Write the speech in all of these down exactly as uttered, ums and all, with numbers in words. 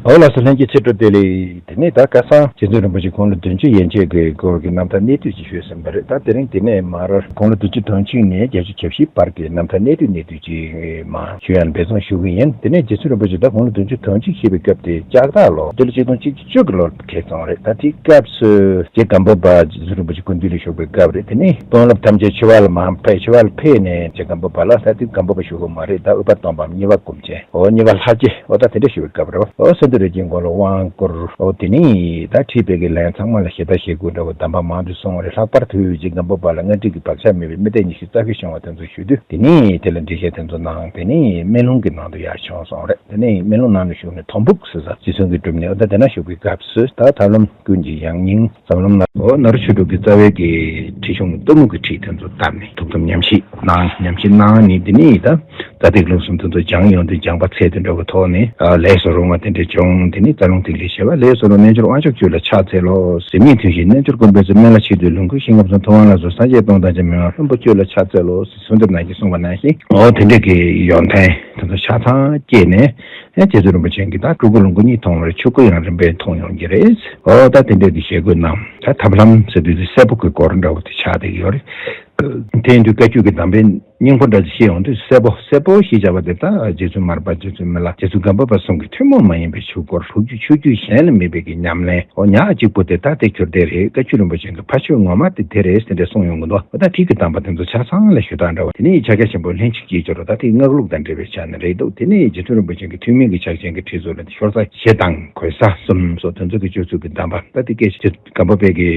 འོ་ལགས་སོ། ལྷན་རྒྱས་ཆེ་སྤྲོ་བདེ་ལེགས། དེ་ནས་ད་ཁ་སང་རྗེ་བཙུན་རིན་པོ་ཆེ་དགུང་ལོ་བདུན་ཅུ་ཡན་ཆད་ཀྱི་སྐོར་གྱི་རྣམ་ཐར་གནད་བསྡུས་ཅིག་ཞུས་ཟིན་པ་རེད། ད་དེ་རིང་དེ་ནས་མར་དགུང་ལོ་བདུན་ཅུ་དོན་གཅིག་ནས་བརྒྱད་ཅུ་གྱ་བཞི་བར་གྱི་རྣམ་ཐར་གནད་བསྡུས་གནད་བསྡུས་ཅིག་མར་ཞུ་ཡ་ལ་འབད་བརྩོན་ཞུ་གི་ཡིན། དེ་ནས་རྗེ་བཙུན་རིན་པོ་ཆེ་ད་དགུང་ལོ་བདུན་ཅུ་དོན་གཅིག་བཞེས་པའི་སྐབས་དེ་ལྕགས་སྟག་ལོ་སྤྱི་ལོ་ཆིག་སྟོང་གཅིག་བརྒྱ་བཅུ་གི་ལོར་འཁེལ་སོང་རེད། ད་དེའི་སྐབས་སུ་རྗེ་སྒམ་པོ་པ་རྗེ་བཙུན་རིན་པོ་ཆེ་སྐུ་མདུན་ལ་བཞུགས་པའི་སྐབས་རེད། དེ་ནས་དཔོན་སློབ་ཐམས་ཅད་ཆོས་བར་ལ་མར་ཕེབས། ཆོས་བར་ལ་ཕེབས་ནས་རྗེ་སྒམ་པོ་པ་ལ་ད་དེ་སྒམ་པོ་པ་བཞུགས་ཀྱི་མ་རེད། ད་ཨུཏྤལ་སྟོང་པའམ་རྙིང་པ་སྐུ་མཆེད། འོ་རྙིང་པ་ལྷ་རྗེ། འོ་ད་དེ་འདྲ་ཞུ་བའི་སྐབས་རེད་བ། འོ་གསོན་དུ་རིགས་ཀྱི་མགོན་ལ་དབང་བསྐུར། འོ་དེ་ནས་ད་ཁྲིད་པའི་གི་ལན་ཚང་མ་ལ་ཞལ་ཏ་ཞལ་བཀོད་འདྲ་བོ་གདམས་པ་མང་དུ་གསུངས་པ་རེད། ལྷག་པར་དུ་རྗེ་སྒམ་པོ་པ་ལ་སྔ་འགྲིག་གི་བག་ཆགས་མེད་པའི་དམིགས་གཏད་ཉི་ཤུ་རྩ་བཞི་སྦྱོང་བ་དེ་ཚོ་ཞུས་དུས། དེ་ནས་དེ་ལ་འགྲེལ་བཤད་དེ་ཚོ་གནང་། དེ་ནས་སྨན་ལུང་གི་ནང་དུ་ཡར་བྱོན་སོང་རེད། དེ་ནས་སྨན་ལུང་ནང་དུ་བཞུགས་ནས་དོམ་ཕུག་ཟེར་ས་རྗེ་བཙུན་གྱི་སྒྲུབ་གནས། འོ་ད་དེ་ན་བཞུགས་པའི་སྐབས་སུ་ད་ཐར་ལམ་ཀུན་གྱི་ཡང་སྙིང་ཟབ་ལམ་ན། འོ་ནཱ་རོ་ཆོས་དྲུག་གི་རྩ་བའི་གི་ཁྲིད་གཞུང་གི་གཏུམ་མོ་གི་ཁྲིད་དེ་ཚོ་བཏབ་ནས་ཐུགས་དམ་ཉམས་བཞེས་གནང་། ཉམས་བཞེས་གནང་ནས་དེ་ནས་ད་ད་ལྟའི་ལུགས་གསུམ་དེ་ཚོ་སྦྱངས་ཡོང་དུས་སྦྱངས་པ་ཚད་དེ་འདྲ་བོ་ཐོག་ནས་ཨ་ལས་སུ་རུང་བ་དེ་འདྲ་བྱུང་། དེ་ནས་རྩ་རླུང་ཐིག་ལེ་བཞི་པ། ལས་སུ་རུང་རྣལ་འབྱོར་དབང་ཕྱུག་སྤྱོད་ལ་ཕྱག་འཚལ་ལོ། ཟད་མེད་ཐུན་བཞིའི་རྣལ་འབྱོར་སྒོམ་པའི་ཚེ། སྨན་བླ་མཆོད་འདོད་ལོངས་སྐུའི་ཞིང་ཁམས་སུ། ཐུབ་དབང་ལ་སོགས་སངས་རྒྱས་སྟོང་དང་འཇམ་པའི་དབྱངས། ལྷུན་པོ་སྤྱོད་ལ་ཕྱག་འཚལ་ལོ། གསོལ་འདེབས་ནང་བཞིན་གསུངས་པ་ནང་བཞིན། འོ་དེ་འདྲ་གི་ཡོན་ཏན་དེ་ཚོ་ཆ་ཚང་སྐྱེས་ནས། ཨེ་རྗེ་བཙུན་རིན་པོ་ཆེ་གིས་ད་སྤྲུལ་སྐུ་ལོངས་སྐུ་གཉིས་མཐོང་བར་ཆོས་སྐུ་ཡང་རིམ་པས་མཐོང་ཡོང་གི་རེད། འོ་ད་དེ་འདྲ་གི་ཞལ་བཀོད་གནང་། ད་ཐར་ལམ་ཟེར་དུས་དེ་སྲད་པོ་གི་སྐོར་འདྲ་བོ་དེ་ཆགས་བསྡད་ཀྱི་ཡོད་རེད། དེ་ཡིན་དུས་བཀའ་བརྒྱུད་ཀྱི་གདམས་པའི་སྙིང་པོ་འདྲ་ཞིག་བཤད་ཡོང་དུས་སྲད་པོ། སྲད་པོ་ཞེས་བྱ་བ་དེ་ད་རྗེ་བཙུན་མར་པ་རྗེ་བཙུན་མི་ལ་རྗེ་བཙུན་སྒམ་པོ་པ་གསུམ་གྱི་ཐུན་མོང་མ་ཡིན་པའི་ཆོས་སྐོར། ལོ་རྒྱུས་ཆོས་བརྒྱུད་གཞན་ལ་མེད་པའི་གི་ཉམས་ལེན། འོ་ཉག་གཅིག་པོ་དེ་ད་དེ་གྱུར་བསྡད་རེད། བཀའ་བརྒྱུད་རིན་པོ་ཆེ་གི་ཕ་ཆོས་ངོ་མ་དེ་དེ་རེད་ཟེར་འདྲ་གསུངས་ཡོང་གི་འདུག་འོ་ད་ཁྲིད་ཀྱི་གདམས་པ་དེ་ཚོ་ཆ་ཚང་ལ་ཞུ་སྟངས་འདྲ་བོ། དེ་ནས་ཕྱག་རྒྱ་ཆེན་པོ་ལྷན་ཅིག་སྐྱེས་སྦྱོར། ད་དེ་སྔགས་ལུགས་དང་འབྲེལ་བའི་ཆ་ནས་རེད་འདུག་དེ་ནས་རྗེ་བཙུན་རིན་པོ་ཆེ་གི་ཐུན་མིན་གྱི་ཕྱག་ཆེན་གྱི་ཁྲིད་ཚུལ་ལ་ཤོར་ས་བཞི་དང་གོལ་ས་གསུམ་སོགས་དེ་ཚོ་གི་སྤྱོད་ཚུལ་གྱི་གདམས་པ། ད་དེ་སྐད་ཆ་སྒམ་པོ་པའི་གི་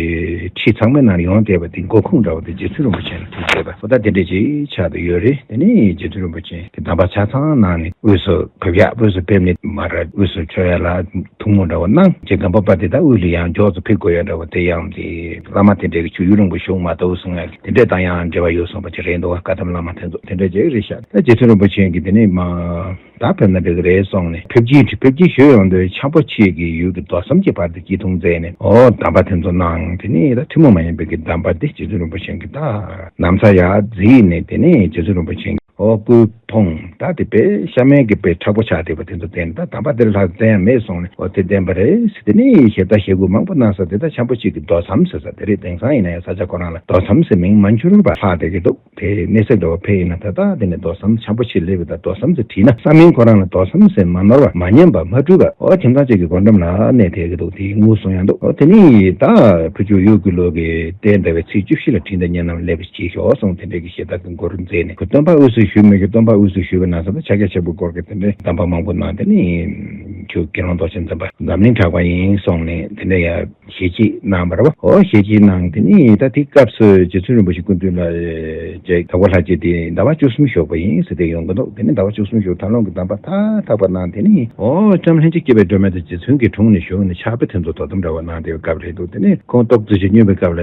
ཁྲིད་ཚང་མའི་ནང་ཡོང་བསྡད་པ་དེ་འགོ་ཁུངས་འདྲ་བོ་དེ་རྗེ་བཙུན་རིན་པོ་ཆེ་ལ་ཐུག་བསྡད་པ། འོ་ད་དེ་འདྲ་ཅིག་ཆགས་བསྡད་ཡོད་རེད། དེ་ནས་རྗེ་བཙུན་རིན་པོ་ཆེ་གི་གདམས་པ་ཆ་ཚང་གནང་ནས་དབུས་སུ་བབས་ཡ། དབུས་སུ་ཕེབས་ནས་མར་དབུས་སུ་ཕྱོགས་ཡ་ལ་ཐུགས་སྨོན་འདྲ་བོ་གནང་། རྗེ་སྒམ་པོ་པ་དེ་ད་དབུས་ལ་ཡང་མགྱོགས་སུ་ཕེབས་དགོས་ཡ་འདྲ་བོ་དེ་ཡང་དེ་བླ་མ་དེ་འདྲའི་གི་ཆུ་ཡུན་རིང་པོ་བཞུགས་མ་ཐུབ་གསུང་ཡ་གི་དེ་འདྲས་དང་ཡང་འབྲེལ་བ་ཡོད་གསུངས་པ་ཅིག་རེད་འདུག་བཀའ་གདམས་བླ་མ་དེ་ཚོ་དེ་འདྲས་ཅིག་རེད་ཤག་ད་རྗེ་བཙུན་རིན་པོ་ཆེ་གིས་དེ་ནས་མར་ད་ཕེབས་ན་འགྲིག་གི་རེད་གསུངས་ནས་ཕེབས་ཀྱི་ཕེབས་ཀྱི་ཞུས་ཡོང་དུས་འཆམ་པོ་ཆེ་གི་ཡུལ་གྱི་རྡོ་ཟམ་གྱི་བར་དུ་སྐྱིད་ཐུང་མཛད་ནས་འོ་གདམས་པ་དེ་ཚོ་གནང་། དེ་ནས་ད་ཐུན་མོང་མ་ཡིན་པའི་གི་གདམས་པ་དེ་རྗེ་བཙུན་རིན་པོ་ཆེ་གིས་ད་ན་བཟའ་ཡར་བརྫིས་ནས་དེ་ནས་རྗེ་བཙུན་རིན་པོ་ཆེ་འོ་སྐུ་མཐོང་། ད་དེ་དཔེ་ཤ་མེད་ཀྱི་དཔེ་མཁྲེགས་པོ་ཆགས་བསྡད་པ་དེ་ཚོ་བསྟན་ནས་ད་གདམས་པ་དེ་ལྷག་བཙན་ཡང་མེད་གསུངས་ནས་འོ་དེ་བསྟན་པ་རེད། དེ་ནས་ཞལ་ཏ་ཞལ་བཀོད་མང་པོ་གནང་ས་དེ་ད་འཆམ་པོ་ཆེ་གི་རྡོ་ཟམ་ཟེར་ས་དེ་རེད། དེང་སང་ཡིན་ན་ཡང་ས་ཆ་ཁོ་རང་ལ་རྡོ་ཟམ་ཟེར་མིང་མ་འཁྱོལ་བ་ལྷག་བསྡད་ཀྱི་འདུག་དེ་གནས་ཚད་འདྲ་བོ་ཕེབས་ཡིན་ན་ད་ལྟ་དེ་ནས་རྡོ་ཟམ་འཆམ་པོ་ཆེ་སླེབས་པ་དང་རྡོ་ཟམ་ཟེར་བྲིས་ན་ས་མིང་ཁོ་རང་ལ་རྡོ་ཟམ་ཟེར་མ་ནོར་བ་མ་ཉན་པ་མ་འཁྲུལ་བ་འོ་ཁྱིམ་ཚང་གཅིག་གི་སྒོ་འགྲམ་ལ་གནས་བསྡད་ཀྱི་འདུག་དེའི་ངོས་བཟུང་ཡང་འདུག་འོ་དེ་ནས་ད་ཕུ་ཆུ་གཡུ་གི་ལོ་གི་རྟེན་འདྲ་བའི་ཚེས་བཅུ་བཞི་ལ་ཁྲི་མདའ་གཉའ་ནང་སླེབས་པ་ཅིག་ཤོག་གསུངས། དེ་འདྲའི་གི་ཞལ་ཏ་གི་མགོ་རུ་མཛད་ནས་ཁོ་སྟོན་པ་དབུས་སུ་བཞུགས་མི་གི་སྟོན་པ་དབུས་སུ་བཞུགས་པའི་ནང་ས་ད་ཕྱག་རྒྱ་ཆེན་པོའི་སྐོར་གྱི་དེ་འདྲའི་གདམས་པ་མང་པོ་གནང་། དེ་ནས་ཁྱོད་དགེ་སློང་མདོག་ཅན་འཛིན་པ་འཛམ་གླིང་གྲགས་པ་ཡིན་གསུངས་ནས་དེ་འདྲ་ཡང་ཞལ་གྱིས་གནང་བ་རེད་བ། འོ་ཞལ་གྱིས་གནང་། དེ་ནས་ད་དེ་སྐབས་སུ་རྗེ་བཙུན་རིན་པོ་ཆེ་སྐུ་མདུན་ལ་རྗེ་དྭགས་པོ་ལྷ་རྗེ་དེ་ཟླ་བ་བཅུ་གསུམ་བཞུགས་པ་ཡིན་ཟེར་ཏེ་ཡོང་གི་འདུག་དེ་ནས་ཟླ་བ་བཅུ་གསུམ་བཞུགས་ཐར་ལམ་གྱི་གདམས་པ་མཐའ་དག་པ་གནང་། དེ་ནས་འོ་བྱམས་ལྷན་ཅིག་སྐྱེས་པའི་སྒྲོན་མེ་དང་རྗེ་བཙུན་གྱི་དྲུང་ནས་བཞུགས་ནས་ཕྱག་དཔེ་དེ་ཚོ་དོ་དམ་འདྲ་བོ་གནང་བསྡད་པའི་སྐབས་རེད་འདུག་དེ་ནས་ཁོང་ཏོག་ཙེ་ཞིག་བསྙུན་པའི་སྐབས་ལ་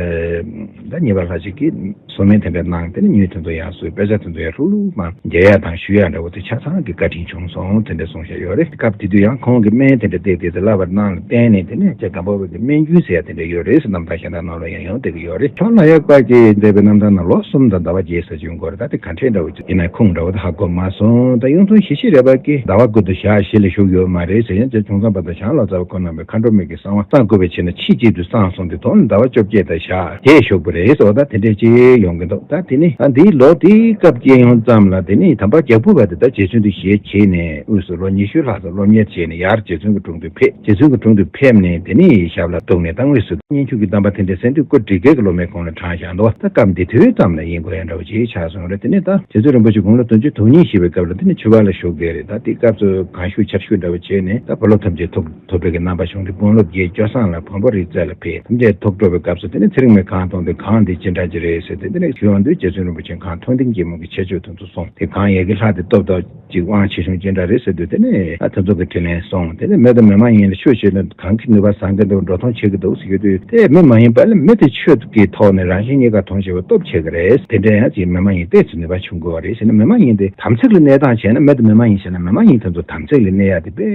ད་ཉེ་བར་ལྷ་ཞིག་གིས་གཟུངས་སྨན་དེ་འདྲ་གནང་། དེ་ནས་བསྙུན་དེ་ཚོ་ཡར་གསོལ། དཔེ་ཆ་དེ་ཚོ་ཡར་ལྷུག་ལྷུག་མར་མཇལ་ཡ་དང་ཞུ་ཡ་འདྲ་བོ་དེ་ཆ་ཚང་གི་བཀའ་དྲིན་བྱུང་སོང་དེ་འདྲ་གསུངས་བཞག་ཡོད་རེད། སྐབས་དེ་དུས་ཡང་ཁོང་གིས་སྨན་དེ་འདྲ་བལྟས་ཏེ་དེ་བསླབ་པར་གནང་ལ་བརྟེན་ནས་དེ་ནས་རྗེ་སྒམ་པོ་པའི་གི་སྨན་རྒྱུན་ཟེར་ཡ་དེ་འདྲ་ཡོད་རེད་ཟེར་རྣམ་ཐར་གཞན་དག་ནང་ལ་ཡང་ཡོང་བསྡད་ཀྱི་ཡོད་རེད། ཁྱོད་ལ་ཡག་པ་གི་འདས་པའི་རྣམ་ཐར་ནང་ལོ་གསུམ་དང་ཟླ་བ་བརྒྱད་ཟེར་གྱི་ཡོང་གི་རེད། ད་དེ་ག་འཕྲད་འདྲ་བོ་ཡིན་ན་ཁུངས་འདྲ་བོ་དེ་ཧ་གོ་མ་སོང་། ད་གཡུང་དྲུང་ཞི་བྱེད་རས་པ་གིས་ཟླ་བ་དགུ་དང་ཞག་བཞི་ལས་བཞུགས་ཡོད་མ་རེད་ཟེར། ཡང་རྗེ་ཁྱུང་ཚང་པ་དང་ཞང་ལོ་ཙཱ་བ་ཁོང་རྣམ་པས་མཁའ་འགྲོ་མའི་གི་གསང་བ་གསང་དགོས་པའི་ཕྱིར་ན་ཕྱིས་གཅིག་ཏུ་གསང་གསུངས་ཏེ་དོན་ལ་ཟླ་བ་བཅོ་བརྒྱད་དང་ཞག་བརྒྱད་བཞུགས་པ་རེད་ཟེར་བ་ད་དེ་འདྲས་ཅིག་ཡོང་གི་འདུག་ད་དེ་ནི་ད་འདིའི་ལོ་དེའི་སྐབས་སྐྱེས་ཡོང་ཙམ་ལ་དེ་ནི་དམ་པ་རྒྱལ་པོ་པ་དེ་ད་རྗེ་བཙུན་དུ་ཞལ་བྱས་ནས་དབུས་སུ་ལོ་ཉི་ཤུ་ལྷག་ཙམ་སློབ་གཉེར་བྱས་ནས་ཡར་རྗེ་བཙུན་གྱི་དྲུང་དུ་ཕེབས། རྗེ་བཙུན་གྱི་དྲུང་དུ་ཕེབས་ནས་དེ་ནི་ཞབས་ལ་གཏུགས་ནས་ད་དངོས་སུ་སྙན་བརྒྱུད་ཀྱི་གདམས་པ་དེ་འདྲ་གསན་དུས་སྐུ་བགྲེས་རྒས་ཀྱི་སློབ་མའི་གོང་ལ་བགྲངས་བཞག་འདུག་ད་སྐབས་འདི་དུས་ཙམ་ལ་ཡིན་དགོས་ཡ་འདྲ་བོ་ཅིག་ཆགས་སོང་རེད། དེ་ནས་ད་རྗེ་བཙུན་རིན་པོ་ཆེ་དགུང་ལོ་བདུན་ཅུ་དོན་གཉིས་བཞེས་པའི་སྐབས་ལ་དེ་ནས་ཆོས་བར་ལ་བཞུགས་བསྡད་རེད། ད་དེའི་སྐབས་སུ་གང་བཞུགས་ཆར་ཞུ་འདྲ་བོ་བྱས་ནས་ད་བུ་སློབ་ཐམས་ཅད་ཐུགས་ཐུབ་པའི་གི་རྣམ་པ་བྱུང་སྟེ་དཔོན་སློབ་བརྒྱད་སྐྱོ་བསངས་ལ་བོན་པོ་རིག་རྩལ་ལ་ཕེབས། ཐམས་ཅད་ཐུགས་སྤྲོ་བའི་སྐབས་སུ་དེ་ནས་ཚེ་རིང་མའི་གང་མཐོང་སྟེ་གང་འདི་ཅི་འདྲ་ཅིག་རེད་ཟེར་ཏེ་དེ་ནས་ཞུ་ཡོང་དུས་རྗེ་བཙུན་རིན་པོ་ཆེ་གང་མཐོང་ལྡན་གྱི་མོ་གི་ཁྱད་ཆོས་དེ་ཚོ་གསུངས་ཏེ་གང་ཡལ་གྱི་ལྷ་དེ་སྟོབས་དང་ཅིག་དབང་ཆེ་ཆུང་ཅི་འདྲ་རེད་ཟེར་དུས་དེ་ནས་ད་དེ་ཚོ་གི་དྲིས་ལན་གསུངས། དེ་ནས་མི་དང་མི་མ་ཡིན་ལ་ཆོས་བྱེད་ན་གང་གི་ནུས་པ་བཟང་གི་འདུག་འགྲོ་མཐོང་ཆེ་གི་འདུག་ཟེར་ཡོད་དུས་དེ་མི་མ་ཡིན་པ་ལ་མི་དེ་ཆོས་ཀྱི་ཐོག་ནས་རང་གཞན་གཉིས་ཀ་མཐོང་ཤེས་པ་སྟོབས་ཆེ་གི་རེད། དེ་འདྲ་ཡང་ཅིག་མི་མ་ཡིན་ཏོག་ཙམ་ནུས་པ་ཆུང་གི་བ་རེད་ཟེར་ན་མི་མ་ཡིན་དེ་དམ་ཚིག་ལ་གནས་སྟངས་བྱས་ན་མི་དང་མི་མ་ཡིན་བྱས་ན་མི་མ་ཡིན་དེ་ཚོ་དམ་ཚིག་ལ་གནས་ཡ་དེ་དཔེ་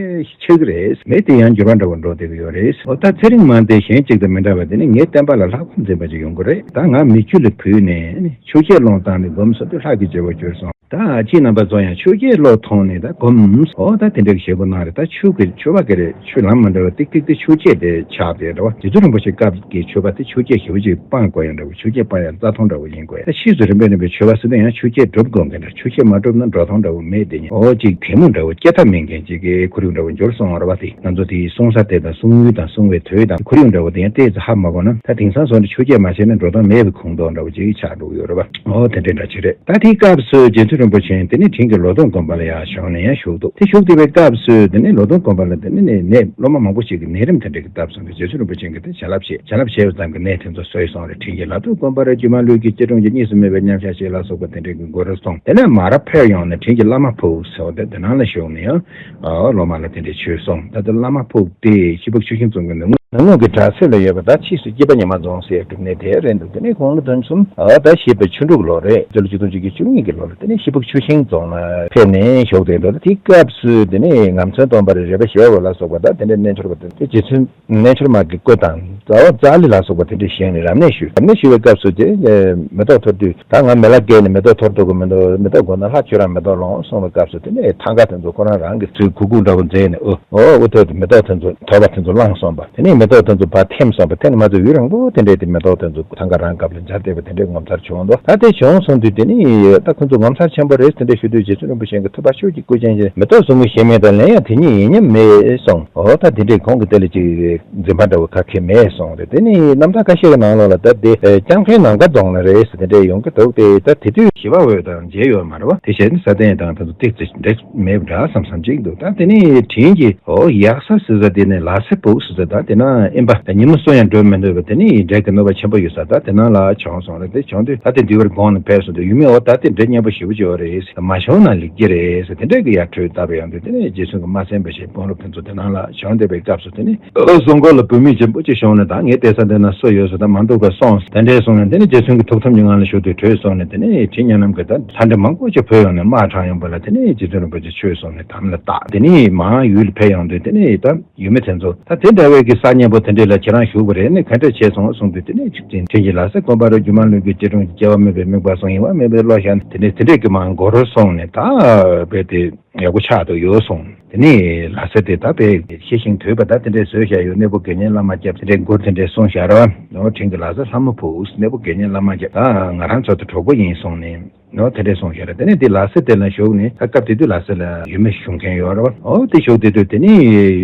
ཆེ་གི་རེད། མི་དེ་ཡང་འགྱུར་བ་འདྲ་བོ་འགྲོ་བསྡད་གི་ཡོད་རེད། འོ་ད་ཚེ་རིང་མ་དེ་གཞན་གཅིག་དང་མི་འདྲ་བ་དེ་ནི་ངའི་བསྟན་པ་ལ་ལྷག་པར་འཛིན་པ་ཅིག་ཡོང་གི་རེད། ད་ང་མི་བཅུ་ལ་བུད་ནས་ཆོས་བརྒྱད་ཀློང་བཏང་ནས་སྒོམ་ཟེར་དུས་ལྷ་གི་རྗེ་བོ་གྱུར་སོང་། ད་ཁྱེད་རྣམ་པ་ཚོ་ཡང་ཆོས་སྐད་བློ་ཐོངས་ནས་ད་སྒོམས། འོ་ད་དེ་འདྲ་གི་བྱེད་སྒོ་གནང་རེད། ད་ཆོས་ཀྱི་ཆོས་པ་གི་རེད། ཆོས་ལམ་མ་འདྲ་བ་ཏིག་ཏིག་དེ་ཆོས་སྐད་དེ་ཆགས་བསྡད་རེད་བ། རྗེ་བཙུན་རིན་པོ་ཆེ་སྐབས་ཀྱི་ཆོས་པ་དེ་ཆོས་སྐད་ཞེ་པོ་ཅིག་སྤང་དགོས་ཡོད་འདྲ་བོ། ཆོས་སྐད་སྤང་ཡ་རྩ་ཐང་འདྲ་བོ་ཡིན་དགོས། ད་ཕྱིས་སུ་རིམ་པས་རིམ་པས་ཆོས་པ་ཟེར་དུས་ཡང་ཆོས་སྐད་སྒྲུབ་དགོས་མཁན་འདྲ། ཆོས་སྐད་མ་སྒྲུབ་ན་འགྲོ་སྟངས་འདྲ་བོ་མེད་དེ། ཨོ་ཅིག་དེ་མོ་འདྲ་བོ་སྐྱེ་ཐབས་མེད་མཁན་ཅིག་གི་ཁོར་ཡུག་འདྲ་བོ་འགྱུར་སོང་བ་རེད་བ། དེ་ང་ཚོ་དེའི་གསུང་ས་དེ་དང་གསུང་ཡུལ་དང་གསུང་བའི་དོད་དང་ཁོར་ཡུག་འདྲ་བོ་དེ་ཡང་ཏོག་ཙམ་ཧ་མ་གོ་ན། ད་དེང་སང་སོང་ནས་ཆོས་སྐད་མ་བཤད་ན་འགྲོ་སྟངས་མེད་པའི་ཁོངས་གཏོགས་འདྲ་བོ་ཅིག་ཆགས་འགྲོ་གི་ཡོད་རེད་བ། ཨོ་དེ་འདྲའི་འདྲ་ཅིག་རེད། ད་དེའི་སྐབས་སུ་རྗེ་བཙུན་རིན་པོ་ཆེ་དེ་ནས་དྲིན་གྱིས་ལོ་ཏོག་དགོན་པ་ལ་ཡར་བཞུགས་ནས་ཡར་བཞུགས་འདུག། དེ་བཞུགས་བསྡད་པའི་སྐབས་སུ་དེ་ནས་ལོ་ཏོག་དགོན་པ་ལ་དེ་ནས་ནད་ནད་སློབ་མ་མང་པོ་ཞིག་གིས་ནད་རིམས་དེ་འདྲ་གི་སྟབས་སོང་སྟེ། རྗེ་བཙུན་རིན་པོ་ཆེ་གིས་དེ་བྱིན་རླབས་བྱས། བྱིན་རླབས་བྱས་པ་ཙམ་གྱིས་ནད་དེ་ཚོ་སོས་སོང་རེད། དྲིན་གྱིས་ལ་དྭགས་དགོན་པར་སྒྱུ་མ་ལུས་ཀྱི་སྐྱིལ་ཀྲུང་གིས་གཉིས་སུ་མེད་པའི་མཉམ་བཞག་ཅིག་ལ་སོགས་པ་དེ་འདྲའི་གི་སྒོ་རུ་སོང་། དེ་ནས་མར་ཕེབས་ཡོང་ནས་དྲིན་གྱིས་བླ་མ་ཕུག་ཟེར་བ་དེ་དེ་ནང་ལ་བཞུགས་ནས་ཡང་སློབ་མ་ལ་དེ་འདྲའི་ཆོས་གསུངས། ད་ལྟ་བླ་མ་ཕུག་དེ་ཤེས་ཕུག་ཆུ་ཤིང་རྫོང་གི་ནང་ནང་ལོགས་ཀྱི་བྲག་རྩེ་ལ་ཡོད་པ། ད་ཕྱིས་སུ་སྐྱིད་པ་ཉི་མ་རྫོང་ཟེར་བསྒྲུབས་ནས་དེར་རེད་འདུག། དེ་ནས་དགུང་ལོ་བདུན་ཅུ་གསུམ། ཨ་ད་བཞེས་པའི་ཆུ་འབྲུག་ལོ་རེད། སྤྱི་ལོ་ཆིག་སྟོང་གཅིག་བརྒྱ་བཅུ་གཉིས་ཀྱི་ལོ་ལ་དེ་ནས་ཤེས་ཕུག་ཆུ་ཤིང་རྫོང་ལ་ཕེབས་ནས་བཞུགས་བསྡད་འདུག། དེའི་སྐབས་སུ་དེ་ནས་ངམ་ཚན་སྟོན་པ་རེད། རས་པ་ཞི་བ་འོད་ལ་སོགས་པ་དང་དེ་འདྲའི་རྣལ་འབྱོར་པ་དེ་རྗེ་བཙུན་རྣལ་འབྱོར་མ་གི་སྐུ་དང་རྩ་བ་ཙཱ་ལི་ལ་སོགས་པ་དེ་འདྲ་བཞེངས་ནས་རབ་གནས་ཞུས། རབ་གནས་ཞུ་བའི་སྐབས་སུ་དེ་མེ་ཏོག་འཐོར་དུས། ད་ང་མི་ལ་བརྒལ་ནས་མེ་ཏོག་འཐོར་ཐུབ་ཀྱི་མི་འདུག། མེ་ཏོག་དགོས་ན་ལྷ་ཁྱོད་རང་མེ་ཏོག་སློང་གསུངས་པའི་སྐབས་སུ་དེ་ནས་ཐང་ག་དེ་ཚོ་ཁོ་རང་རང་གི་ཚུལ་གུག་གུག་འདྲ་བོ་མཛད་ནས། ཨོ་ཨོ་ཨོ་ཐོར་དུས་མེ་ཏོག་དེ་ཚོ་འཐོར་བ་དེ་ཚོ་བླངས་སོང་བ། དེ་ནས་མེ་ཏོག་དེ་ཚོ་ཕར་འཐིམ་སོང་བ། དེ་ནས་མ་ཚད་ཡུན་རིང་པོ་དེ་འདྲའི་དེ་མེ་ཏོག་དེ་ཚོ་ཐང་ག་རང་སྐབས་ལ་འབྱར་བསྡད་པ་དེ་འདྲའི་ངོ་མཚར་བྱུང་འདུག། ད་དེ་བྱུང་སོང་དུས་དེ་ནས་ད་ཁོ་ཚོ་ངོ་མཚར་ཆེན་པོ་རེད་དེ་འདྲ་ཞུ་དུས། རྗེ་བཙུན་རིན་པོ་ཆེ་གིས་ཐུབ་པ་ཆོས་ཀྱི་སྐུ་ཅན་གྱི་མེ་ཏོག་བཟུང་གི་ཞེན་མེད་དང་ལན་ཡང་དེ་ཉིད་ཡིན་མཉམ་མེད་གསུངས། ཨོ་ད་དེ་འདྲས་ཁོང་གི་དེ་ལ་ཅིག་འཛིན་པ་འདྲ་བོ་ག་གེ་མེད་གསུངས་རེད། དེ་ནི་རྣམ་ཐར་ཁ་ཤས་ཀྱི་ནང་ལོགས་ལ་ད་དེ་ཨེ་སྐྱབས་མཁན་ནམ་མཁའ་རྫོང་ལ་རེད་ཟེར་དེ་འདྲས་ཡོང་གི་འདུག་སྟེ། ད་དེ་དུས་ཞི་བ་འོད་དང་མཇལ་ཡོད་མ་རེད་བ། དེ་བྱས་ནས་ས་སྟེང་དང་དེ་ཚོ་ཏིག་ཙི་འགྲིག་མེད་པ་འདྲ་བསམ་བསམ་ཅིག་འདུག། ད་དེ་ནི་དྲིན་གྱིས་ཨོ་ཡག་ས་ཟེར་ས་དེ་ནི་ལ་སེ་སྦུག་ཟེར་ས། ད་དེ་ན་ཨིན་པ་ཉིན་མོ་སུ་ཡང་འགྲོ་མི་འདོད་པ། དེ་ནི་འབྲས་ཀྱི་ནུས་པ་ཆེན་པོ་ཡོད་ས། ད་དེ་ནང་ལ་བྱུང་སོང་རེད། དེ་བྱུང་དུས་ད་དེ་འདུལ་བར་དགོངས་ནས་ཕེབས་སོང་དུས། ཡུལ་མི་ཨོ་ད་དེ་འདྲའི་སྙན་པོ་ཞེ་པོ་ཅིག་ཡོད་རེད། མ་བྱུང་ན་ལེགས་ཀྱི་རེད་ཟེར་དེ་འདྲས་ཀྱི་ཡར་གྲོས་བཏབ་པ་ཡོང་དུས། དེ་ནས་རྗེ་བཙུན་གྱིས་མ་གསན་པ་བྱས་དཔོན་སློབ་དེ་ཚོ་དེ་ནང་ལ་བྱོན་བསྡད་པའི་སྐབས་སུ། དེ་ནས་ཨ་སྲུང་འཁོར་ལ་བུད་མེད་ཆེན་པོ་ཅིག་བྱུང་ནས། ད་ངའི་བསྡད་ས་འདི་ན་སུ་ཡོད་ཟེར། ད་མ་འདུག་ག་སོང་ཟེར་དེ་འདྲས་གསུངས་ནས། དེ་ནས་རྗེ་བཙུན་གྱིས་ཐུགས་དམ་གྱི་ངང་ལ་བཞུགས་དུས་གྲོས་སོང་ནས། དེ་ནས་དྲིན་ཉེ་ལམ་གྱི་ད་ལྷ་འདྲེ་མང་པོ་ཅིག་བུད་ཡོང་ནས་དམག་དྲངས་ཡོང་པ་ལ། དེ་ནས་རྗེ་བཙུན་རིན་པོ་ཆེ་ཆོས་གསུངས་ནས་དམ་ལ་བཏགས། དེ་ནས་མར་ཡུལ་ལ་ཕེབས་ཡོང་དུས། དེ་ནས་ད་ཡུལ་མི་དེ་ཚོ་ད་དེ་འདྲ་བའི་གི་ས་སྙན་པོ་དེ་འདྲས་ལ་ཁྱེད་རང་བཞུགས་པ་རེད་ནས་ག་འདྲས་བྱས་སོང་གསུངས་དུས། དེ་ནས་ཅིག་དྲིན་དྲིན་གྱིས་ལ་སེ་དགོན་པ་རུ་སྒྱུ་མ་ལུས་ཀྱི་སྐྱིལ་ཀྲུང་གི་སྐྱེ་བ་སྨོས་པའི་དམིགས་པ་བཟུང་། ཡིད་དབང་མེད་པའི་བློ་བཞག་ནས་དེ་འདྲས་དེ་འདྲས་ཀྱི་མར་སྒོ་རུ་སོང་ནས། ད་རྦད་དེ་ཡག་པོ་ཆགས་འདུག་ཡོད་སོང་། དེ་ནས་ལ་སེ་དེ་ད་དཔེ་ཤེས་ཤིང་དུལ་བ་ད་དེ་འདྲས་བཟོས་བཞག་ཡོད། གནས་པོ་དགེ་བསྙེན་བླ་མ་སྐྱབས་དེ་འདྲས་མགུར་དེ་འདྲས་གསུངས་བཞག་ར། ཨོ་དྲིན་གྱིས་ལ་སེ་ལྷ་མོ་བུ་གནས་པོ་དགེ་བསྙེན་བླ་མ་སྐྱབས། ད་ང་རང་ཚོ་དང་གྲོགས་པོ་ཡིན་གསུངས་ནས། ནོ་དེ་འདྲས་གསུངས་བཞག་ར། དེ་ནས་དེ་ལ་སེ་དེ་ལ་བཞུགས་ནས། ད་སྐབས་དེ་དུས་ལ་སེ་ལ་ཡུལ་མི་བཞུགས་མཁན་ཡོད་ར་བ། ཨོ་དེ་བཞུགས་དེ་དུས་དེ་ནས་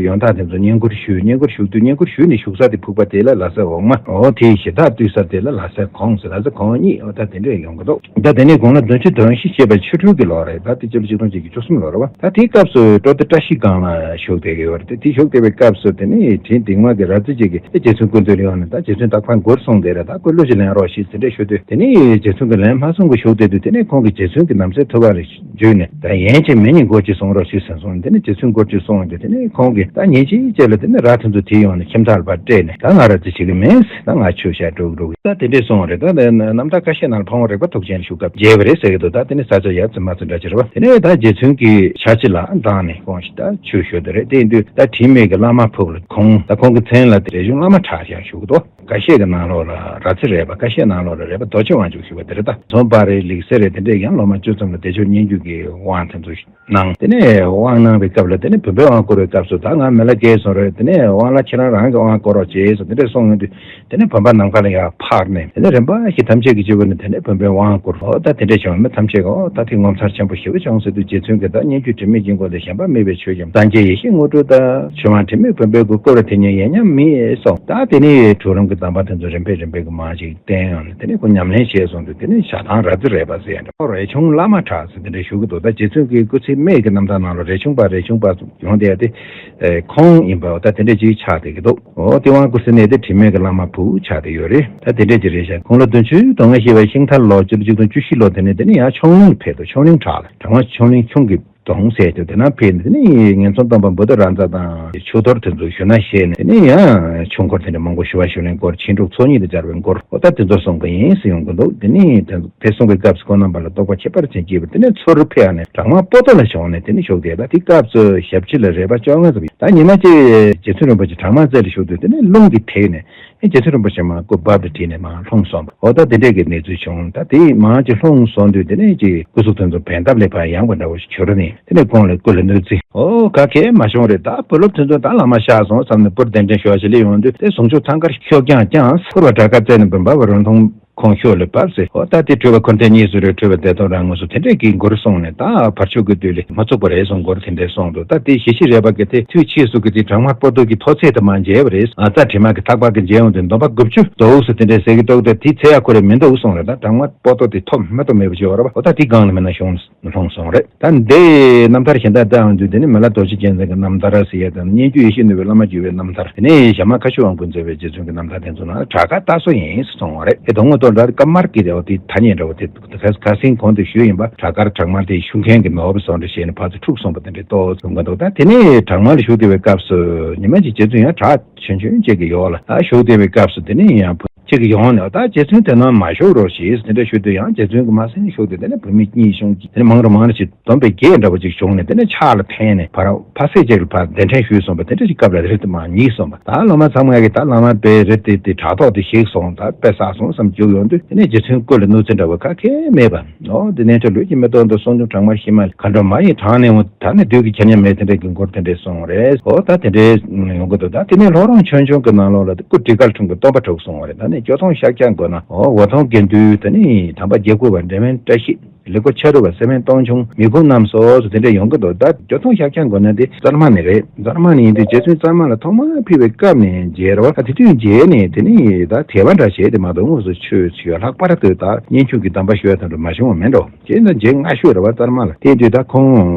ཡོན་བདག་དེ་ཚོ་བསྙེན་བཀུར་ཞུས། བསྙེན་བཀུར་ཞུ་དུས། བསྙེན་བཀུར་ཞུས་ནས་བཞུགས་ས་དེ་ཕུག་པ་དེ་ལ་ལ་སེ་འོག་མ། ཨོ་དེའི་གཞི་བདག་བཏུད་ས་དེ་ལ་ལ་སེ་གོང་ཟེར། ལ་སེ་གོང་གཉིས། ཨོ་ད་དེ་འདྲས་ཡོང་གི་འདུག། ད་དེ་ནས་དགུང་ལོ་བདུན་ཅུ་དོན་བཞི་བྱས་པ་ཆུ་སྦྲུལ་གྱི་ལོ་རེད། ད་དེ་སྤྱི་ལོ་ཆིག་སྟོང་གཅིག་བརྒྱ་བཅུ་གསུམ་ལོ་རེད་བ། ད་དེའི་སྐབས་སུ་ཀྲོ་ཏི་བཀྲ་ཤིས་སྒང་ལ་བཞུགས་བསྡད་ཀྱི་ཡོད་རེད། དེ་དེ་བཞུགས་བསྡད་པའི་སྐབས་སུ་དེ་ནས་དྲིན་དེ་མ་གི་ར་ཙི་ཅིག་གིས་དེ་རྗེ་བཙུན་སྐུ་མདུན་ལ་ཡོང་ནས། ད་རྗེ་བཙུན་ད་ཕར་མགུར་གསུངས་བསྡད་རེད། ད་ཁོ་གླུ་ཅིག་ལེན་རོགས་ཞེས་དེ་འདྲས་ཞུ་དུས། དེ་ནས་རྗེ་བཙུན་གྱིས་ལན་མ་གསུང་གི་བཞུགས་བསྡད་དུས། དེ་ནས་ཁོང་གིས་རྗེ་བཙུན་གྱི་ནམ་མཁའི་ཐོད་པ་ལ་འཇུས་ནས། ད་ཡན་ཆད་མི་གཉིས་མགུར་ཅིག་གསུང་རོགས་ཞེས་ཟེར་སོང་། དེ་ནས་རྗེ་བཙུན་མགུར་ཅིག་གསུངས་ཏེ། དེ་ནས་ཁོང་གིས་ད་ཉིན་གཅིག་རྗེས་ལ་དེ་ནས་ར་དེ་ཚོ་དེད་ཡོང་ནས་ཁྱིམ་ཚང་ལ་ཕར་སྤྲད་ནས། ད་ང་ར་ཙི་བྱེད་ཀྱི་མེད་ཟེར། ད་ང་ཆོས་བཤད་འགྲོ་གི་འགྲོ་གི། ད་དེ་འདྲས་གསུངས་རེད། ད་དེ་རྣམ་ཐར་ཁ་ཤས་ནང་ལ་ཕ་བོང་རེག་པ་ཐུགས་ཅན་ལ་བཞུགས་སྐབས་མཇལ་བ་རེད་ཟེར་གྱི་འདུག། ད་དེ་ནས་ས་ཆ་ཡ་ཙི་མ་ཙི་འདྲ་ཅིག་རེད་བ། དེ་ནས་ད་རྗེ་བཙུན་གྱི་ཕྱག་ཕྱི་ལ་བཏང་ནས་ཁོང་ཞིག་ད་ཆོས་ཞུ་དེ་རེད། དེ་ཡིན་དུས་ད་དྲི་མེད་ཀྱི་བླ་མ་ཕུག་ལ་ཁོང་། ད་ཁོང་གི་མཚན་ལ་དེ་རས་ཆུང་བླ་མ་གྲགས་ཤག་ཞུ་གི་འདུག། འགའ་ཤས་ཀྱི་ནང་ལོགས་ལ་ར་ཙི་རས་པ། འགའ་ཤས་ནང་ལོགས་ལ་རས་པ་རྡོ་རྗེ་དབང་ཕྱུག་ཞུ་བ་དེ་རེད། ད་ཛོམ་པ་རེད། ལེགས་སེ་རེད། དེ་འདྲས་ཡང་ལོ་མ་བཅུ་ཙམ་ལ་བདེ་མཆོག་སྙན་བརྒྱུད་ཀྱི་དབང་དེ་ཚོ་གནང་། དེ་ནས་དབང་གནང་བའི་སྐབས་ལ། དེ་ནས་བོད་པའི་དབང་བསྐུར་བའི་སྐབས་སུ། ད་ང་མི་ལ་བརྒལ་སོང་རེད། དེ་ནས་དབང་ལ་ཁྱེད་རང་རང་གི་དབང་བསྐུར་རོགས་བྱེད་ཟེར་དེ་འདྲས་གསུངས་ཡོང་དུས། དེ་ནས་བོད་པ་ནམ་མཁའ་ལ་ཡར་འཕར་ནས། དེ་ནས་རིམ་པ་བཞིན་ཐམས་ཅད་ཀྱི་སྤྱི་བོ་ནས་དེ་ནས་བོད་པའི་དབང་བསྐུར། འོ་ད་དེ་འདྲས་བྱུང་བ། མི་ཐམས་ཅད་ཀྱིས་འོ་ད་དེ་ངོ་མཚར་ཆེན་པོ་ཞེ་པོ་བྱུང་ཟེར་དུས། རྗེ་བཙུན་གྱིས་ད་སྙན་བརྒྱུད་དྲི་མེད་དཀྱིལ་འཁོར་ལས། གཞན་པ་མེད་པའི་ཆོས་ཀྱང་སངས་རྒྱས་ཡེ་ཤེས་དངོས་གྲུབ་ལྟར། ཆོས་དབང་དྲི་མེད་བོན་པོའི་མགུར། བསྐུར་བ་དེ་ཉིད་ཡིན་མཉམ་མེད་གསུངས། ད་དེ་ནས་གྲོལ་རིམ་གྱི་གདམས་པ་དེ་ཚོ་རིམ་པས་རིམ་པས་ཀྱི་མར་ཅིག་བསྟན་ཡོང་ནས། དེ་ནས་ཁོ་ཉམས་ལེན་བྱས་སོང་དུས། དེ་ནས་ཞག་དང་ར་ཙི་རས་པ་ཟེར་ཡ་འདྲ། རས་ཆུང་བླ་མ་གྲགས་ཟེར་དེ་འདྲ་ཞུ་གི་འདུག། ད་རྗེ་བཙུན་གྱི་སྐུ་ཚེ་སྨད་ཀྱི་རྣམ་ཐར་ནང་ལ་རས་ཆུང་པ་རས་ཆུང་པ་ཡོང་བསྡད་ཡ་དེ་ཁོང་ཡིན་པ། ད་དེ་འདྲ་ཅིག་ཆགས་བསྡད་ཀྱི་འདུག། འོ་དེ་དབང་བསྐུར་ས་གནས་དེ་དྲི་མེད་ཀྱི་བླ་མ་ཕུག་ཆགས་བསྡད་ཡོད་རེད། ད་དེ་འདྲ་ཅིག་རེད་ཤག། དགུང་ལོ་བདུན་ཅུ་དོན་ལྔ་བཞེས་པའི་ཤིང་ཐལ་ལོ་སྤྱི་ལོ་ཆིག་སྟོང་བཅུ་བཞི་ལོ་དེ་ནས་དེ་ནས་ཡང་ཆོས་གླིང་ཕེབས་འདུག། ཆོས་གླིང་བྲག་ལ། གྲང་བ་ཆོས་གླིང་ཁྱུང་གི་གདོང་ཟེར་དུས། དེ་ན་ཕེབས་ནས་དེ་ནས་ངན་སོང་སྟོན་པ་བུ་སྟོན་རབ་མཛངས་དང་ཆོས་རྡོར་དེ་ཚོ་ཞུ་ན་བཞེས་ནས། དེ་ནས་ཡང་ཆོས་འཁོར་དེ་འདྲ་མང་པོ་ཞུ་བ་ཞུ་ལེན་སྐོར། ཕྱིན་དྲུག་ཚོགས་གཉིས་དང་སྦྱར་བའི་མགུར། འོ་ད་དེ་ཚོ་གསུང་གི་ཡིན་ཟེར་ཡོང་གི་འདུག། དེ་ནས་དེ་དེ་གསུང་བའི་སྐབས་སུ་ཁོང་རྣམ་པ་ལ་རྟོགས་པ་ཁྱད་པར་ཅན་སྐྱེས་པས། དེ་ནས་མཚོ་རུ་ཕེབས་ནས་བྲག་དམར་པོ་ཏོ་ལ་བྱོན་ནས་དེ་ནས་བཞུགས་ཏེ། ད་དེ་སྐབས་སུ་ཞབས་ཕྱི་ལ་རས་པ་བཅོ་ལྔ་ཙམ་ཡོད། ད་ཉི་མ་གཅིག་རྗེ་བཙུན་རིན་པོ་ཆེ་བྲག་དམར་རྩེ་ལ་བཞུགས་དུས། དེ་ནས་རླུང་གིས་དེད་ནས། ཨེ་རྗེ་བཙུན་རིན་པོ་ཆེ་མར་སྐུ་བབས་ཏེ་བྲིས་ནས་མར་ལྷུང་སོང་བ། འོ་ད་དེ་འདྲས་ཀྱི་གནས་ཚུལ་བྱུང་། ད་དེ་མར་ཅིག་ལྷུང་སོང་དུས་དེ་ནས་ཅིག་སྐུ་གཟུགས་དེ་ཚོ་བན་ཐབས་ལས་ཕར་ཡངས་པ་འདྲ་བོ་ཞིག་བྱུང་ར་ནས་དེ་ནས་ཁོང་ལ་སྐུ་ལ་གནོད་འཚེ། འོ་ག་གེ་མ་བྱུང་རེད། ད་བུ་སློབ་དེ་ཚོ་ད་བླ་མ་གཤེགས་སོང་བསམ་ནས་སྤུར་གདན་འདྲེན་ཞུ་བ་ཞིག་སླེབས་ཡོང་དུས་དེ་ཟུང་འཇུག་ཐང་དཀར་ཤོག་རྐྱང་རྐྱང་ཕུར་བ་གྲལ་ཁར་བཙལ་ནས་བུམ་པ་བ་རོང་ཐུང་ཁོང་ཤོག་ལ་བབས་ཟེར། འོ་ད་དེ་སྤྲུལ་པ་འཁོར་འདས་གཉིས་སུ་རེད། སྤྲུལ་པ་བདེ་སྟོང་རང་ངོས་སུ་དེ་འདྲས་ཀྱི་མགུར་གསུངས་ནས་ད་བར་ཆོད་ཀྱི་དུས་ལས་མ་ཚུགས་པ་རེད་གསུངས། མགུར་དེ་འདྲས་གསུངས་འདུག་ད་དེ་ཞི་ཞི་རས་པ་གི་དེ་དུས་ཕྱིས་སུ་གི་དེ་བྲག་དམར་པོ་ཏོ་གི་ཐོག་ཚད་དུ་མར་མཇལ་བ་རེད། ཨ་ཙ་དྲི་མ་གི་ཐག་པ་གི་མཇལ་འོང་དུས་འདོན་པ་དགུ་བཅུ་འདུག་ཟེར་དེ་འདྲས་ཟེར་གི་འདུག་ད་དེ་ཚད་ཡག་ཁོ་རེ་མི་འདུག་གསུངས་རེད། ད་བྲག་དམར་པོ་ཏོ་དེ་ཐོབ་མི་ཐོབ་མེད་པ་བྱས་པ་རེད་པ། འོ་ད་དེ་སྒང་ལ་མེད་ན་ཤོང་ལྷུང་སོང་རེད། ད་འདི་རྣམ་ཐར་གཞན་དག་ལྟ་ཡོང་དུས་དེ་ནི་མི་ལ་རྡོ་རྗེ་རྒྱལ་མཚན་གྱི་རྣམ་ཐར་ཟེར་ཡ་དང་། སྙན་བརྒྱུད་ཡེ་ཤེས་ནུས་པའི་བླ་མ་བརྒྱུད་པའི་རྣམ་ཐར། དེ་ནས་ཞྭ་དམར་ཁ་ཆུ་དབང་པོས་མཛད་པའི་རྗེ་བཙུན་གྱི་རྣམ་ཐར་དེ་ཚོ་ནང་གྲགས་ཁ་ལྟ་སོ་ཡིན་གསུངས་པ་རེད། ཨེ་དོན་དངོས་ཐོག་ལ་ཀ་དམར་གྱི་རེད་བ། དེ་ཐ་སྙད་འདྲ་བོ་དེ་ཁ་ཁ་སེང་གོང་དུ་ཞུས་ཡིན་པ། བྲག་དཀར་བྲག་དམར་དེ་ཞུ་མཁན་གྱི་ནོར་བུ་བཟོ་འདྲ་བྱས་ནས་ཕར་ཚུར་འཁྲུག་སོང་བ་དེ་འདྲའི་ཏོག་ཙམ་ག་འདུག་ད་དེ་ནས་བྲག་དམར་ལ་བཞུགས་བསྡད་པའི་སྐབས་སུ་ཉི་མ་གཅིག་རྗེ་བཙུན་ཡང་བྲག་ཆུང་ཆུང་གཅིག་གི་འོག་ལ་ཨ་བཞུགས་བསྡད་པའི་སྐབས་སུ་དེ་ནས་ཡང་བུ་གཅིག་ཡོང་ནས། ད་རྗེ་བཙུན་དེ་ནང་མ་བཞུགས་རོགས་ཞེས་དེ་འདྲ་ཞུས་དུས་ཡང་རྗེ་བཙུན་གྱིས་མ་གསན། བཞུགས་ཏེ་དེ་ནས་བུད་མེད་གཉིས་བྱུང་། དེ་ནས་མང་རུ་མང་རུ་ཞིག་སྡོམ་པའི་རྒྱས་འདྲ་བོ་ཅིག་བྱུང་ནས་དེ་ནས་ཕྱག་ལ་འཕེན་ནས་ཕར་ཕ་སེ་གཅིག་ལ་ཕར་གདན་འདྲེན་ཞུས་སོང་བ། དེ་འདྲ་ཞིག་སྐབས་ལ་རི་དེ་མར་ཉིལ་སོང་བ། ད་སློབ་མ་ཚང་མ་གིས་ད་བླ་མ་དཔེ་རི་དེ་དེ་དྲག་ཐོག་དེ་ཞིག་སོང་། ད་དཔེ་བསགས་སོང་བསམ་བཅུག་ཡོང་དུས་དེ་ནས་རྗེ་བཙུན་སྐུ་ལ་གནོད་འཚེ་འདྲ་བོ་ག་གེ་མེད་པ། འོ་དེ་ནས་ཁྲོ་ལུས་ཀྱི་མེ་ཏོག་འདི་གསུང་འབྱོན་བྲག་དམར་ཤི་མ་ལ་མཁའ་འགྲོ་མ་ཡི་གྲངས་ནས་འོང་། ད་ནི་བདུད་ཀྱི་ཁྱེར་ཉམས་མེད། དེ་འདྲ་གི་མགུར་དེ་འདྲས་གསུངས་རེད། འོ་ད་དེ་འདྲས་ཡོང་གི་འདུག་ད་དེ་ནས་ལྷོ་རོང་ཆོས་འབྱུང་གི་ནང་ལོགས་ལ་སྐུ་བྲི་དཀར་འཁྲུངས་ཀྱི་སྟོན་པ་དྲུག་གསུངས་པ་རེད། ད་ནི་སྐྱོ་སྟོན་ཤཱཀྱ་མགོན་ན། འོ་འོ་སྟོན་དགེ་འདུན། དེ་ནས་དམ་པ་རྒྱལ་བཀོད་པ་འབྲེང་བན་བཀྲ་ཤིས། ལེགས་པོ་ཆ་རུ་བ་སེ་བན་སྟོང་ཆུང་། མི་ཁུངས་རྣམས་སོ་སོ་དེ་འདྲས་ཡོང་གི་འདུག་ད་སྐྱོ་སྟོན་ཤཱཀྱ་མགོན་ན་དེ་ཙར་མ་ནས་རེད། ཙར་མ་ནས་ཡིན་དུས་རྗེ་བཙུན་ཙར་མ་ལ་ཐོག་མར་ཕུལ་བའི་སྐབས་ནས་མཇལ་རོ། ད་དེ་དུས་མཇལ་ནས་དེ་ནས་ད་དད་པ་འདྲ་བྱས་ཏེ་མ་གཏོགས་དངོས་སུ་ཆོས་ཞུ་ཡ་ལྷག་པར་དུ་ད་སྙན་ཞུ་གི་གདམས་པ་ཞུ་ཡ་དེ་འདྲ་མ་བྱུང་བ་མིན་འགྲོ། དེ་ནས་མཇལ་སྔ་ཤོས་རེད་བ་ཙར་མ་ལ། དེ་དུས་ད་ཁོང་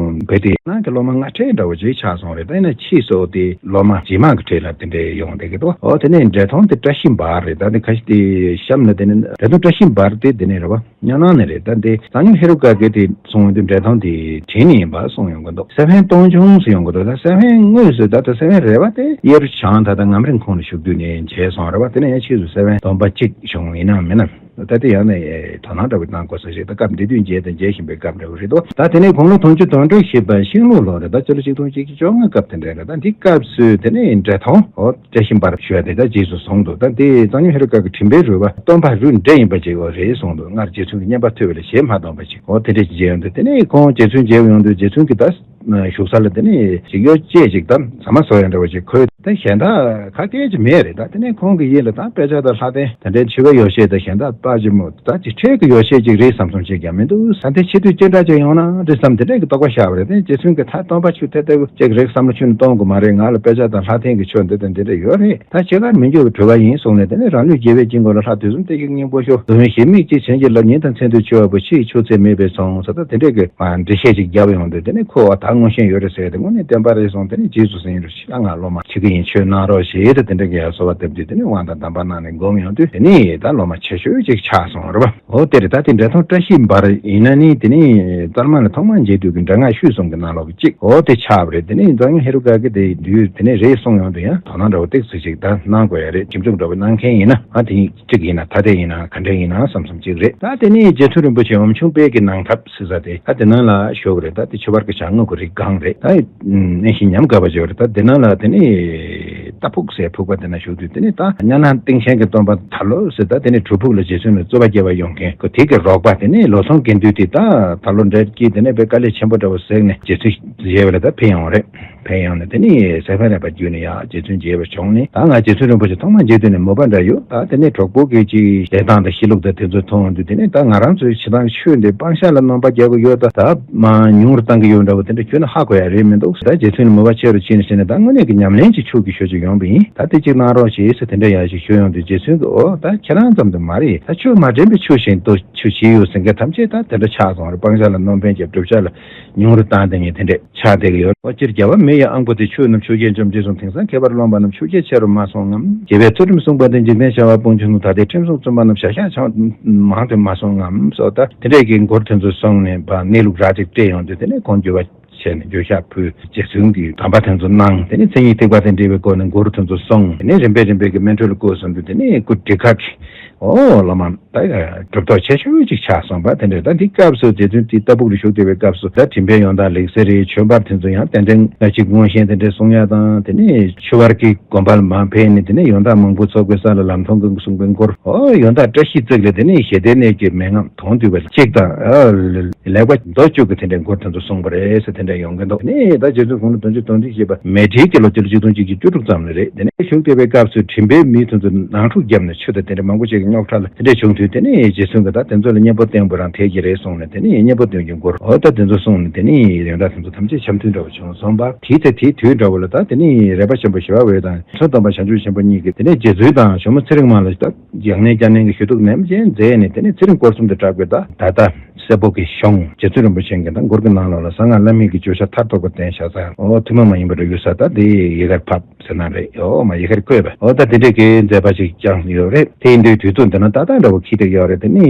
བོད་དེ་ནང་གི་སློབ་མ་སྔ་གྲས་འདྲ་བོ་ཅིག་ཆགས་སོང་རེད། ད་ཡིན་ན་ཕྱིས་སུ་དེ་སློབ་མ་རྗེས་མ་གི་གྲས་ལ་དེ་འདྲས་ཡོང་བསྡད་ཀྱི་འདུག་འོ་དེ་ནས་འབྲས་ཐོང་དེ་བཀྲ་ཤིས་འབར་རེད། ད་དེ་ཁ་ཤས་དེ་གཤམ་ལ་དེ་ནས་འབྲས་ཐོང་བཀྲ་ཤིས་འབར་དེ་དེ་ནས་རེད་བ། ཉམས་སྣང་ནས་རེད། ད་དེ་གཙང་སྨྱོན་ཧེ་རུ་ཀ་གིས་དེ་གསུངས་ཡོང་དུས་འབྲས་ཐོང་དེ་བྲིས་ནས་ཡིན་པ་གསུངས་ཡོང་གི་འདུག་སེ་བན་སྟོང་ཆུང་ཟེར་ཡོང་གི་འདུག་ད་སེ་བན་དངོས་སུ་ད་ལྟ་སེ་བན་རེད་བ། དེ་གཡས་རུ་བྱང་ད་ལྟ་ངམ་རིང་ཁོངས་ལ་བཞུགས་དུས་ནས་མཇལ་སོང་རེད་བ། དེ་ནས་ཡང་ཕྱིས་སུ་སེ་བན་སྟོན་པ་གཅིག་བྱུང་ཡིན་ནམ་མིན་ནམ། ད་དེ་ཡང་ནས་དོ་སྣང་འདྲ་བོ་གནང་དགོས་ས་ཞིག་ད་སྐབས་འདི་དུས་མཇལ་དང་མཇལ་བཞིན་པའི་སྐབས་འདྲ་བོ་རེད་འདུག་ད་དེ་ནས་དགུང་ལོ་དུང་ཕྱུར་དོན་དྲུག་བཞེས་པ་ཤིང་ལུག་ལོ་རེད། ད་སྤྱི་ལོ་ཆིག་སྟོང་གཅིག་བརྒྱ་བཅོ་ལྔ་སྐབས་དེ་འདྲ་རེད། ད་འདི་སྐབས་སུ་དེ་ནས་འབྲས་ཐོང་འོ་བཀྲ་ཤིས་འབར་ཞུ་བ་དེ་ད་རྗེས་སུ་བཟུང་འདུག་ད་འདི་གཙང་སྨྱོན་ཧེ་རུ་ཀ་གི་དྲན་པའི་རོལ་པ་སྟོན་པ་རུ་འདྲེ་ཡིན་པ་ཅིག་འོ་རེད་གསུངས་འདུག་སྔར་རྗེ་བཙུན་གྱི་བསྙེན་པ་ཐོས་པ་ལས་ཞེ་མ་གཏོགས་པ་ཅིག་འོ་དེ་འདྲ་ཅིག་མཇལ་ཡོང་དུས་དེ་ནས་ཁོང་རྗེ་བཙུན་མཇལ་ཡོང་དུས་རྗེ་བཙུན་གྱི་ད་བཞུགས་ས་ལ་དེ་ནས་ཅིག་གཡོ་སྐྱེས་ཅིག་དང་ཟ་མ་བཟོ་ཡ་འདྲ་བ་ཅིག་ཁོས་ད་གཞན་དག་ག་གེ་ཅིག་མེད་རེད། ད་དེ་ནས་ཁོང་གི་ཡིད་ལ་ད་དཔེ་ཆ་དང་ལྷ་རྟེན་དེ་འདྲའི་མཆོད་པའི་ཡོ་བྱད་དང་གཞན་དག་དཔའ་ཅིག་མོ་ད་ཅིག་ཁྲེལ་གྱི་ཡོ་བྱད་ཅིག་རེད་བསམ་བསམ་ཅིག་ཀྱང་མི་འདུག་ས་དེ་ཕྱི་དུས་ཅི་འདྲ་ཅིག་ཡོང་ན་འགྲིག་བསམ་དེ་འདྲའི་གི་དོགས་པ་ཤར་བ་རེད། དེ་རྗེ་བཙུན་གྱིས་ད་སྟོན་པ་ཆུ་ཐེ་ཐེ་ཅིག་རེད་བསམ་བློ་ཁྱོན་ནས་གཏོང་དགོས་མ་རེད། ང་ལ་དཔེ་ཆ་དང་ལྷ་རྟེན་གྱི་མཆོད་འདི་དང་འདི་འདྲ་ཡོད་རེད། ད་ཇི་ལྟར་མི་འགྱུར་བའི་གྲོལ་བ་ཡིན་གསུངས་ནས་དེ་ནས་རང་ལུས་རྒྱལ་བའི་དཀྱིལ་འཁོར་ལ་ལྷ་དུས་གསུམ་གཏེར་གྱི་སྙིང་པོ་ཤོག་འཛུམ་བཞིན་མིག་གཅིག་བྱིན་གྱིས་བརླབ། ཉིན་དང་མཚན་དུ་མཆོད་པ་པོ་ཕྱིའི་ཆོས་ཚད་མེད་པའི་ཚོང་ཟེར། ད་དེ་འདྲས་ཀྱི་འགྲེལ་བཤད་ཅིག་བརྒྱབ་ཡོང་དུས་དེ་ནས་ཁོ་བ་ད་མངོན་ཤེས་ཡོད་རེད་ཟེར་ཏེ་དངོས་གནས་བསྟན་པ་རེད་གསུངས། དེ་ནས་རྗེས་སུ་ཟིན་རུ་ཤི་ལ་ང་སློབ་མ་ཁྱེད་ཀྱི་ཡིན་མཆོད་གནང་རོགས་ཞེས་ད་དེ་འདྲས་ཀྱི་ཡ་གསོལ་བ་བཏབ་དུས་དེ་ནས་དབང་དང་གདམས་པ་གནང་ནས་སྒོམ་ཡོང་དུས་དེ་ནས་ད་སློབ་མ་ཆེ་ཤོས་ཅིག་ཆགས་སོང་རེད་པ། འོ་དེ་རེད། ད་དེ་འབྲས་ཐོང་བཀྲ་ཤིས་འབར་ཡིན་ན་ནི་དེ་ནི་ཙར་མ་ལ་ཐོག་མར་མཇལ་དུས་ཀྱི་འདྲ་སྔགས་ཤུལ་གསུམ་གྱི་ནང་ལོགས་ཀྱི་གཅིག་འོ་དེ་ཆགས་པ་རེད། དེ་ནི་གཙང་སྨྱོན་ཧེ་རུ་ཀ་གི་དེ་དུས་དེ་ནི་རེད་གསུངས་ཡོང་དུས་ཡང་དོ་སྣང་འདྲ་བོ་ཏོག་ཙམ་ཞིག་ད་གནང་དགོས་ཡ་རེད། ཞིབ་འཇུག་འདྲ་བོ་གནང་མཁན་ཡིན་ན་ཨ་དེ་གཅིག་ཡིན་ན་ཐ་དད་ཡིན་ན་ག་འདྲ་ཡིན་ན་བསམ་བསམ་གཅིག་རེད། ད་དེ་ནི་རྗེ་བཙུན་རིན་པོ་ཆེ་འོམ་ཆུང་དཔལ་གྱི་ནང་ཐབས་ཟེར་ས་དེ་ད་དེ་ནང་ལ་ཞོག་རེད། ད་དེ་ཆོས་པར་གྱི་བྱ་དངོས་ཀྱི་རིགས་གང་རེད། ད་གནས་ཤིང་ཉམས་དགའ་བ་ཞིག་རེད། ད་དེ་ནང་ལ་དེ་ནི་རྟ་ཕུག་ཟེར་ཕུག་པ་དེ་ན་བཞུགས་དུས་དེ་ནི་ད་གཉའ་ནང་སྟེང་ཆེན་གྱི་སྟོན་པ་ད་ལོ་ཟེར་ད་དེ་ནི་གྲུབ་ཕུག་ལ་རྗེ་བཙུན་ལ་རྩོད་པ་རྒྱབ་པ་ཡོང་མཁན་ཁོ་དེ་གི་རོགས་པ་དེ་ནི་ལོ་ཚོང་དགེ་འདུན་དེ་ད་ད་ལོ་འདྲ་གྱིས་དེ་ནི་དཔེ་དཀའ་ལས་ཆེན་པོ་འདྲ་བོ་ཟེར་ནས་རྗེ་བཙུན་མཇལ་བ་ལ་ད་ཕེབས་ཡོང་བ་རེད། ཕེབས་ཡོང་ནས་དེ་ནི་སེ་བན་རས་པ་བརྒྱུད་ནས་ཡང་རྗེ་བཙུན་མཇལ་བར་བྱུང་ནས་ད་ང་རྗེ་བཙུན་རིན་པོ་ཆེ་ཐོག་མ་མཇལ་དུས་ནས་མོས་པ་འདྲ་ཡོད། ད་དེ་ནི་གྲོགས་པོ་གི་ཅིག་ལས་སྟངས་དང་གཤིས་ལུགས་དང་དེ་ཚོ་མཐོང་ཡོང་དུས་དེ་ནི་ད་ང་རང་ཚོའི་བྱེད་སྟངས་ཆོས་འདི་སྤང་བྱ་ལ་སྣོན་པ་རྒྱག་གི་ཡོད། ད་ད་མ་ཉུང་རུ་བཏང་གི་ཡོད་འདྲ་བོ་དེ་འདྲ་ཁྱོན་ནས་ཧ་གོ་ཡ་རེད་མི་འདུག་ད་རྗེ་བཙུན་ནི་མོས་པ་ཆེ་རུ་ཕྱིན་ནས་ཕྱིན་ནས་ད་དངོས་གནས་ཀྱི་ཉམས་ལེན་གྱི་ཆོས་ཀྱི་ཆོས་ཅིག་ཡོང་བ་ཡིན། ད་དེ་གཅིག་གནང་རོགས་ཞེས་ཟེར་དེ་འདྲ་ཡང་ཞིག་ཞུ་ཡོང་དུས་རྗེ་བཙུན་གྱིས་འོ་ད་ཁྱེད་རང་ཙམ་དུ་མ་རེད། ད་ཆོས་མ་འདྲེན་པའི་ཆོས་གཞན་དུ་ཆོས་བྱེད་ཡོད་ཟེར་མཁན་ཐམས་ཅད་ད་དེ་འདྲ་ཆགས་སོང་རེད། སྤང་བྱ་ལ་སྣོན་པ་བརྒྱབ་བསྒྲུབ་བྱ་ལ་ཉུང་རུ་བཏང་དེ་ངས་དེ་འདྲས་ཆགས་བསྡད་ཀྱི་ཡོད། ཨོ་སྤྱིར་རྒྱལ་བ་མི་ཡི་དབང་པོ་དེ། ཆོས་རྣམས་ཆོས་ཀྱི་ལྕམ་ཅེས་གསུངས། དེང་སང་ཁྱད་པར་རློམ་པ་རྣམས། ཆོས་བརྒྱད་ཆ་རུ་མ་སོང་ངམ། རྒྱལ་བའི་ཚུལ་ཁྲིམས་སྲུང་པ་དེ། འཇིག་རྟེན་བྱ་བ་དཔུང་ཆེན་ནོ། ད་ལྟའི་ཁྲིམས་སྲུང་བཙུན་པ་རྣམས། བྱ་བཞག་ཆང་མང་དུ་མ་སོང་ངམ་སོགས། ད་དེ་འདྲས་ཀྱི་མགུར་དེ་ཚོ་གསུངས་ནས་བ་གནས་ལུགས་ར་ཅིག་སྤྲད་ཡོང་དུས་དེ་ནས་ཁོང་འགྱུར་བ་བྱས་ནས་འགྱོད་བཤགས་ཕུལ། རྗེ་བཙུན་གྱི་གདམས་པ་དེ་ཚོ་གནང་། དེ་ནས་མཚན་ཉིད་ཐེག་པ་དང་འབྲེལ་བའི་སྒོ་ནས་མགུར་དེ་ཚོ་གསུངས། དེ་ནས་རིམ་པས་རིམ་པས་ཀྱི་སྨིན་གྲོལ་ལ་བཀོད་སོང་དུས་དེ་ནས་སྐུ་དྲི་ཁ་གི་ཨོ་བླ་མ་ད་གྲུབ་ཐོབ་ཆེ་ཤོས་ཅིག་ཆགས་སོང་པ། དེ་འདྲ་ད་འདི་སྐབས་སུ་རྗེ་བཙུན་དེ་ལྟ་ཕུག་ལ་བཞུགས་བསྡད་པའི་སྐབས་སུ་ད་དྲན་པའི་ཡོན་བདག་ལེགས་གསལ་རེད། ཆོས་འབར་དེ་ཚོ་ཡང་ཏན་ཏན་སྔ་ཕྱི་མངོན་ཞེན་དེ་འདྲ་གསུང་ཡ་དང་། དེ་ནས་ཆུ་བར་གྱི་དགོན་པར་མར་ཕེབས་ནས་དེ་ནས་ཡོན་བདག་མང་པོ་ཚོགས་པའི་ས་ལ་ལམ་མཐོང་གི་གསུང་པའི་མགོར། ཨོ་ཡོན་བདག་བཀྲ་ཤིས་བརྩེགས་ལས་དེ་ནས་ཞི་བདེའི་གནས་ཀྱི་མན་ངག་དོན་བསྡུས་པ་གཅིག་དང་། ཨོ་ལེགས་པ་མདོ་བཅུ་གི་དེ་འདྲའི་མགུར་དེ་ཚོ་གསུངས་པ་རེད་ཟེར་དེ་འདྲ་ཡོང་གི་འདུག་ནས་ད་རྗེ་བཙུན་དགུང་ལོ་བདུན་ཅུ་དོན་བདུན་བཞེས་པ་མེ་ཁྲིའི་གི་ལོ་སྤྱི་ལོ་ཆིག་སྟོང་གཅིག་བརྒྱ་བཅུ་དྲུག་ཙམ་ལ་རེད། དེ་ནས་བཞུགས་བསྡད་པའི་སྐབས་སུ་དྲན་པའི་མི་དེ་ཚོ་ནང་འཁྲུག་བརྒྱབ་ནས་ཆུ་དང་དེ་འདྲ་མང་པོ་ཞིག་གི་རྙོག་དྲ་ལ་དེ་འདྲ་བྱུང་དུས། དེ་ནས་རྗེ་བཙུན་གྱིས་ད་དེ་ཚོ་ལ་གཉེན་པོ་བསྟེན་པོ་རང་འཐད་ཀྱི་རེད་གསུངས་ནས། དེ་ནས་གཉེན་པོ་བསྟེན་རྒྱུའི་མགུར་ཨོ་ད་དེ་ཚོ་གསུངས་ནས། དེ་ནས་ཡོན་བདག་དེ་ཚོ་ཐམས་ཅད་འཆམ་མཐུན་འདྲ་བོ་བྱུང་སོང་པ། དེའི་ཚེ་དེའི་དུས་འདྲ་བོ་ལ་ད་དེ་ནས་རས་པ་ཆེན་པོ་ཞི་བ་འོད་དང་ཚུལ་སྟོན་པ་བྱང་ཆུབ་ཆེན་པོ་གཉིས་ཀྱིས་དེ་ནས་རྗེ་བཙུན་དང་ཇོ་མོ་ཚེ་རིང་མ་ལ་ད་ཡང་ནས་བསྐྱར་ནས་ཀྱི་ཞུ་གཏུག་ནན་ཅན་མཛད་ནས། དེ་ནས་ཚེ་རིང་སྐོར་གསུམ་དུ་གྲགས་པའི་ད་ད་ལྟ་སེར་པོ་གི་གཞུང་རྗེ་བཙུན་རིན་པོ་ཆེ་གིས་ད་མགུར་གྱི་ནང་ལོགས་ལ་གསང་སྔགས་བླ་མེད་ཀྱི་བརྗོད་བྱ་མཐར་ཐུག་པ་བསྟན་བཞག་ས། ཨོ་ཐུན་མོང་མ་ཡིན་པ་འགྲོ་རྒྱུ་ས་ད་དེ་ཡི་གེར་ཕབ་ཟེར་ན་རེད། ཨོ་མ་ཡི་གེར་བཀོད་པ། ཨོ་ད་དེ་འདྲས་ཀྱི་མཛད་པ་ཞིག་ཀྱང་ཡོད་རེད། དེ་ཡིན་དུས་དུས་ཚོད་འདི་ན་ཏག་ཏག་འདྲ་བོ་ཁྱི་དེ་ཡོད་རེད། དེ་ནི་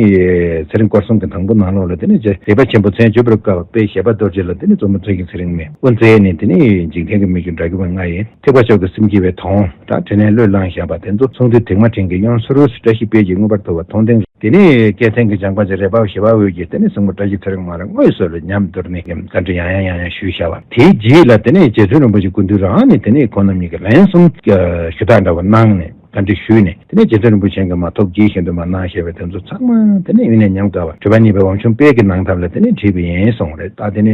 ཚེ་རིང་སྐོར་གསུམ་གྱི་དང་པོ་ནང་ལོགས་ལ་དེ་ནི་རྗེ་རས་པ་ཆེན་པོ་མཚན་བརྗོད་པར་དཀའ་བ་དཔལ་བཞད་པ་རྡོ་རྗེ་ལ་དེ་ནི་མཛོ་མོ་ཚེ་རིང་ཚེ་རིང་མས་དབུ་མཛད་ནས། དེ་ནི་འཇིག་རྟེན་གྱི་མི་རྒྱུད་འདྲ་རྒྱུ་བ་ལྔ་ཡི་ཐེག་པ་མཆོག་གི་སེམས་བསྐྱེད་པའི་དོན་ད་དྲིན་ལན་བློས་བསླངས་བཞག་པ་དེ་ཚོ་གསུང་དུས་དེང་མ་དྲིན་གྱི་དབྱངས་སུ་རུ་བཀྲ་ཤིས་དཔལ་གྱིས་མངོན་པར་མཐོ་བ་མཐོང་ལྡན། དེ་ནས་སྐལ་ལྡན་གྱི་ལྗང་པ་ཅིག་རས་པ་ཞི་བ་འོད་ཀྱིས་དེ་ནས་སྲིང་མོ་བཀྲ་ཤིས་ཚེ་རིང་མ་ལ་དངོས་སུ་ལ་ཉམས་བསྡུར་ནས་བཀའ་འདྲི་ཡང་ཡང་ཡང་ཡང་ཞུས་བཞག་པ། དེའི་རྗེས་ལ་དེ་ནས་རྗེ་བཙུན་རིན་པོ་ཆེ་སྐུ་མདུན་རང་ནས་དེ་ནས་ཁོང་རྣམ་གཉིས་ཀྱིས་ལན་གསུམ་ཞུ་དག་འདྲ་བ་གནང་ནས་བཀའ་འདྲི་ཞུས་ནས། དེ་ནས་རྗེ་བཙུན་རིན་པོ་ཆེ་གིས་མ་ཐོབ་དགྱེས་བཞིན་དུ་མ་གནང་བཞག་པའི་དེ་ཚོ་ཚང་མ་དེ་ནས་དབུས་ནས་ཉམས་དགའ་བ་གྲུབ་པ་བརྙེས་པའི་འོག་ཆུང་དཔལ་གྱི་ནང་ཐབས་ལ་དེ་ནས་བྲིས་པ་ཡིན་གསུངས་རེད། ད་དེ་ནས་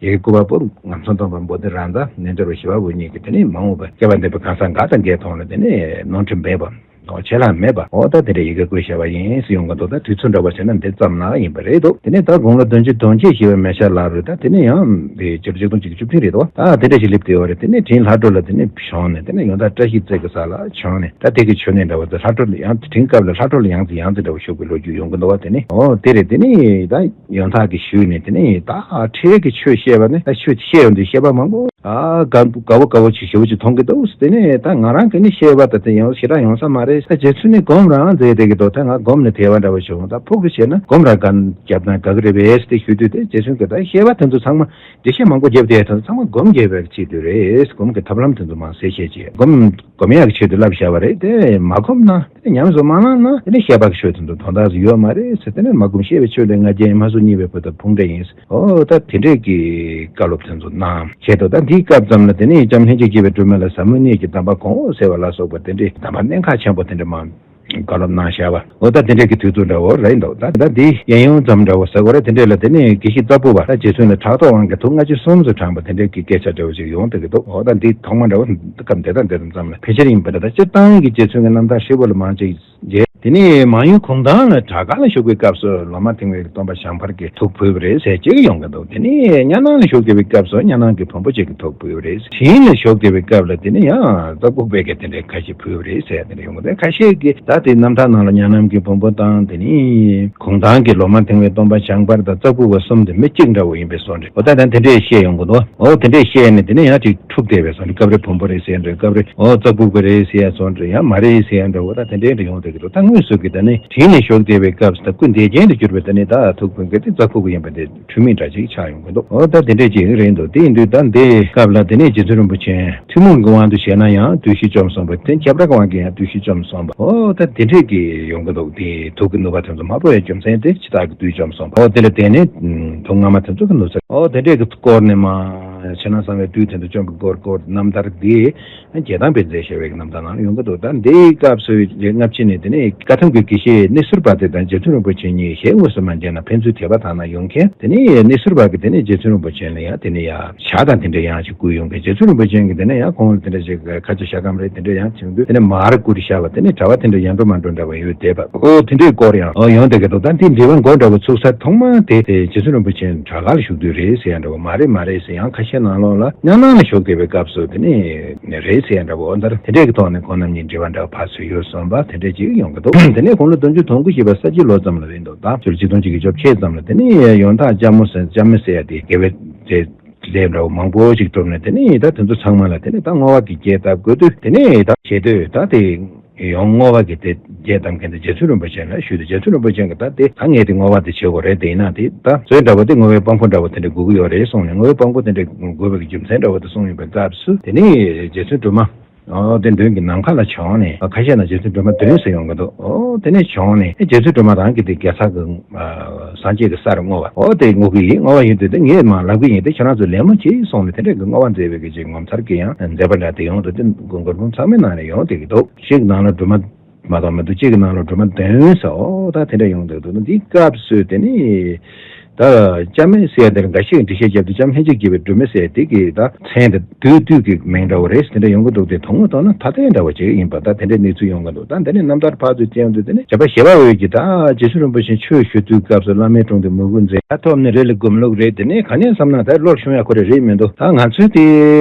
ཡི་གེ་སྐུ་པར་པོ་ངམ་ཚང་སྟོན་པ་བོ་དྷི་རཱ་ཛ་ནེ་ཙོ་ར་ཞི་བ་འོད་གཉིས་ཀྱིས་དེ་ནས་མ་འོངས་པ་སྐལ་བ་ལྡན་པའི་གང་ཟག་འགའ་དང་འགའི་ཐོག་ལ་དེ་ནས་ནོར་འཁྲུལ་མེད་པ། ཨོ་ཆད་ལྷག་མེད་པ། ཨོ་ད་དེ་འདྲ་ཡི་གེ་བཀོད་བཞག་པ་ཡིན་ཟེར་ཡོང་གི་འདུག་ད་དུས་ཚོད་འདྲ་བ་བྱས་ན་འདི་ཙམ་ལ་ཡིན་པ་རེད་འདུག་དེ་ནས་ད་དགུང་ལོ་བདུན་ཅུ་དོན་གཅིག་བཞེས་པའི་མལ་ཆ་ལ་རུ་ད་དེ་ནས་ཡང་དེ་ཕྱི་ལོ་ཆིག་སྟོང་གཅིག་བརྒྱ་བཅུ་བདུན་རེད་འདུག་ད་དེ་འདྲ་ཞིག་སླེབས་བསྡད་ཡོད་རེད། དེ་ནས་དྲིན་ལྷ་སྒྲོལ་ལ་དེ་ནས་བྱོན་ནས་དེ་ནས་ཡོན་བདག་བཀྲ་ཤིས་བརྩེགས་ཀྱི་ས་ལ་བྱོན་ནས། ད་དེ་གི་མཆོད་གནས་འདྲ་བ་དེ་ལྷ་སྒྲོལ་ཡང་དྲིན་སྐབས་ལ་ལྷ་སྒྲོལ་ཡང་རྩེ་ཡང་རྩེ་འདྲ་བ་ཞུགས་པའི་ལོ་རྒྱུས་ཡོང་གི་འདུག་བ། དེ་ནས་ཨོ་དེ་རེད། དེ་ནས་ད་ཡོན་བདག་གིས་ཞུས་ནས་དེ་ནས་ད་འཕྲལ་གྱི་ཆོས་བཤད་པ་ནི་ད་ཆོས་བཤད་ཡོང་དུས་བཤད་པ་མང་པོ། ཨ་དགའ་དགའ་བོ་དགའ་བོ་ཅིག་ཞེ་པོ་ཅིག་མཐོང་གི་འདུག་དེ་ནས་ད་ང་རང་གིས་ནི་བཤད་པ་ད་དེ་ཡང་ཞེ་དྲག་ཡོང་ས་མ་རེད། ད་རྗེ་བཙུན་ནི་སྒོམ་རང་མཛད་བསྡད་ཀྱི་འདུག་ད་ང་སྒོམ་ལ་དད་པ་འདྲ་བོ་བྱུང་། ད་ཕུགས་ཀྱི་བྱས་ན་སྒོམ་རང་ག་རྒྱབ་ན་དགའ་གི་རེད་པས་དེ་ཞུ་དུས། དེ་རྗེ་བཙུན་གྱིས་ད་བཤད་པ་དེ་ཚོ་ཚང་མ་འགྲེལ་བཤད་མང་པོ་བརྒྱབ་བསྡད་དེ་ཚང་མ་སྒོམ་རྒྱབ་པའི་ཆེད་དུ་རེད། སྒོམ་གྱི་ཐབས་ལམ་དེ་ཚོ་མང་གསལ་བཤད་བྱས། སྒོམ་སྒོམ་ཡག་གི་ཆེད་དུ་བསླབ་བཞག་པ་རེད། དེ་མ་སྒོམ་ན་དེ་ཉམས་སུ་མ་བླངས་ན་དེ་ནི་བཤད་པ་གི་ཆོས་དེ་ཚོ་དོན་དག་ཡོད་མ་རེད་ཟེར། དེ་ནི་མ་སྒོམ་བཤད་པའི་ཆོས་ལས་ང་རྒྱལ་ཡིན། མ་སུ་གཉིས་པའི་བུ་དང་ཕུང་འདྲེ་ཡིན། ཨོ་ད་དེ་འདྲས་ཀྱི་བཀའ་སློབ་དེ་ཚོ་གནང་བྱས་འདུག་ད་འདིའི་སྐབས་ཙམ་ལ་དེ་ནས་བྱམས་ལྷན་ཅིག་སྐྱེས་པའི་སྒྲོན་མེ་ལ་ཟབ་མོའི་གནས་ཀྱི་གདམས་པ་གོང་འོག་གསལ་བ་ལ་སོགས་པ་དེ་འདྲས་གདམས་པ་གནད་འགག་ཆེན་པོ་དེ་འདྲས་མང་བཀའ་སློབ་གནང་བཞག་པ། ཨོ་ད་དེ་འདྲས་ཀྱི་དུས་ཚོད་འདྲ་བོ་རེད་འདུག་ད་ད་འདི་གཡས་གཡོན་ཙམ་འདྲ་བོ་ཟེར་དགོས་རེད། དེ་འདྲས་ལ་དེ་ནས་དགེ་བཤེས་རྩ་ཕུག་པ་ད་རྗེ་བཙུན་ལ་ཕྲག་དོག་དབང་གིས་དུག་ལྔ་བཅུ་གསུམ་ཙམ་དྲངས་པ་དེ་འདྲས་ཀྱི་སྐད་ཆ་འདྲ་བོ་ཞིག་ཡོང་བསྡད་ཀྱི་འདུག་ཨོ་ད་འདི་ཐོག་མ་འདྲ་བོ་སྐབས་འདི་དང་འདི་དང་ཙམ་ལ་ཕལ་ཆེར་ཡིན་པ་འདྲ། ད་སྤྱིར་བཏང་གི་རྗེ་བཙུན་གྱི་རྣམ་ཐར་ཧྲིལ་པོ་ལ་མང་ཆེ་རྗེས། དེ་ནས་མང་ཡུལ་གུང་ཐང་ལ་བྲག་དཀར་ལ་བཞུགས་པའི་སྐབས་སུ་ལོ་མ་ཐེངས་བའི་སྟོན་པ་བྱང་འཕར་གྱིས་ཐུགས་ཕུལ་བ་རེད་ཟེར་གཅིག་ཡོང་གི་འདུག་དེ་ནས་གཉའ་ནང་ལ་བཞུགས་བསྡད་པའི་སྐབས་སུ་གཉའ་ནང་གི་བོན་པོ་གཅིག་གིས་ཐུགས་ཕུལ་བ་རེད། དྲིན་ལ་བཞུགས་བསྡད་པའི་སྐབས་ལ་དེ་ནས་ཡང་རྩ་ཕུག་པས་ཀྱིས་དེ་འདྲའི་ཁ་ཤས་ཕུལ་བ་རེད་ཟེར་དེ་འདྲ་ཡོང་གི་འདུག་ཁ་ཤས་ཀྱིས་ད་དེ་རྣམ་ཐར་ནང་ལ་གཉའ་ནང་གི་བོན་པོ་དང་དེ་ནས་གུང་ཐང་གི་ལོ་མ་ཐེངས་བའི་སྟོན་པ་བྱང་འཕར་དང་རྩ་ཕུག་པ་གསུམ་དེ་མི་གཅིག་འདྲ་བོ་ཡིན་པའི་བཟོ་འདྲ། འོ་ད་ད་དེ་འདྲས་བཤད་ཡོང་གི་འདུག་འོ་དེ་འདྲས་བཤད་ནས་དེ་ནས་ཡང་ཅིག་འཁྲུག་བསྡད་པའི་བཟོ་འདྲ། སྐབས་རེ་བོན་པོ་རེད་ཟེར་འདྲ། སྐབས་རེ་ཨོ་རྩ་ཕུག་པ་རེད་ཟེར་ཡ་བཟོ་འདྲ། ཡང་མ་རེད་ཟེར་ཡ་འདྲ་བོ་ད་དེ་འདྲའི་འདྲ་ཡོང་བསྡད་ཀྱི་འདུག་ད་དངོས་སུ་གི་ད་ནི་དྲིན་ནས་ཞུགས་བསྡད་པའི་སྐབས་སུ་ད་སྐུ་འདས་རྒྱན་དུ་གྱུར་པའི་ད་ནི་ད་ཐུགས་ཕན་གྱི་དེ་རྩ་ཕུག་པ་ཡིན་པ་དེ་འཁྲུལ་མེད་འདྲ་ཅིག་ཆགས་ཡོང་གི་འདུག་ཨོ་ད་དེ་འདྲས་ཅིག་རེད་འདུག་དེ་ཡིན་དུས་ད་འདི་སྐབས་ལ་དེ་ནས་རྗེ་བཙུན་རིན་པོ་ཆེ་ཐུན་མོང་གི་དབང་དུ་བྱས་ན་ཡང་བདུད་བཞི་བཅོམ་སོང་བ། དེ་ཁྱབ་བདག་གི་དབང་གིས་ཡང་བདུད་བཞི་བཅོམ་སོང་བ། ཨོ་ད་དེ་འདྲས་ཀྱི་ཡོང་གི་འདུག་དེ་ཐུགས་ཀྱི་ནུས་པ་དེ་ཚོ་མ་སྤོ་བའི་རྒྱུ་མཚན་དེ་ཕྱི་ཐག་གི་བདུད་བཅོམ་སོང་བ། ཨོ་དེ་ལ་བརྟེན་ནས་ཐུགས་སྔ་མ་དེ་ཚོ་གི་ནུབ་ཚར། ཨོ་དེ་འདྲས་ཀྱི་སྐོར་ནས་མ་ཕྱི་ནང་གསང་བའི་བདུད་དེ་ཚོ་བཅོམ་པའི་སྐོར་སྐོར་རྣམ་ཐར་འདི་རྒྱལ་ཐང་པས་མཛད་བཞག་པའི་རྣམ་ཐར་ནང་ཡོང་གི་འདུག་ད་འདིའི་སྐབས་སུ་ལྔ་བཅུ་ནས་དེ་ནས་བཀའ་ཐང་གི་དགེ་བཤེས་གནས་ཟུར་པ་དེ་དང་རྗེ་བཙུན་རིན་པོ་ཆེ་གཉིས་ཞལ་དངོས་སུ་མ་མཇལ་ན་ཕན་ཚུན་དད་པ་དག་ན་ཡོང་མཁན། དེ་ནས་གནས་ཟུར་པ་གིས་དེ་ནས་རྗེ་བཙུན་རིན་པོ་ཆེ་ལ་ཡང་དེ་ནས་ཡང་ཞག་དང་དེ་འདྲ་ཡང་ཅིག་བསྐུལ་ཡོང་མཁན། རྗེ་བཙུན་རིན་པོ་ཆེ་གིས་དེ་ནས་ཡང་ཁོང་ལ་དེ་འདྲ་ཅིག་ཁ་ཆེ་ཞག་གམ་རེད་དེ་འདྲ་ཡང་བྱུང་དུས་དེ་ནས་མར་བསྐུར་བཞག་པ། དེ་ནས་གྲྭ་པ་དེ་འདྲ་ཡར་འགྲོ་མར་འགྲོ་འདྲ་བ་ཡོད་བསྡད་པ། ཨོ་དེ་འདྲའི་སྐོར་ཡང་ཨོ་ཡོང་བསྡད་ཀྱི་འདུག་ད་འདི་འགྲེལ་པ་མགོ་འདྲ་བོ་ཚུགས་ས་ཐོག་མ་དེ་དེ་རྗེ་བཙུན་རིན་པོ་ཆེ་བྲག་དཀར་ལ་བཞུགས་དུས་རེད་ཟེར་ཡ་འདྲ་བོ། མ་རེད་མ་རེད་ཟེར་ཡང་ཁ་ཤས་ནང་ལོགས་ལ་གཉའ་ནང་ལ་བཞུགས་བསྡད་པའི་སྐབས་སུ་དེ་ནས་རེད་ཟེར་ཡ་འདྲ་བོ། ཨོ་ད་དེ་འདྲའི་གི་ཐོག་ནས་ཁོང་རྣམ་གཉིས་འབྲེལ་བ་འདྲ་བོ་ཕར་ཚུར་ཡོད་སོང་བ་དེ་འདྲའི་ཅིག་ཡོང་གི་འདུག་དེ་ནས་དགུང་ལོ་བདུན་ཅུ་དོན་དགུ་བཞེས་པ་ས་བྱི་ལོ་ཙམ་ལ་རེད་འདུག་ད་ཕྱི་ལོ་ཆིག་སྟོང་གཅིག་བརྒྱ་བཅུ་བརྒྱད་ཙམ་ལ་དེ་ནས་ཡོན་བདག་ལྕམ་མོ་ཟེར་ལྕམ་མོ་ཟེར་ཡ་དེ་དགེ་བའི་རྗེ་ལས་འདྲ་བོ་མང་པོ་ཞིག་གྲུབ་ནས་དེ་ནས་ད་དེ་ཚོ་ཚང་མ་ལ་དེ་ནས་ད་བསྔོ་བ་གི་རྒྱས་བཏབ་དགོས་དུས་དེ་ནས་ད་བྱེད་དུས་ད་དེ་ཡང་བསྔོ་བ་གི་དེ་རྒྱས་བཏབ་མཁན་དེ་རྗེ་བཙུན་རིན་པོ་ཆེ་ལ་ཞུས་ཏེ། རྗེ་བཙུན་རིན་པོ་ཆེ་གིས་ད་དེ་ད་ངས་དེ་བསྔོ་བ་དེ་བྱེད་དགོས་རེད། དེ་ཡིན་ན་དེ་ད་བཟོས་འདྲ་བོ་དེ་བསྔོ་བའི་དཔང་པོ་འདྲ་བོ་དེ་འདྲ་དགོས་ཀྱི་ཡོད་རེད་གསུངས་ནས། བསྔོ་བའི་དཔང་པོ་དེ་འདྲ་དགོས་པའི་རྒྱུ་མཚན་འདྲ་བོ་དེ་གསུངས་ཡོད་པའི་སྐབས་སུ་དེ་ནས་རྗེ་བཙུན་སྒྲོལ་མ་ ཨོ་དེ་མདུན་གྱི་ནམ་མཁའ་ལ་བྱོན་ནས། ཁ་ཤས་ན་རྗེ་བཙུན་སྒྲོལ་མ་མདུན་ཟེར་ཡོང་གི་འདུག་ཨོ་དེ་ནས་བྱོན་ནས་རྗེ་བཙུན་སྒྲོལ་མ་རང་གི་དེ་རྒྱལ་ཚབ་ཀྱི་སངས་རྒྱས་ཀྱི་སར་བསྔོ་བ། ཨོ་དེ་བསྔོ་གི་ཡིན། བསྔོ་བ་ཡིན་དུས་དེ་ངས་མ་ལབ་གི་ཡིན། དེ་ཁྱེད་རང་ཚོས་ལད་མོ་བྱེད་གསུངས་ནས། དེ་འདྲའི་གི་བསྔོ་བ་མཛད་པའི་གི་ཅིག་ངོ་མཚར་གྱི་ཡང་མཛད་པ་འདྲ་དེ་ཡོང་འདུག་དེ་མགོན་པོ་ཚང་མའི་ནང་ནས་ཡོང་བསྡད་ཀྱི་འདུག་ཞིག་ནང་ལ་སྒྲོལ་མ་མ་གཏོགས་མི་འདུག་གཅིག་གི་ནང་ལ་སྒྲོལ་མ་བདུན་ཟེར། ཨོ་ད་དེ་འདྲ་ཡོང་བསྡད་འདུག་འདི་སྐབས་སུ་དེ་ནི་ད་ལྕམ་སྲས་དེར་འགའ་ཞིག་འགྲེལ་བཤད་བརྒྱབ་སྟེ། ལྕམ་ལྷན་ཅིག་སྐྱེས་པའི་སྒྲོལ་མ་ཟེར་དེ་གི་ད་མཚན་དེ་བསྡུས་བསྡུས་ཀྱི་མིང་འདྲ་བོ་རེད། དེ་འདྲ་ཡོང་གི་འདུག་དེ་དོན་དངོས་ཐོག་ན་ཐ་དད་འདྲ་བོ་ཅིག་ཡིན་པ། ད་དེ་འདྲའི་གནས་ཚུལ་ཡོང་གི་འདུག་ད་འདི་ནི་རྣམ་ཐར་ཕར་ཚུར་བཙལ་དུས་དེ་ནི་བྱ་བ་བཞི་པ་འོད་ཀྱི་ད་རྗེ་བཙུན་རིན་པོ་ཆེ་ཆོས་ཞུ་དུས་སྐབས་སུ་བླ་མའི་དྲུང་དུ་མོས་གུས་མཛད། ད་ཐོབ་ནི་རི་ལ་སྒོམ་ལུགས་རེད། དེ་ནས་ག་ནས་བསམ་ན་ད་བློར་ཤོང་ཡ་ཁོ་རེ་རེད་མི་འདུག་ད་ང་ཚོས་དེ་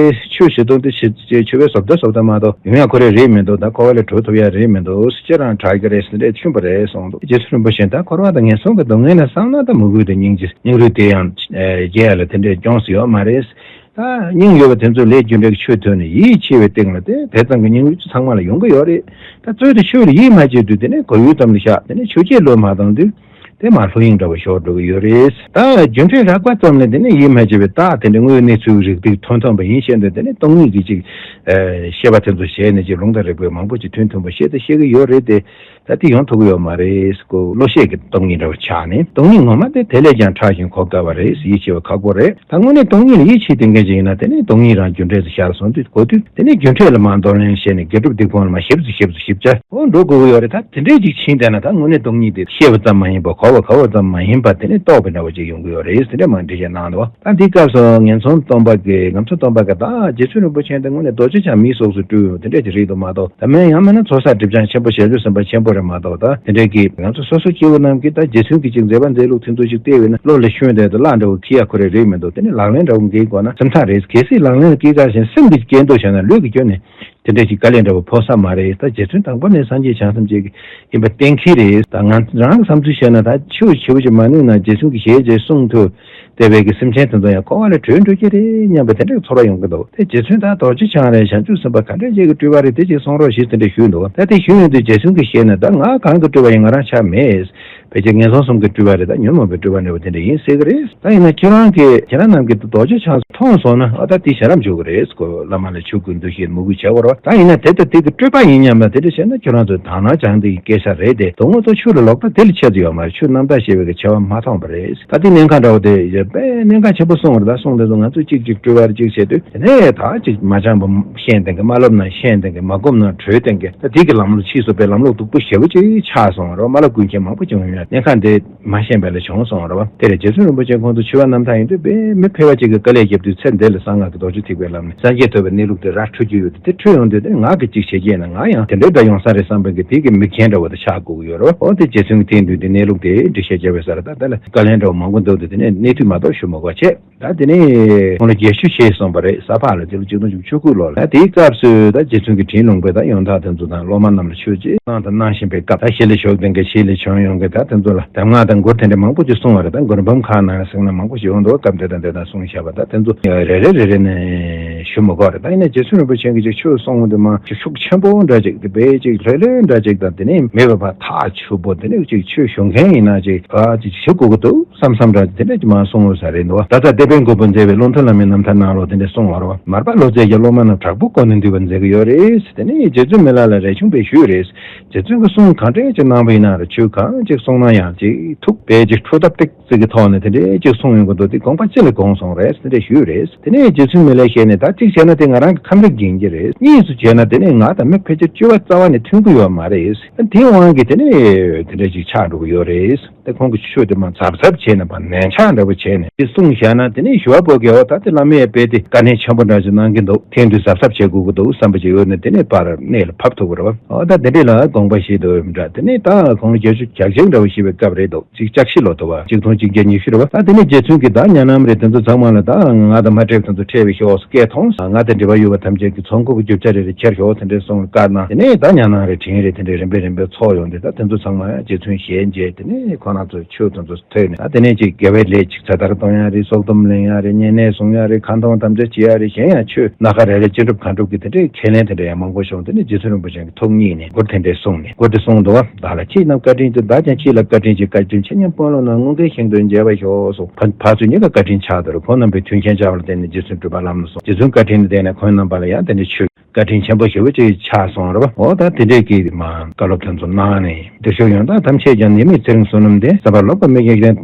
ཆོས་བྱེད་སྟངས་དེ་ཆོས་པའི་བཟོ་ལྟ་བཟོ་ལྟ་མ་གཏོགས་ཡོང་ཡ་ཁོ་རེ་རེད་མི་འདུག་ད་འཁོར་བ་ལས་གྲོལ་ཐུབ་ཡ་རེད་མི་འདུག་ཁྱེད་རང་དྲག་གི་རེད་ཟེར་འདྲ་ཆུན་པ་རེད་གསུངས་འདུག་རྗེ་བཙུན་རིན་པོ་ཆེ་ད་འཁོར་བ་དང་ངན་སོང་གི་སྡུག་བསྔལ་ལ་བསམ་ན་ད་མོས་གུས་དང་སྙིང་རྗེ་སྙིང་རུས་དེ་ཡང་རྒྱས་ལ་དེ་འདྲའི་སྐྱོན་ཟེར་ཡོད་མ་རེད། ད་སྙིང་ཡོད་པ་དེ་ཚོ་ལས་རྒྱུ་འབྲས་ཀྱི་ཆོས་ཐོས་ནས་ཡིད་ཆེས་པའི་སྟེང་ལ་དེ་དེ་ཙམ་གྱི་སྙིང་རུས་ཚང་མ་ལ་ཡོང་གི་ཡོད་རེད། ད་རྩོད་དེ་ཆོས་ལ་ཡིད་མ་ཆེས་དུས་དེ་ནས་གོ་ཡུལ་ཙམ་ལ་བཞག་དེ་ནས་ཆོས་བརྒྱད་བློས་མ་བཏང་དུས། དེ་མ་ལྷོད་གཡེང་འདྲ་བོ་ཤོར་འགྲོ་གི་ཡོད་རེད། ད་རྒྱུ་འབྲས་རགས་པ་ཙམ་ལ་དེ་ནས་ཡིད་མ་ཆེས་པའི་རྟགས་དེ་འདྲ་དངོས་ཡོད་གནས་ཚུལ་རིགས་དེ་ཐོན་ཐོན་པ་ཡིན་བཤད་འདོད། དེ་ནས་སྟོང་ཉིད་ཀྱི་ཅིག་ཨ་བཤད་པ་དེ་ཚོ་བྱས་ནས་ཅིག་ལུང་དང་རིགས་པའི་མང་པོ་ཅིག་མཐུན་མཐུན་པ་བཤད་དེ་བཤད་ཀྱི་ཡོད་རེད་དེ། ད་དེ་ཡོང་ཐུབ་ཀྱི་ཡོད་མ་རེད་ཀོ། བློ་ཤེས་ཀྱི་སྟོང་ཉིད་འདྲ་བོ་ཆགས་ནས། སྟོང་ཉིད་ངོ་མ་དེ་དེ་ལས་ཀྱང་ཕྲ་ཞིང་གོ་དཀའ་བ་རེད། ཡིད་ཆེས་པ་ཁག་པོ་རེད། ད་དངོས་གནས་སྟོང་ཉིད་ལ་ཡིད་ཆེས་བསྟེན་མཁན་ཅིག་ཡིན་ན་དེ་ནས་སྟོང་ཉིད་རང་རྒྱུ་འབྲས་སུ་ཤར་སོང་དུས་གོ་དུས་དེ་ནས་རྒྱུ་འབྲས་ལ་མ་གདོང་ལེན་བྱས་ནས་དགེ་སྒྲུབ་སྡིག་སྤོང་ལ་མ་ཞིབ་ཏུ་ཞིབ་ཏུ་ཞིབ་ཆ་འོ་འགྲོ་དགོས་ཀྱི་ཡོད་རེད། ད་དེ་འདྲས་ཅིག་ཕྱིན་བསྡད་ན་ད་དངོས་གནས་སྟོང་ཉིད་དེ་ཤེས་པ་ཙམ་མ་ཡིན་པ་གོ་བ་གོ་བ་ཙམ་མ་ཡིན་པ་དེ་ནས་རྟོགས་པའི་འདྲ་བོ་ཅིག་ཡོང་གི་ཡོད་རེད། དེ་འདྲས་མ་འགྲེལ་བཤད་གནང་འདུག་ད་འདི་སྐབས་སུ་ངན་སོང་སྟོང་པ་གི་ངན་སོང་སྟོང་པ་གི་ད་རྗེ་བཙུན་རིན་པོ་ཆེ་འདི་དངོས་གནས་རྡོ་རྗེ་འཆང་མིའི་གཟུགས་སུ་སྤྲུལ་ཡོང་དེ་འདྲས་ཅིག་རེད་འདུག་མ་གཏོགས། ད་མེད་ཡང་མིན་ན་ཚོགས་བསགས་སྒྲིབ་སྦྱང་ཆེན་པོ་ཞལ་བཅུ་གསུམ་པ་ཆེན་པོ་རེད་མ་གཏོགས། ད་དེ་འདྲའི་གི་ང་ཚོ་སོ་སོ་སྐྱེ་བོ་རྣམས་ཀྱིས་ད་རྗེ་བཙུན་གྱི་ཅིག་མཛད་པ་མཛད་ལུགས་དེ་ཚོ་ཞིག་བལྟས་པས་ན་བློ་ལ་ཤོན་དེ་ད་བླ་འདྲ་བོ་འཁྱེར་ཡ་ཁོ་རེ་རེད་མི་འདུག་དེ་ནི་ལག་ལེན་འདྲ་བོ་འགེལ་དགོས་ན་སེམས་ཐག་རེད། གལ་སྲིད་ལག་ལེན་ལ་སྐྱེལ་ག་ཞིང་སེམས་ཀྱི་སྐྱེལ་འདོད་བྱས་ན་ལུས་ཀྱི་སྐྱོན་ནི་དེ་འདྲ་ཞིག་དཀའ་ལས་འདྲ་བོ་ཕོག་ས་མ་རེད། ད་རྗེ་བཙུན་དང་པོ་ནས་སངས་རྒྱས་བྱང་སེམས་ཅིག་ཡིན་པ་གཏན་འཁེལ་རེད། ད་ང་རང་གི་བསམ་ཚུལ་བཤད་ན་ད་ཆོས་ཆེ་བོ་ཞིག་མ་ནུས་ན་རྗེ་བཙུན་གྱི་ཞལ་མཇལ་གསུང་ཐོས། དེ་བས་ཀྱི་སེམས་ཅན་དེ་ཚོ་ཡང་འཁོར་བ་ལས་གྲོལ་འགྲོ་གི་རེད་སྙམ་པའི་དེ་འདྲའི་ཚོར་བ་ཡོང་གི་འདུག་དེ་རྗེ་བཙུན་དང་རྡོ་རྗེ་འཆང་རེད། བྱང་ཆུབ་སེམས་དཔའ་ག་འདྲ་ཅིག་གི་སྤྲུལ་པ་རེད། དེ་ཅིག་གསུང་རོགས་ཞེས་དེ་འདྲ་ཞུས་འདུག་ད་དེ་ཞུས་ཡོང་དུས་རྗེ་བཙུན་གྱིས་བཤད་ན་ད་ང་གང་གི་སྤྲུལ་པ་ཡིན། ང་རང་ཆ་མེད། ཕལ་ཆེར་ངན་སོང་གསུམ་གྱི་སྤྲུལ་པ་རེད། ད་ཉོན་མོངས་པའི་སྤྲུལ་པ་འདྲ་བོ་དེ་འདྲ་ཡིན་སྲིད་ཀྱི་རེད། ད་ཡིན་ན་ཁྱེད་རང་གིས་ཁྱེད་རང་རྣམས་ཀྱིས་རྡོ་རྗེ་འཆང་མཐོང་སོང་ན་ཨ་ད་དེ་ཞལ་རབ་འཇུག་གི་རེད་ཀོ། བླ་མ་ལ་ཆོས་གུས་འདུ་ཤེས་མོས་གུས་བྱ་དགོས་རེད། ད་ཡིན་ན་དེ་ལྟ་དེ་གི་སྤྲུལ་པ་ཡིན་སྙམ་ན་དེ་འདྲ་བཤད་ན་ཁྱོད་རང་ཚོས་དག་སྣང་སྦྱང་དེ་ཡི་སྐད་ཆ་རེད་དེ། དོན་དངོས་ཐོག་ཆོས་ལ་ལོག་ལྟ་དེ་ལ་ཆེ་ཙམ་ཡོད་མ་རེད། ཆོས་རྣམ་དག་ཤེས་པའི་གི་ཆེ་བ་མ་མཐོང་བ་རེད། ད་དེ་གནད་འགག་འདྲ་བོ་དེ་ཡོད་པས་གནད་འགག་ཆེན་པོ་གསུངས་པ་རེད། ད་གསུངས་དེ་ཚོ་ང་ཚོས་གཅིག་གཅིག་སྤྲུལ་པར་གཅིག་བྱས་དུས་དེ་ནས་ད་གཅིག་མ་སྦྱངས་པ་ཤེས་ལྡན་གི་མ་སློབ་ན་ཤེས་ལྡན་གི་མ་སྒོམ་ན་གྲོལ་ལྡན་གི་ད་དེ་གི་ལམ་ལ་ཕྱིས་སོང་པའི་ལམ་ལུགས་སྡུག་པོ་ཞེ་པོ་ཅིག་ཆགས་སོང་བ་རེད། མ་ལབ་ཀུན་མཁྱེན་མང་པོ་བྱུང་ཡོད། གནད་འགག་འདི་མ་ཤེས་པ་ལས་བྱུང་སོང་བ་རེད་བ། དེ་ལས་རྗེ་བཙུན་རིན་པོ་ཆེ་ཁོང་ཚོ་འཆི་བ་རྣམ་ཐར་ཡིན་དུས་དཔེ་མི་ཕལ་བ་ཅིག་གིས་དཀའ་ལས་བརྒྱབ་དུས་ཚེ་འདི་ལ་གསང་སྔགས་ཀྱི་རྡོ་རྗེ་ཐེག་པའི་ལམ་ནས་སངས་རྒྱས་ཐོབ་པའི་གནས་ལུགས་དེ་ར་འཕྲོད་རྒྱུ་ཡོད་དེ། དེ་འཕྲོད་ཡོང་དུས་དེ་ང་གི་ཅིག་བྱེད་རྒྱུ་ཡིན་ན་ང་ཡང་དེ་འདྲའི་འདྲ་ཡོང་ས་རེད་བསམ་པའི་གི་དེ་གི་མིག་རྒྱན་འདྲ་བོ་དེ་ཆགས་དགོས་ཀྱི་ཡོད་རེད་བ། འོ་དེ་རྗེ་བཙུན་གྱི་ཐེངས་འདུས་དེ་གནས་ལུགས་དེ་འགྲེལ་བཤད་བརྒྱབ་པའི་སར་ད་ལྟ་ལ་བཀའ་ལན་འདྲ་བོ་མང་པོ་འདུག་དེ་དེ་ནས་གནས་དུས་མ་གཏོགས་ཞུ་མི་དགོས་བྱས། ད་དེ་ནས་ཁོང་ལ་རྒྱས་བཤད་བྱས་སོང་བ་རེད། ས་ཕག་ལ་དེ་ལོ་ཆིག་སྟོང་བཅུ་དགུ་ལོ་ལ་ད་དེའི་སྐབས་སུ་ད་རྗེ་བཙུན་གྱི་དྲིན་ལུང་པས་ད་ཡོན་བདག་དེ་ཚོ་དང་སློབ་མ་རྣམས་ལ་ཆོས་ཅིག་གནང་དང་གནང་བཞིན་པའི་སྐབས། ད་ཞི་ལ་ཞོག་ལྡན་གྱི་ཞི་ལ་བྱོན་ཡོང་གི་ད་དེ་ཚོ་ལ་གདམས་ངག་དང་མགུར་དེ་འདྲ་མང་པོ་ཅིག་གསུངས་པ་རེད། ད་མགུར་འབུམ་ཁག་ནང་ཟིན་ན་མང་པོ་ཞིག་ཡོང་འདུག་སྐབས་དེ་དང་དེ་དང་གསུངས་བཞག་པ་ད་དེ་ཚོ་རེ་རེ་རེ་རེ་ནས་ཞུ་མི་དགོས་རེད། ད་ཡིན་ན་རྗེ་བཙུན་རིན་པོ་ཆེ་གིས་ཅིག་ཆོས་གསུང་དུས་མ་ཅིག་ཤུགས་ཆེན་པོ་འདྲ་ཅིག་དེ་དཔེ་ཅིག་ལྷོད་ལྷོད་འདྲ་ཅིག་དང་དེ་ནས་མེད་པ་ཕར་ཐག་ཆོད་པོ་དེ་ནས་ཅིག་ཆོས་ཞུ་མཁན་ཡིན་ན་ཅིག་ཨ་ཅིག་བྱེད་དགོས་ཀྱི་འདུག་བསམ་བསམ་འདྲ་དེ་འདྲ་ཅིག་མ་གསུང་ངོ་ས་རེད་འདུག་ད་ལྟ་སྡེ་པའི་མགོན་པོ་མཛད་པའི་བློ་མཐུན་བླ་མའི་རྣམ་ཐར་ནང་ལོགས་དེ་འདྲ་གསུངས་པ་རེད་བ། མར་པ་ལྷོ་མཛེས་ཀྱི་སློབ་མ་རྣམས་དྲག་པོ་བཀོད་ནས་འདུས་པར་མཛད་ཀྱི་ཡོད་རེད། དེ་ནས་རྗེ་བཙུན་མི་ལ་ལ་རས་ཆུང་པས་ཞུས་རེད། རྗེ་བཙུན་གྱིས་གསུང་གང་དྲག་ཅིག་གནང་བ་ཡིན་ན་ར་ཆོས་གང་ཅིག་གསུང་ན་ཡང་ཅིག་ཐུགས་པས་ཅིག་ཁྲོ་ཐབས་ཏིག་ཙི་གི་ཐོག་ནས་དེ་འདྲའི་ཅིག་གསུང་ཡོང་གི་འདུག་དེ་དགོངས་པ་ཅི་ལ་དགོངས་སོང་རེད་དེ་འདྲ་ཞུས་རེད། དེ་ནས་རྗེ་བཙུན་མི་ལས་བཤད་ནས་ད་གཅིག་བྱས་ན་དེ་ང་རང་གི་ཁམས་རིགས་རྒན་གྱི་རེད། གཉིས་སུ་བྱས་ན་དེ་ནས་ང་དང་མི་ཕལ་ཆེར་སྤྱོད་པ་རྩ་བ་ནས་མཐུན་གྱི་ཡོད་མ་རེད། དེའི་དབང་གིས་དེ་ནས་དེ་འདྲ་ཅིག་ཆགས་འགྲོ་གི་ཡོད་རེད། དེ་ཁོང་གི་ཆོས་དེ་མ་གཟབ་གཟབ་བྱས་ནས་པ་ནན་ཆགས་འདྲ་པོ་བྱས་ནས་དེ་གསུངས་བཞག་ན་དེ་ནས་ཞུ་བ་པོ་དགེ་བ་ད་དེ་བླ་མས་དཔེ་དེ་བཀའ་དྲིན་ཆེན་པོ་འདྲ་ཅིག་གནང་གི་འདུག་ཐེངས་འདི་གཟབ་གཟབ་བྱེད་དགོས་ཀྱི་འདུག་བསམ་པ་ཅིག་ཡོད་ནས་དེ་ནས་པར་གནད་ལ་ཕབ་ཐུབ་ཀྱི་རེད་བ། ཨོ་ད་དེ་འདྲས་ལ་དགོངས་པ་བཞེས་འདུག་འདྲ། དེ་ནས་ད་ཁོང་ལ་རྒྱ་ཆུ་རྒྱག་ཆེན་འདྲ་བོ་ཞེས་པའི་སྐབས་རེད་འདུག་གཅིག་ལྕགས་ཤི་ལོ་དུ་བ་གཅིག་སྟོང་གཅིག་བརྒྱ་ཉི་ཤུ་རེད་བ། ད་དེ་ནས་རྗེ་བཙུན་གྱིས་ད་ཉ་ནམ་རེད་དེ་ཚོ་ཚང་མ་ལ་ད་ང་དང་མ་འཕྲད་དེ་ཚོ་འཕྲད་པའི་ཤོག་སྐད་ཐོངས། ང་དང་འབྲེལ་བ་ཡོད་པ་ཐམས་ཅད་ཀྱི་ཚོགས་འཁོར་གྱི་རྒྱུ་ཆ་རེ་རེ་ཁྱེར་ཤོག་དེ་འདྲས་གསུངས་བཀའ་གནང་། དེ་ནས་ད་ཉ་ནམ་རེ་དྲིན་རེ་དེ་འདྲས་རིམ་པས་རིམ་པས་ཚོགས་ཡོང་དུས་ད་དེ་ཚོ་ཚང་མ་ཡང་རྗེ་བཙུན་ཞལ་མཇལ། དེ་ནས་ཁོ་རང་ཚོ་ཆོས་དེ་ཚོ་ཐོས་ནས་ད་དེ་ནས་ཅིག་དགེ་བའི་ལས་ཅིག་ཚེ་ཐར་གཏོང་ཡ་རེད། སྲོག་སྡོམ་ལེན་ཡ་རེད། བསྙེན་གནས་སྲུང་ཡ་རེད། ཁ་འདོན་དམ་བཅའ་བྱེད་ཡ་རེད། གཞན་ཡང་ཆོས་སྣ་ཁ་རེ་རེ་ཅི་སྒྲུབ་གང་སྒྲུབ་ཀྱི་དེ་འདྲའི་ཁས་ལེན་དེ་འདྲ་ཡང་མང་པོ་བྱུང་། དེ་ནས་རྗེ་བཙུན་རིན་པོ་ཆེ་གིས་ཐུགས་མཉེས་ནས་མགུར་དེ་འདྲས་གསུངས་ནས་མགུར་དེ་གསུངས་འདུག་བ། བདག་ལ་ཁྱེད་རྣམས་བཀའ་དྲིན་ཆེ། བདག་ཀྱང་ཁྱེད་ལ་བཀའ་དྲིན་ཆེ། བཀའ་དྲིན་ཆེ་མཉམ་དཔོན་སློབ་རྣམས་དངོས་འགལ་ཞིང་དུ་མཇལ་བར་ཤོག་གསུངས། ཕ་ཕར་ཚུར་གཉིས་ཀ་བཀའ་དྲིན་ཆགས་དོར་ཁོང་རྣམ་པའི་མཐུན་རྐྱེན་བྱ་བར་བརྟེན་ནས་རྗེ་བཙུན་གྲུབ་པ་ལམ་ལ་སོང་། རྗེ་བཙུན་བཀའ་དྲིན་ལ་བརྟེན་ནས་ཁོང་རྣམ་པ་ལ་ཡང་དེ་འདྲའི་ཆོས། བཀའ་དྲིན་ཆེན་པོ་ཞེ་པོ་ཅིག་ཆགས་སོང་རེད་བ། འོ་ད་དེ་འདྲས་ཀྱི་མ་བཀའ་སློབ་དེ་ཚོ་གནང་ནས་འདིར་ཤོག་ཡོང་ད་ཐམས་ཅད་ཀྱང་ཉེས་དམིགས་ཚེ་རིང་བསོད་ནམས་ལྡན། བསམ་པ་ལོག་པ་མི་སྐྱེ་མཁན་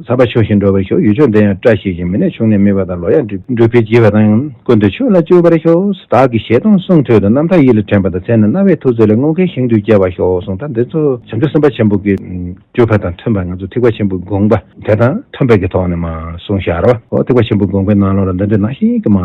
བསམ་པ་ཆོས་བཞིན་འགྲོ་བའི་ཤོག་ཡུལ་ཕྱོགས་འདི་ཡང་བཀྲ་ཤིས་ཤིང་མི་ནད་ཕྱུགས་ནད་མེད་པ་དང་ལོ་ཡང་འབྲུ་འབྲུ་འཕེལ་རྒྱས་པ་དང་ཀུན་ཏུ་ཕྱུག་ལ་སྤྱོད་པར་ཤོག་བདག་གི་ཞལ་དུ་གསུང་ཐོས་དང་རྣམ་ཐར་ཡིད་ལ་དྲན་པ་དང་མཚན་ནི་རྣ་བའི་ཐུགས་རྩེ་ལ་མངོན་དགའི་ཞིང་དུ་སྐྱེ་བར་ཤོག་གསུངས། ད་འདི་ཚོ་བྱང་ཆུབ་སེམས་དཔའ་ཆེན་པོ་གི་སྤྱོད་པ་དང་མཐུན་པ་ང་ཚོ་ཐེག་པ་ཆེན་པོའི་དགོངས་པ་དེ་དང་མཐུན་པའི་གི་ཐོག་ནས་མ་གསུངས་བཞག་རེད་བ། འོ་ཐེག་པ་ཆེན་པོའི་དགོངས་པའི་ནང་ལོགས་ལ་འདི་འདྲ་ནང་བཞིན་གྱི་མ་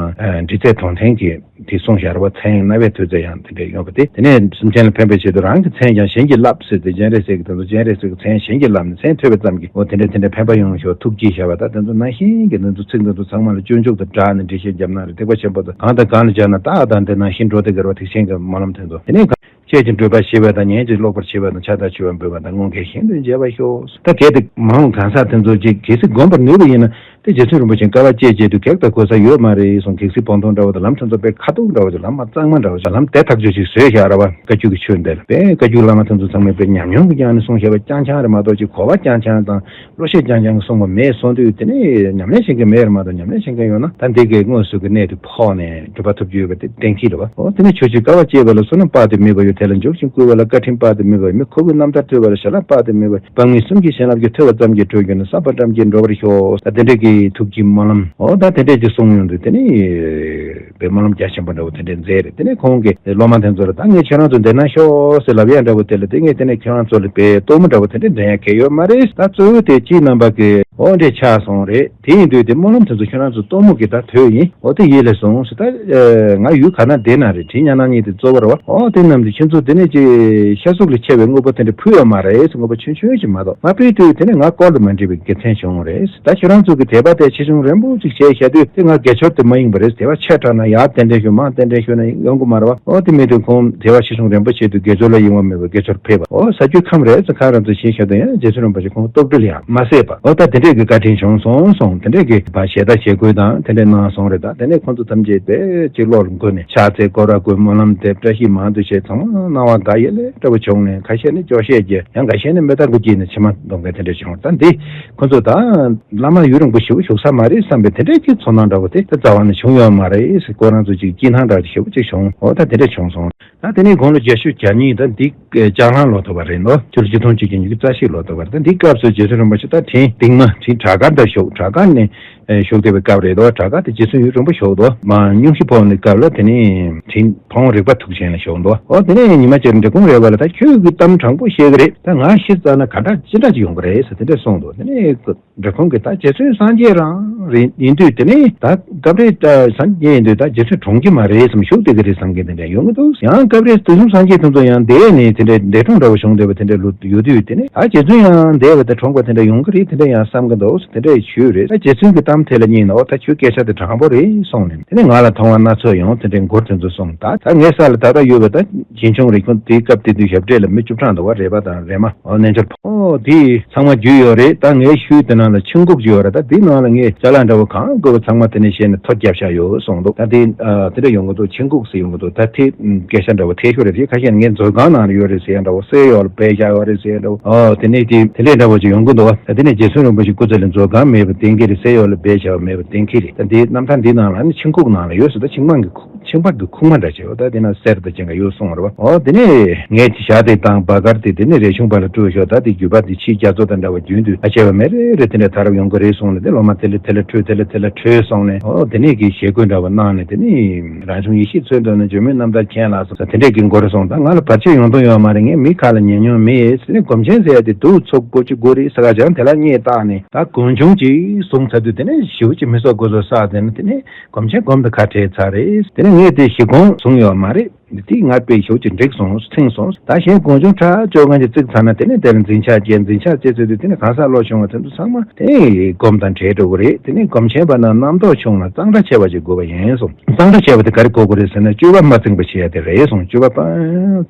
འབྲི་རྩལ་དོན་ལྡན་གྱི་དེ་གསུངས་བཞག་རེད་བ། མཚན་ཡང་རྣ་བའི་ཐོས་རྩལ་ཡང་དེ་འདྲ་ཡོད་པ་དེ། དེ་ནས་སེམས་ཅན་ལ་ཕན་པའི་ཆེད་དུ་རང་གི་མཚན་ཀྱང་གཞན་གྱིས་བསླབ་ཟེར་ཏེ་སྤྱན་རས་གཟིགས་ཀྱིས་དེ་ཚོ་སྤྱན་རས་གཟིགས་ཀྱི་མཚན་གཞན་གྱིས་བསླབ་ནས་མཚན་ཐོས་པ་ཙམ་གྱིས་འོ་དེ་འདྲ་དེ་འདྲ་ཕན་པ་ཡོང་ཤོག་ཐུགས་རྗེ་ཞེས་པ་ད་དེ་ཚོ་ནང་བཞིན་གྱི་དེ་ཚོ་ཚིག་འདི་ཚོ་ཚང་མ་ལ་སྤྱོད་འཇུག་དང་སྦྲགས་ནས་འགྲེལ་བཤད་བརྒྱབ་ན་རེད། ཐེག་པ་ཆེན་པོ་དང་གང་དང་གང་ལ་སྦྱར་ན་ད་ཨ་དང་དེ་ནང་བཞིན་འགྲོ་དེ་གར་བ་ཐེག་ཆེན་གྱི་སྨོན་ལམ་དེ་ཚོ་དེ་ནས་གང་། ཁྱེད་ཀྱིས་འགྲུབ་པར་བྱེད་པ་དང་། ཉེས་ཀྱིས་ལོག་པར་བྱེད་པ་དང་། ཕྱག་དང་མཆོད་པ་འབུལ་བ་དང་། མངོན་དགའི་ཞིང་དུ་མཇལ་བར་ཤོག་ད་གལ་ཏེ་མ་འོངས་གང་ཟག་དེ་ཚོ་ཅིག་གལ་སྲིད་བསྒོམ་པར་ནུས་པ་ཡིན་ན་དེ་རྗེ་བཙུན་རིན་པོ་ཆེ་དཀའ་བ་སྤྱད་བྱས་དུས་གེགས་དང་གོལ་ས་ཡོད་མ་རེད་གསུངས། གེགས་སེལ་སྤང་ཐང་འདྲ་བོ་དང་ལམ་ཕྲན་ཚེགས་པའི་ཁ་དོག་འདྲ་བོ་ཅིག་ལམ་མ་གཙང་མ་འདྲ་བོ་ཅིག་ལམ་དེ་ཐག་ཆོད་ཅིག་བཟོས་བཞག་ར་བ། བཀའ་བརྒྱུད་ཀྱི་ཆོས་འདི་ལ་བས་བཀའ་བརྒྱུད་བླ་མ་དེ་ཚོ་ཚང་མས་དཔེ་ཉམས་མྱོང་གི་སྒང་ནས་གསུངས་བཞག་པ་རྐྱང་རྐྱང་རེད་མ་གཏོགས་ཅིག་གོ་བ་རྐྱང་རྐྱང་དང་། བློ་ཤེས་རྐྱང་རྐྱང་གིས་གསུངས་པ་མེད་གསུངས་དུས་དེ་ནས་ཉམས་ལེན་བྱེད་མཁན་མེད་རེད་མ་གཏོགས། ཉམས་ལེན་བྱེད་མཁན་ཡོད་ན་ད་འདི་གའི་དངོས་སུ་གི་གནས་དེ་ཕོག་ནས་སྒྲུབ་པ་ཐོབ་རྒྱུ་ཡོད་པ་དེ་གཏན་འཁེལ་རེད་བ། འོ་དེ་ནས་ཆོས་ཀྱི་དཀའ་བ་སྤྱད་པ་ལ་བསོད་ནམས་དཔག་ཏུ་མེད་པ་ཡོད། དེ་ལ་འཇུག་ཅིང་བསྐུལ་བ་ལ་བཀའ་དྲིན་དཔག་ཏུ་མེད་པ་ཡོད། མི་ཁོ་བོའི་རྣམ་ཐར་ཐོས་པ་ལ་ཞལ་ལག་དཔག་ཏུ་མེད་པ་ཡོད། དཔག་མེད་གསུམ་གྱི་བྱིན་རླབས་ཀྱིས། ཐོས་པ་ཙམ་གྱིས་གྲོལ་གྱུར་ནས། བསམ་པ་ཙམ་གྱིས་འགྲོ་བར་ཤོག་ད་དེ་འདྲ་གི་ཐུགས་ཀྱི་སྨོན་ལམ་འོ་ད་དེ་འདྲ་གི་གསུང་ཡོང་དུས་དེ་ནས་དཔེ་སྨོན་ལམ་རྒྱ་ཆེན་པོ་འདྲ་བོ་དེ་འདྲ་མཛད་རེད། དེ་ནས་ཁོང་གིས་སློབ་མ་དེ་ཚོ་ལ་ད་ངས་ཁྱེད་རང་ཚོ་འདིར་ན་ཤོག་ཟེར་ལབ་ཡ་འདྲ་བོ་དེ་ལ་དེ་ངས་དེ་ནས་ཁྱེད་རང་ཚོ་ལ་དཔེ་གཏོར་མ་འདྲ་བོ་དེ་འདྲ་འདྲེན་ཡ་གལ་ཡོད་མ་རེད། ད་གཙོ་བོ་དེ་ཁྱེད་རྣམ་པ་གི་འོ་འདྲ་ཆགས་སོང་རེད། དེ་ཡིན་དུས་དེ་སྨོན་ལམ་དེ་ཚོ་ཁྱེད་རང་ཚོ་གཏོར་མ་གི་ད་དོད་ཡིན། འོ་དེ་ཡིད་ལ་ཟུངས་ཟེར། ད་ང་ཡུལ་ག་ན་བསྡད་ན་རེད། དྲིན་ཉག་ན་གཉིས་དེ་གཙོ་བོ་རེད་བ། འོ་དེ་རྣམས་དེ་ཁྱེད་ཚོ་དེ་ནས་ཅི་ཤ་ཟུག་ལས་ཆེ་བའི་དངོས་པོ་དེ་འདྲ་ཕུལ་ཡོད་མ་རེད་ཟེར། དངོས་པོ་ཆུང་ཆུང་ཞིག་མ་གཏོགས་མ་ཕུལ་དུས་དེ་ནས་ང་དཀོར་དུ་མ་འགྲིག་པའི་དགེ་མཚན་བྱུང་རེད། ད་ཁྱེད་རང་ཚོ་གི་དད་པ་དེ་ཆེ་ཆུང་རན་པོ་ཅིག་བྱས་བཞག་དུས་དེ་ང་དགེ་སྦྱོར་དེ་མ་ཡིན་པ་རེད། དད་པ་ཆེ་དྲགས་ན་ཡར་རྟེན་འབྲེལ་ཞུ་མར་རྟེན་འབྲེལ་ཞུ་ན་ཡོང་གི་མ་རེད་བ། འོ་དེ་མེད་དུས་ཁོང་དད་པ་ཆེ་ཆུང་རན་པོ་བྱས་དུས་དགེ་སྦྱོར་ལ་ཡེངས་པ་མེད་པར་དགེ་སྦྱོར་ཕེབས་པ། འོ་ས་རྒྱུས་ཁམས་རེད་ཟེར་ཁ་རང་ཚོ་ཤེས་བཞག་དུས་ཡང་རྗེ་བཙུན་རིན་པོ་ཆེ་ཁོང་སྟོབས་འགྲེལ་ཡང་མ་ཟད་པ། འོ་ད་དེ་འདྲས་ཀྱི་བཀའ་དྲིན་བྱུང་སོང་སོང་། དེ་འདྲས་ཀྱི་བ་ཞལ་ཏ་ཞལ་བཀོད་དང་དེ་འདྲས་གནང་སོང་རེད། ད་དེ་ནས་ཁོང་ཚོ་ཐམས་ཅད་དཔེ་ཅིག་བློ་ལ་འགོས་ནས་ཕྱག་འཚལ་སྐོར་ར་བསྐོར་སྨོན་ལམ་འདེབས་བཀྲ་ཤིས་མང་དུ་བྱས་ཚང་མ་སྣང་བ་དགའ་ཡི་ལས་འདྲ་བོ་བྱུང་ནས་ཁ་ཤས་ནི་སྐྱོ་ཤས་ཀྱིས་ཡང་འགའ་ཤས་ནི་མེ་མདའ་གུ་སྐྱེས་ནས་མཆི་མ་འདོང་མཁན་དེ་འདྲ་བྱུང་། ད་འདི་ཁོ་ཚོ་ད་བླ་མ་ཡུན་རིང་པོ་ཞེ་པོ་བཞུགས་ས་མ་རེད་བསམ་པའི་དེ་འདྲའི་སྐྱིད་ཚོར་སྣང་འདྲ་བོ་དེ་ད་རྩ་བ་ནས་བྱུང་ཡོད་མ་རེད་ཟེར། ཁོ་རང་ཚོ་ཅིག་སྐྱིད་སྣང་འདྲ་ཞེ་པོ་ཅིག་བྱུང་། འོ་ད་དེ་འདྲ་བྱུང་སོང་། ད་དེ་ནས་དགུང་ལོ་བརྒྱད་ཅུ་གྱ་གཉིས། ད་འདི་ལྕགས་གླང་ལོ་ཐོབ་པ་རེད་འདུག་ཕྱི་ལོ་ཆིག་སྟོང་དགུ་བརྒྱ་བརྒྱད་ཅུ་གྱ་གཉིས་ཀྱི་རྩ་བཞི་ལོ་ཐོབ་པ་རེད། ད་འདི་སྐབས་སུ་རྗེ་བཙུན་རིན་པོ་ཆེ་ད་དྲིན་སྟེང་མ་དྲིན་བྲག་དཀར་ད་བཞུགས། བྲག་དཀར་ནས་བཞུགས་བསྡད་པའི་སྐབས་རེད་འདུག་བྲག་དཀར་དེ་རྗེ་བཙུན་ཡུན་རིང་པོ་བཞུགས་འདུག་མ་སྙུང་གཞི་ཕོག་ནས་སྐབས་ལ་དེ་ནས་དྲིན་ཕ་བོང་རིག་པ་ཐུགས་ཆེན་ལ་བཞུགས་འདུག་འོ་དེ་ནས་ཉི་མ་གཅིག་འབྲི་གུང་རས་པ་ལ་ད་ཁྱོད་ཀྱིས་གཏམ་དྲང་པོ་བཤད་ཀྱི་རེད། ད་ང་ཤི་ཙ་ན་ག་འདྲ་ཅི་འདྲ་ཅིག་ཡོང་གི་རེད་ཟེར་དེ་འདྲས་གསུངས་འདུག་དེ་ནས་འབྲི་གུང་གིས་ད་རྗེ་བཙུན་སངས་རྒྱས་རང་རེད་ཡིན་དུས་དེ་ནས་ད་སྐབས་རེ་སངས་རྒྱས་ཡིན་དུས་ད་རྗེ་བཙུན་གྲོངས་ཀྱི་མ་རེད་བསམ་བཞུགས་བསྡད་ཀྱི་རེད་བསམ་མཁན་དེ་འདྲ་ཡོང་གི་འདུག་ཡང་སྐབས་རེ་དུས་གསུམ་སངས་རྒྱས་དེ་ཚོ་ཡང་འདས་ནས་དེ་འདྲ་འདས་གྲོངས་འདྲ་བོ་བྱུང་བསྡད་པ་དེ་འདྲ་ལུ་ཡོད་དུས་དེ་ནས་ད་རྗེ་བཙུན་ཡང་འདས་པ་དང་གྲོངས་པ་དེ་འདྲ་ཡོང་གི་རེད། དེ་འདྲ་ཡང་བསམ་གི་འདུག་དེ་འདྲ་ཞུས་རེད། ད་རྗེ་བཙུན་གྱི་གཏམ་དེ་ལ་བསྙད་ནས་འོ་ད་ཁྱོད་སྐད་ཆ་དེ་དྲང་པོ་རེད་གསུངས་ནས་དེ་ནས་ང་ལ་མཐོང་བ་སྣ་ཚོགས་ཡོང་། དེ་འདྲའི་མགུར་དེ་ཚོ་གསུངས། ད་ད་ངའི་ས་ལ་ད་ལྟ་ཡོད་པ་ད་རྒྱུན་འཁྱོངས་རེ་ཁྱོད་དེའི་སྐབས་དེ་དུས་ཞབས་གྲས་ལ་མི་བཅུ་ཕྲག་འདུག་བ། རས་པ་དང་རས་མ། ཨོ་རྣལ་འབྱོར་ཕོ། ཨོ་དེ་ཚང་མ་རྒྱུས་ཡོད་རེད། ད་ངའི་ཤུལ་དེ་ནང་ལ་མཆན་འགོད་ཅིག་ཡོད་རེད། ད་དེའི་ནང་ལ་ངས་ཅ་ལག་འདྲ་བོ་གང་དགོས་པ་ཚང་མ་དེ་ནས་བཤད་ནས་ཐོ་བརྒྱབ་བཞག་ཡོད་གསུངས་འདུག་ད་དེ་ཨ་དེ་འདྲ་ཡོང་གི་འདུག་མཆན་འགོད་ཟེར་ཡོང་གི་འདུག་ད་དེ་ཨམ་སྐད་ཆ་འདྲ་བོ་ཐད་ཤོར་རེད། དེ་ཁ་ཤས་ངས་མཛོད་ཁང་ནང་ལ་ཡོད་རེད་ཟེར་ཡ་འདྲ་བོ། གསེར་གཡོག་ལ་སྦས་བཞག་ཡོད་རེད་ཟེར་ཡ་འདྲ་བོ། ཨོ་དེ་ནས་དེ་དེ་འདྲའི་འདྲ་བོ་ཅིག་ཡོང་གི་འདུག་ད་དེ་ནས་རྗེ་བཙུན་རིན་པོ་ཆེ་སྐུ་ཚེ་ལ་མཛོད་ཁང་མེད་པ་བསྟན་གྱི་རེད། གསེར་གཡོག་ལ་སྦས་བཞག་པ་མེད་པ་བསྟན་གྱི་རེད། ད་དེ་རྣམ་ཐར་འདི་ནང་ལ་ནི་མཆན་འགོད་ནང་ལ་ཡོད་ཟེར། ད་མཆན་མང་གི་མཆན་པ་གི་ཁུག་མ་འདྲ་བྱས་པ། ད་དེ་ན་གསེར་དང་ཅན་ག་ཡོད་གསུངས་རེད་བ། ཨོ་དེ་ནས་ངས་ཅི་བྱ་དེ་དང་བ་གར་དེ་དེ་ནས་རས་ཆུང་པ་ལ་སྤྲོད་ཤོག་ད་དེ་བརྒྱུད་པ་དེ་ཕྱིའི་རྒྱ་མཚོ་དང་འདྲ་བ་རྒྱུན་དུ་ཨ་བྱས་པ་མེད་རེ་རེ་དེ་འདྲ་ད་རབ་ཡོང་གི་རེད་གསུངས་ནས། དེ་སློབ་མ་དེ་ལ་དེ་ལ་འཕྲོས་དེ་ལ་དེ་ལ་འཕྲོས་གསུངས་ནས། ཨོ་དེ་ནས་ཀྱི་ཞེ་འཁོན་འདྲ་བ་གནང་ནས་དེ་ནས་རང་བྱུང་ཡེ་ཤེས་མཚོན་དོན་ནི་འཇོལ་མོའི་རྣམ་ཐར་མཁྱེན་ལགས་སོ་དེ་འདྲས་ཀྱི་མགུར་གསུངས། ད་ང་ལ་བར་ཆད་ཡོང་དོན་ཡོད་མ་རེད། ངས་མི་ཁ་ལ་ཉན་མྱོང་མེད་ཟེར་ནས་སྒོམ་ཆེན་ཟེར་ཡ་དེ་འདུག་ཚོ་དགུ་བཅུ་དགུ་རེད་ཟེར་ག་ཅང་དེ་ལ་བསྙད་བཏགས་ནས། ད་དགོན་ཆུང་ཅིག་བཟུང་ཚར་དུས་དེ་ནས་ཞེ་པོ་ཅིག་མི་ཚོགས་དགོས་ཚོད་བསགས། དེ་ནས་དེ་ནས་སྒོམ་ཆེན་སྒོམ་དང་ཁ་བྲལ་ཚར་རེད། དེ་ནས་ངས་དེ་གཞི་གོང་བཟུང་ཡོད་མ་རེད། འདི་ང་དཔེ་ཞེ་པོ་ཅིག་འགྲིག་སོང་ཚིང་སོང་། ད་གཞན་དགོན་ཆུང་ཁྲ་ཅོ་གང་ཅིག་བརྩིགས་ཚར་ན་དེ་ནས་དེ་ལ་འཛིན་ཆགས་སྐྱེ། འཛིན་ཆགས་སྐྱེ་ཚར་དུས་དེ་ནས་གང་ཟག་བློ་ཆུང་བ་དེ་ཚོ་ཚང་མ་དེ་སྒོམ་དང་བྲལ་འགྲོ་གི་རེད། དེ་ནས་སྒོམ་ཆེན་པ་རྣམས་རྣམ་རྟོག་ཆུང་ལ་གཙང་སྦྲ་ཆེ་བ་ཅིག་དགོས་པ་ཡིན་གསུངས། གཙང་སྦྲ་ཆེ་བ་དེ་ག་རེ་དགོས་ཀྱི་རེད་ཟེར་ན་སྤྱོད་པ་མ་བཙིང་བ་བྱེད་ཡ་དེ་རེད་གསུངས། སྤྱོད་པ་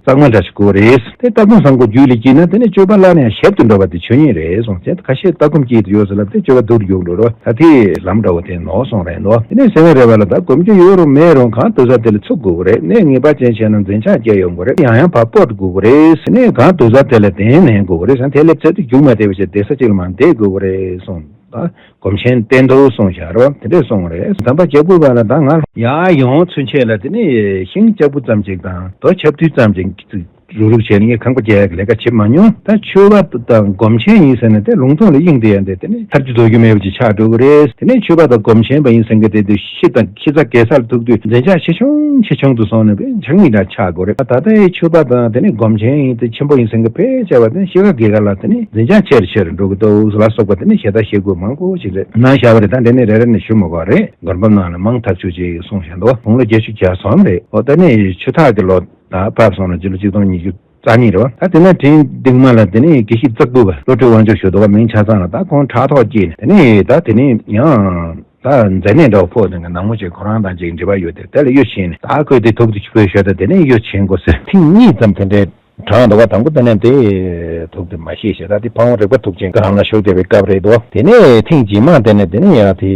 གཙང་མ་འདྲ་ཞིག་དགོས་རེད། དེ་ལྟ་སྒོམ་བཟང་པོ་རྒྱུད་ལ་སྐྱེས་ན་དེ་ནི་སྤྱོད་པ་སླར་ཡང་ཞིབ་ཏུ་འགྲོ་བ་དེ་ཆོས་ཉིད་རེད་གསུངས། དེ་ཁ་ཤས་ལྟ་སྒོམ་སྐྱེས་དུ་ཡོད་ཟེར་ལབ་དེ་སྤྱོད་པ་སྡུག་རྒྱུག་འགྲོ་རོགས། ད་དེ་ལམ་འདྲ་བོ་དེ་ནོར་སོང་རེད་འདུག་དེ་ནས་སེམས་རེ་བ་ལ་ད་སྒོམ་རྒྱུ་ཡོད་རུང་མེད་རུང་གང་འདུག་ས་དེ་ལ་ཚུགས་དགོས་ཀྱི་རེད། གནས་ངེས་པ་ཅན་བྱས་ན་འཛིན་ཆགས་སྐྱེ་ཡོང་གི་རེད། ཡང་ཡང་བབ་སྤོ་དགོས་ཀྱི་རེད། དེ་ནས་གང་འདུག་ས་དེ་ལ་གདེང་ལེན་དགོས་ཀྱི་རེད། དེ་སླེབས་ཚར་དུས་རྒྱུག་མ་བསྡད་པ་བྱས་བསྡད་ས་གཅིག་ལ་མར་བསྡད་དགོས་ཀྱི་རེད་གསུངས། ད་སྒོམ་ཆེན་བསྟན་དོ་གསུངས་བཞག་རོ། དེ་འདྲས་གསུངས་རེད། དམ་པ་ལྕགས་ཕུར་པ་ལ་ད་ང་ཡར་ཡོང་ཚུན་ཆད་ལ་དེ་ནས་ཤིང་ལྕགས་ཕུར་ཙམ་ཅིག་དང་རྡོ་ཆབ་ཐུལ་ཙམ་ཅིག་རུག་རུག་བྱས་ནས་ངས་ཁང་པ་རྒྱག་ཡག་གི་ལས་ཀ་བྱེད་མ་མྱོང་། ད་ཆོས་པ་དང་སྒོམ་ཆེན་ཡིན་ཟེར་ན་དེ་ལུང་སྟོང་ལ་དབྱིངས་དེ་ཡང་དེ་དེ་ནས་ཐར་རྒྱུ་རྫོགས་རྒྱུ་མེད་པ་ཅིག་ཆགས་འགྲོ་གི་རེད། དེ་ནས་ཆོས་པ་དང་སྒོམ་ཆེན་པ་ཡིན་ཟེར་མཁན་དེ་དུས་ཤི་དང་ཤི་ཚ་གེ་སར་ཐུག་དུས་འཛིན་ཆགས་ཆེ་ཆུང་ཆེ་ཆུང་དུ་སོང་ནས་དཔེ་ཆགས་ཉིད་འདྲ་ཆགས་དགོས་རེད། ད་ལྟའི་ཆོས་པ་དང་དེ་ནས་སྒོམ་ཆེན་ཡིན་དེ་ཆེན་པོ་ཡིན་ཟེར་མཁན་ཕལ་ཆེ་བ་དེ་ནས་ཤི་ཁ་གེ་ཁ་ལ་དེ་ནས་འཛིན་ཆགས་ཆེ་རུ་ཆེ་རུ་འགྲོ་གི་འདུག་ལ་སོགས་པ་དེ་ནས་ཞེ་དྲག་ཤེས་དགོས་མང་པོ་ཞིག་རེད་གནང་བཞག་པ་རེད། ད་འདི་ནས་རེ་རེ་ནས་ཞུ་མི་དགོས་རེད། མགུར་འབུམ་ནང་ལ་མང་ཐག་ཆོད་ཅིག་གསུངས་བཞག་འདུག་དགུང་ལོ་བརྒྱད་ཅུ་གྱ་གསུམ་རེད། འོ་ད་ནས་ཆུ་ཐག་གི་ལོ་ད་བབས་སོང་ན་སྤྱི་ལོ་ཆིག་སྟོང་ཉི་ཤུ་རྩ་གཉིས་རེད་བ། ད་དེ་ན་དྲིན་སྟེང་མ་ལ་དེ་ནས་དགེ་བཤེས་ཙག་པུ་བ་བློ་གྲོས་དབང་ཕྱུག་ཞུ་དོ་བ་མིང་ཆ་ཚང་ལ་ད་ཁོང་ཕྲག་ཐོག་སྐྱེས་ནས་དེ་ནས་ད་དེ་ནས་ཡང་ད་མཛེ་ནད་འདྲ་བ་ཕོག་དེ་གི་ནག་མོ་ཅིག་ཁོ་རང་དང་ཅིག་འབྲེལ་བ་ཡོད་དེ་དེ་ལ་གཡོ་བྱས་ནས་ད་ཁོས་དེ་ཐུགས་དེ་ཆུ་བོའི་ཞོལ་དུ་དེ་ནས་གཡོ་བྱེད་དགོས་ཟེར་ཐེངས་གཉིས་ཙམ་དེ་འདྲའི་དྲངས་འདུག་བ། དང་པོ་དེ་ནས་དེ་ཐུགས་དེ་མ་ཤེས་ཤེས་ད་དེ་ཕ་བོང་རིག་པ་ཐུགས་ཆེན་གི་རང་ལ་ཞུགས་བསྡད་པའི་སྐབས་རེད་འདུག་དེ་ནས་ཐེངས་རྗེས་མ་དེ་ནས་དེ་ནས་ཡང་དེ་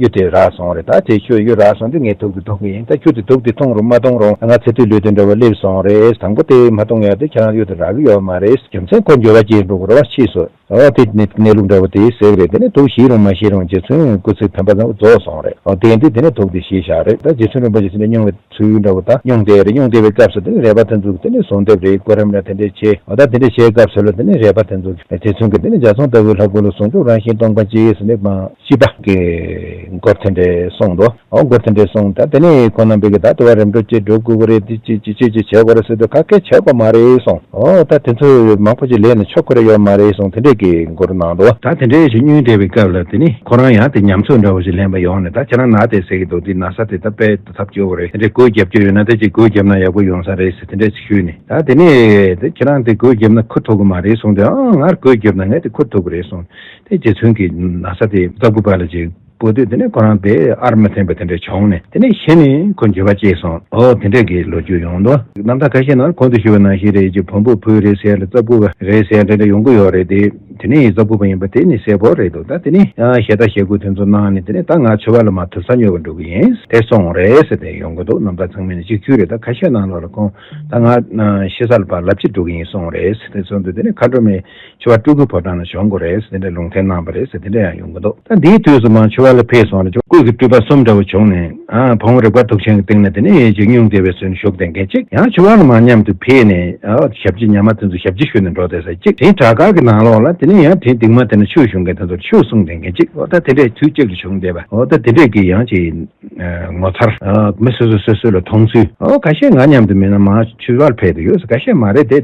གཡོ་དེ་རག་སོང་རེད། ད་དེ་ཁྱོད་གཡོ་རག་སོང་དུས་ངས་ཐུགས་དེ་ཐུག་གི་ཡིན། ད་ཁྱོད་དེ་ཐུགས་དེ་ཐུང་རུང་མ་ཐུང་རུང་ང་ཚེ་དུས་ལུས་དེ་འདྲ་བ་སླེབས་སོང་རེད། དང་པོ་དེ་མ་ཐུང་ཡ་དེ་ཁྱེད་རང་གཡོ་དེ་རག་གི་ཡོད་མ་རེད། རྒྱུ་མཚན་ཁོ་འགྱོད་པ་སྐྱེས་འགྲོ་གི་རེད་བ། ཤེས་སོང་། ཨོ་དེ་ནི་གནས་ལུགས་འདྲ་བོ་དེ་ཟེར་རེད། དེ་ནས་ཐུགས་ཞི་རུང་མ་ཞི་རུང་རྗེ་བཙུན་སྐུ་ཚེ་བོད་པ་ཚང་རྫོགས་སོང་རེད། ཨོ་དེ་ཡིན་དུས་དེ་ནས་ཐུགས་དེ་ཞི་བཞག་རེད། ད་རྗེ་བཙུན་རིན་པོ་ཆེ་དེ་ནས་སྙུང་བའི་ཚུལ་འདྲ་བོ་ད་སྙུང་བསྡད་རེད། སྙུང་བསྡད་པའི་སྐབས་སུ་དེ་ནས་རས་པ་དེ་ཚོ་དེ་ནས་གཟུངས་འདེབས་རེད། གོ་རིམ་ར་དེ་འདྲས་བྱས། ཨོ་ད་དེ་འདྲས་བྱས་སྐབས་སུ་ལ་དེ་ནས་རས་པ་དེ་ཚོ་རྗེ་བཙུན་གྱི་དེ་ནས་འཇའ་ཚོན་ལྟ་བུའི་ལྷ་སྐུ་ལ་ཟུང་འཇུག་རང་བཞིན་སྟོང་པ་སྤྱིའི་ཟེར་ནས་མ་ཤེས་པ་གི་མགུར་དེ་འདྲས་གསུངས་འདུག་ཨོ་མགུར་དེ་འདྲས་གསུངས། ད་དེ་ནས་ཁོང་རྣམ་པས་ཀྱི་ད་དུ་བ་རིམ་གྲོ་ཅིག་འགྲོ་དགོས་ཀྱི་རེད། དེ་ཅི་ཅི་ཅི་ཅི་བྱེད་དགོས་རེད་ཟེར་དུས་ག་གེ་བྱེད་དགོས་མ་རེད་གསུངས། ཨོ་ད་དེ་ཚོ་མང་པོ་ཅིག་ལས་ནས་ཆོག་གི་རེད་ཡོད་མ་རེད་གསུངས། དེ་འདྲས་ཀྱི་མགུར་གནང་འདུག་ད་དེ་འདྲས་ཞིག་སྙུན་བསྡད་པའི་སྐབས་ལ་དེ་ནི་ཁོ་རང་ཡང་དེ་ཉམས་ཚོད་འདྲ་བོ་ཞིག་ལེན་པ་ཡོང་ནས་ད་ཁྱེད་རང་ན་དེ་ཟེར་གྱི་འདུག་དེ་ན་ས་དེ་ད་དཔེ་ཐབས་སྐྱོ་བོ་རེད། དེ་འདྲས་གོས་རྒྱབ་རྒྱུ་ཡོད་ན་དེ་ཅིག་གོས་རྒྱབ་ན་ཡག་པོ་ཡོང་ས་རེད་ཟེར་དེ་འདྲས་ཞུས་ནས། ད་དེ་ནས་དེ་ཁྱེད་རང་དེ་གོས་རྒྱབ་ན་ཁུར་ཐུབ་ཀྱི་མ་རེད་གསུངས་ཏེ། ཨང་ངར་གོས་རྒྱབ་ན་ངས་དེ་ཁུར་ཐུབ་ཀྱི་རེད་གསུངས། དེ་རྗེ་བཙུན་གྱིས་ན་ས་དེ་ཙག་པུ་པ་ལ་ཅིག་པོ་དུས་དེ་ནས་ཁོ་རང་དེ་ཨར་མ་འཐེན་པ་དེ་འདྲ་བྱུང་ནས་དེ་ནས་གཞི་ནས་ཁོ་འགྱོད་པ་སྐྱེས་སོང་། ཨོ་དེ་འདྲ་གི་ལོ་རྒྱུས་ཡོང་འདུག་རྣམ་ཐར་ཁ་ཤས་ནང་གོང་དུ་ཞུས་པ་ནང་བཞིན་རེད། ཅིག་བོན་པོ་བུ་རེད་ཟེར་ལ་ཙག་པུ་བ་རེད་ཟེར་འདྲ་འདྲ་ཡོང་གི་ཡོད་རེད། དེ་དེ་ནས་ཙག་པུ་བ་ཡིན་པ་དེ་ནི་གསལ་པོ་རེད་འདུག་ད་དེ་ནས་ཡང་ཞལ་ལྟ་ཞལ་སྐུ་དེ་ཚོ་གནང་ནས་དེ་ནས་ད་ང་ཆོས་པ་ལ་མ་ཐུབ་ས་ཉོ་བ་འགྲོ་གི་ཡིན་དེ་སོང་རེད་ཟེར་དེ་ཡོང་གི་འདུག་རྣམ་ཐར་ཚང་མ་ནས་གཅིག་གྱུར་རེད། ད་ཁ་ཤས་ནང་ལོགས་ལ་ཁོང་ད་ང་ཤི་ས་ལ་ཕར་ལབ་ཅིག་འགྲོ་གི་ཡིན་གསུངས་རེད་ཟེར་དེ་གསུངས་དུས་དེ་ནས་མཁའ་འགྲོ་མའི་ཆོས་པ་སྤྲུལ་སྐུ་ཕོ་བྲང་ནས་བྱོན་དགོས་རེད་ཟེར་དེ་འདྲའི་ལུང་བསྟན་གནང་བ་རེད་ཟེར་དེ་འདྲ་ཡང་ཡོང་གི་འདུག་ད་འདིའི་དུས་སུ་མར་ཆོས་པ་ལ་ཕེབས་སོང་ལ་སྐུ་གི་སྤྲུལ་པ་གསུམ་འདྲ་བོ་བྱུང་ནས་ཨ་བོང་རིག་པ་ཐུགས་ཆེན་གྱི་སྟེང་ནས་དེ་ནས་ཡེ་ཅིག་སྙུང་བསྡད་པའི་ཚུལ་བཞུགས་བསྡད་མཁན་གཅིག་ཡང་ཆོས་པ་ལ་མར་མཉམ་དུ་ཕེབས་ནས་ཨ་ཞབས་ཕྱི་ཉི་མ་དེ་ཚོ་ཞབས་ཕྱི་ཞུས་ནས་འགྲོ་བསྡད་ས་གཅིག་དེའི་བྲག་དཀར་གྱི་ནང་ལོགས་ལ་དེ་ནས་ཡང་དེའི་སྟེང་མ་དེ་ནས་ཆོས་ཞུ་མཁན་དེ་ཚོར་ཆོས་གསུངས་བསྡད་མཁན་གཅིག་འོ་ད་དེ་འདྲས་དུས་གཅིག་ཏུ་བྱུང་བསྡད་པ་འོ་ད་དེ་འདྲས་ཀྱི་ཡང་ཅིག་ངོ་མཚར། མི་སོ་སོ་སོ་སོ་ལ་མཐོང་ཚུལ། ཨོ་ཁ་ཤས་ང་མཉམ་དུ་མིན་ན་མ་ཆོས་པར་ཕེབས་དུ་ཡོད་ཟེར། ཁ་ཤས་མ་རེད་དེ།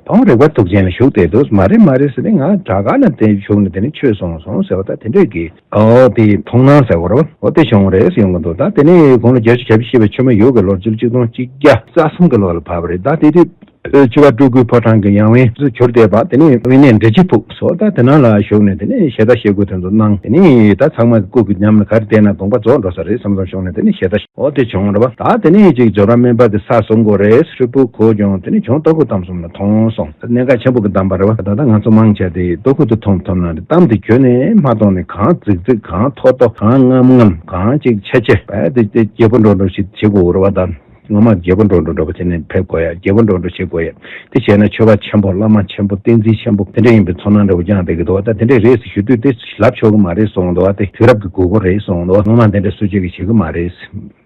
བོང་རིག་པ་ཐུགས་ཆེན་ལ་བཞུགས་བསྡད་འདུག་མ་རེད་མ་རེད་ཟེར་ནས་ང་བྲག་དཀར་ན་དེ་བཞུགས་ནས་དེ་ནས་ཆོས་གསུངས་སོང་ཟེར་བ་ད་དེ་འདྲས་ཀྱི་ཨོ་དེ་མཐོང་སྣང་ཟེར་བ་རེད་བ། ཨོ་དེ་བྱུང་རེད་ཟེར་ཡོང་གི་འདུག་ད་དེ་ནས་དགུང་ལོ་བརྒྱད་ཅུ་གྱ་བཞི་བྱས་པའི་ཆུ་མོ་ཡོས་ཀྱི་ལོར་སྤྱི་ལོ་ཆིག་སྟོང་གཅིག་བརྒྱ་རྩ་གསུམ་གྱི་ལོ་ལ་བབས་པ་རེད། ད་དེ་དུས། ཆོས་པ་སྤྲུལ་སྐུའི་ཕོ་བྲང་གི་ཡང་དབེན་དུ་གྱུར་བསྡད་པ་དེ་ནས་དབེན་གནས་འབྲས་སྐྱིད་ཕུག་སོགས་ད་དེ་ནང་ལ་བཞུགས་ནས་དེ་ནས་ཞལ་ལྟ་ཞལ་སྐུ་དེ་ཚོ་གནང་། དེ་ནས་ད་ཚང་མ་གི་སྐུ་གི་ཉམས་ལ་ག་རེ་བལྟས་ན་དགོངས་པ་རྫོགས་འགྲོ་ས་རེད་བསམ་བསམ་བྱུང་ནས་དེ་ནས་ཞལ་ལྟ་འོ་དེ་བྱུང་རེད་བ། ད་དེ་ནས་ཅིག་འབྱོར་བ་སྨན་པ་དེ་ས་བཟུང་དགོས་རེད། ཧྲིལ་པོ་གོ་བྱུང་དེ་ནས་བྱུང་ལྟོ་གོས་གཏམ་གསུམ་ལ་ཐོངས་སོང་། གནད་འགག་ཆེན་པོ་གི་གདམས་པ་རེད་བ། ད་ལྟ་ང་ཚོ་མང་ཆེ་དེ་ལྟོ་གོས་དེ་ཐོངས་ཐོངས་ན་རེད། གཏམ་དེ་གྱོན་ནས་མ་གཏོང་ནས་གང་རྫིག་རྫིག་གང་མཐོ་མཐོ་གང་རྔམ་རྔམ་གང་ཅིག་ཆེ་ཆེ་བས་དེ་དེ་རྒྱས་པོ་འགྲོ་འགྲོ་ཞིག་བྱེད་དགོས་རེད་བ། ད། ངོ་མ་རྒྱས་པོ་འགྲོ་འགྲོ་འགྲོ་པ་བྱས་ནས་ཕེབས་དགོས་ཡ། རྒྱས་པོ་འགྲོ་འགྲོ་བྱེད་དགོས་ཡ། དེ་བྱས་ན་ཆོས་པ་ཆེན་པོ་བླ་མ་ཆེན་པོ་བསྟན་འཛིན་ཆེན་པོ་དེ་འདྲ་ཡིན་པའི་ཚོར་སྣང་འདྲ་བོ་སྐྱེ་བསྡད་ཀྱི་འདུག་ད་དེ་འདྲས་རེད་ཟེར་ཞུ་དུས་དེ་ལབ་ཆོག་གི་མ་རེད་གསུངས་འདུག་ད་དེ་དུས་རབས་ཀྱི་འགོག་པ་རེད་གསུངས་འདུག་ངོ་མ་དེ་འདྲ་སུ་གཅིག་གིས་བྱེད་ཀྱི་མ་རེད།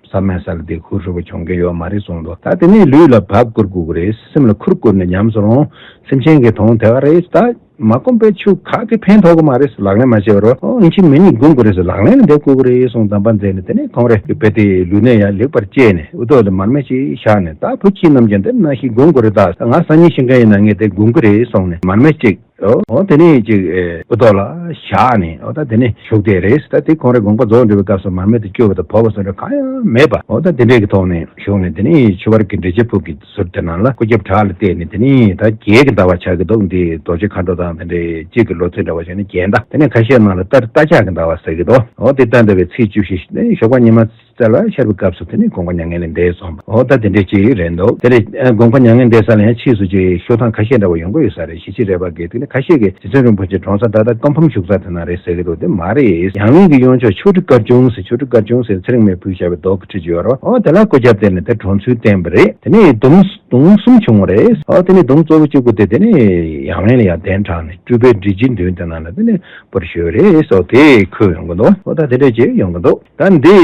བསམ་མེད་ས་ལ་དེ་ཧུར་ཧྲུལ་པོ་གྱོང་གི་ཡོད་མ་རེད་གསུངས་འདུག་ད་དེ་ནས་ལུས་ལ་བབ་བསྐུར་དགོས་ཀྱི་རེད། སེམས་ལ་ཁུར་བསྐུར་ནས་ཉམས་སུ་རུང་། སེམས་ཅན་གྱི་དོན་དེ་ག་རེད་ད། མ་སྒོམ་པའི་ཆོས་ག་གེ་ཕན་ཐོགས་ཀྱི་མ་རེད། ལག་ལེན་མ་བྱས་པར་ཨོ་ཨིན་ཅི་མི་ཉིད་སྒོམ་དགོས་རེད་ཟེར་ལག་ལེན་ལ་འདེབས་དགོས་ཀྱི་རེད་གསུངས། གདམས་པ་མཛད་ནས་དེ་ནས་ཁོང་རེ་དཔེ་དེ་ལུས་གནད་ཡང་ལེགས་པར་བཅད་ནས་འུ་ཐོག་ལ་མར་མེ་ཅིག་བཞག་ནས་ད་བུ་ཁྱིམ་རྣམས་ཀྱང་དེ་ནང་བཞིན་སྒོམ་དགོས་རེད། ད་ང་སང་ཉིན་ཤི་མཁན་ཡིན་ན་ངས་དེ་སྒོམ་གྱི་རེད་གསུངས་ནས་མར་མེ་ཅིག་ཨོ་ཨོ་དེ་ནས་ཅིག་འུ་ཐོག་ལ་བཞག་ནས་ཨོ་ད་དེ་ནས་བཞུགས་བསྡད་རེད། ད་དེ་ཁོང་རེ་དགོངས་པ་རྫོགས་འགྲོ་བའི་སྐབས་སུ་མར་མེ་དེ་སྐྱོ་བ་དང་བོ་བ་སོགས་འདྲ་གང་ཡང་མེད་པ། ཨོ་ད་དེ་འདྲས་ཀྱི་ཐོག་ནས་བཞུགས་ནས་དེ་ནས་ཆུ་བར་གྱི་འབྲས་སྐྱིད་ཕུག་གི་ཟུར་དེ་ནང་ལ་སྐུ་རྒྱབ་བྲག་ལ་བལྟས་ནས་དེ་ནས་ད་རྒྱལ་གྱི་ཟླ་བ་ཆགས་ཀྱི་འདུག་འདི་རྡོ་རྗེ་མཁའ་འགྲོ་དང་དེ་འདྲའི་གཅིག་གི་ལོ་ཚིགས་འདྲ་བ་བྱས་ནས་རྒྱལ་ཟླ་དེ་ནས་ཁ་ཤས་ནང་ལ་རྟ་རྟ་ལྕག་གི་ཟླ་བ་ཟེར་གྱི་འདུག་འོ་དེ་ལྟ་འདྲ་བའི་ཚེས་བཅུ་བཞི་ནས་ཞོགས་པ་ཉི་མ་རྩ་ལ་ཤར་བའི་སྐབས་སུ་དེ་ནས་དགོངས་པ་མྱ་ངན་ལས་འདས་སོང་བ། འོ་ད་དེ་འདྲའི་གཅིག་རེད་འདུག་དེ་རེད། དགོངས་པ་མྱ་ངན་འདས་ས་ལ་ཡང་ཕྱིས་སུ་ཅིག་ཤོག་ཐང་ཁ་ཤས་འདྲ་བ་ཡོང་གི་ཡོད་ས་རེད། ཞི་བྱེད་རས་པ་གིས་དེ་ནས་ཁ་ཤས་ཀྱིས་རྗེ་བཙུན་རིན་པོ་ཆེ་གྲོངས་ས་ད་ལྟ་ཀམ་ཕམ་བཞུགས་ས་དེ་ན་རེད་ཟེར་གྱི་འདུག་དེ་མ་རེད། ཡང་དབེན་གྱི་གཡོན་ཕྱོགས་ཆོ་འཕྲུལ་དཀར་ཆུང་ཟེར་ཆོ་འཕྲུལ་དཀར་ཆུང་ཟེར་ཚེ་རིང་མའི་བུས་བཞག་པའི་རྡོ་གི་ཁྲི་ཅིག་ཡོད་རེད་བ། འོ་དེ་ལ་སྐུ་རྒྱབ་བསྟན་ནས་དེ་གྲོངས་ཚུལ་བསྟན་པ་རེད། དེ་ནས་དུམ། གདུང་གསུམ་བྱུང་བ་རེད། ཨོ་དེ་ནས་གདུང་གཙོ་བོ་གཅིག་པུ་དེ་དེ་ནས་ཡང་ལན་ལ་ཡང་གདན་དྲངས་ནས་སྤྲུལ་པའི་སྒྲིབ་བྱེད་མདུན་དེ་ནང་ལ་དེ་ནས་པར་ཞོལ་རེད་སོགས་དེ་འཁོད་ཡོང་གི་འདུག་ཨོ་ད་དེ་འདྲས་ཅིག་ཡོང་གི་འདུག་ད་འདི་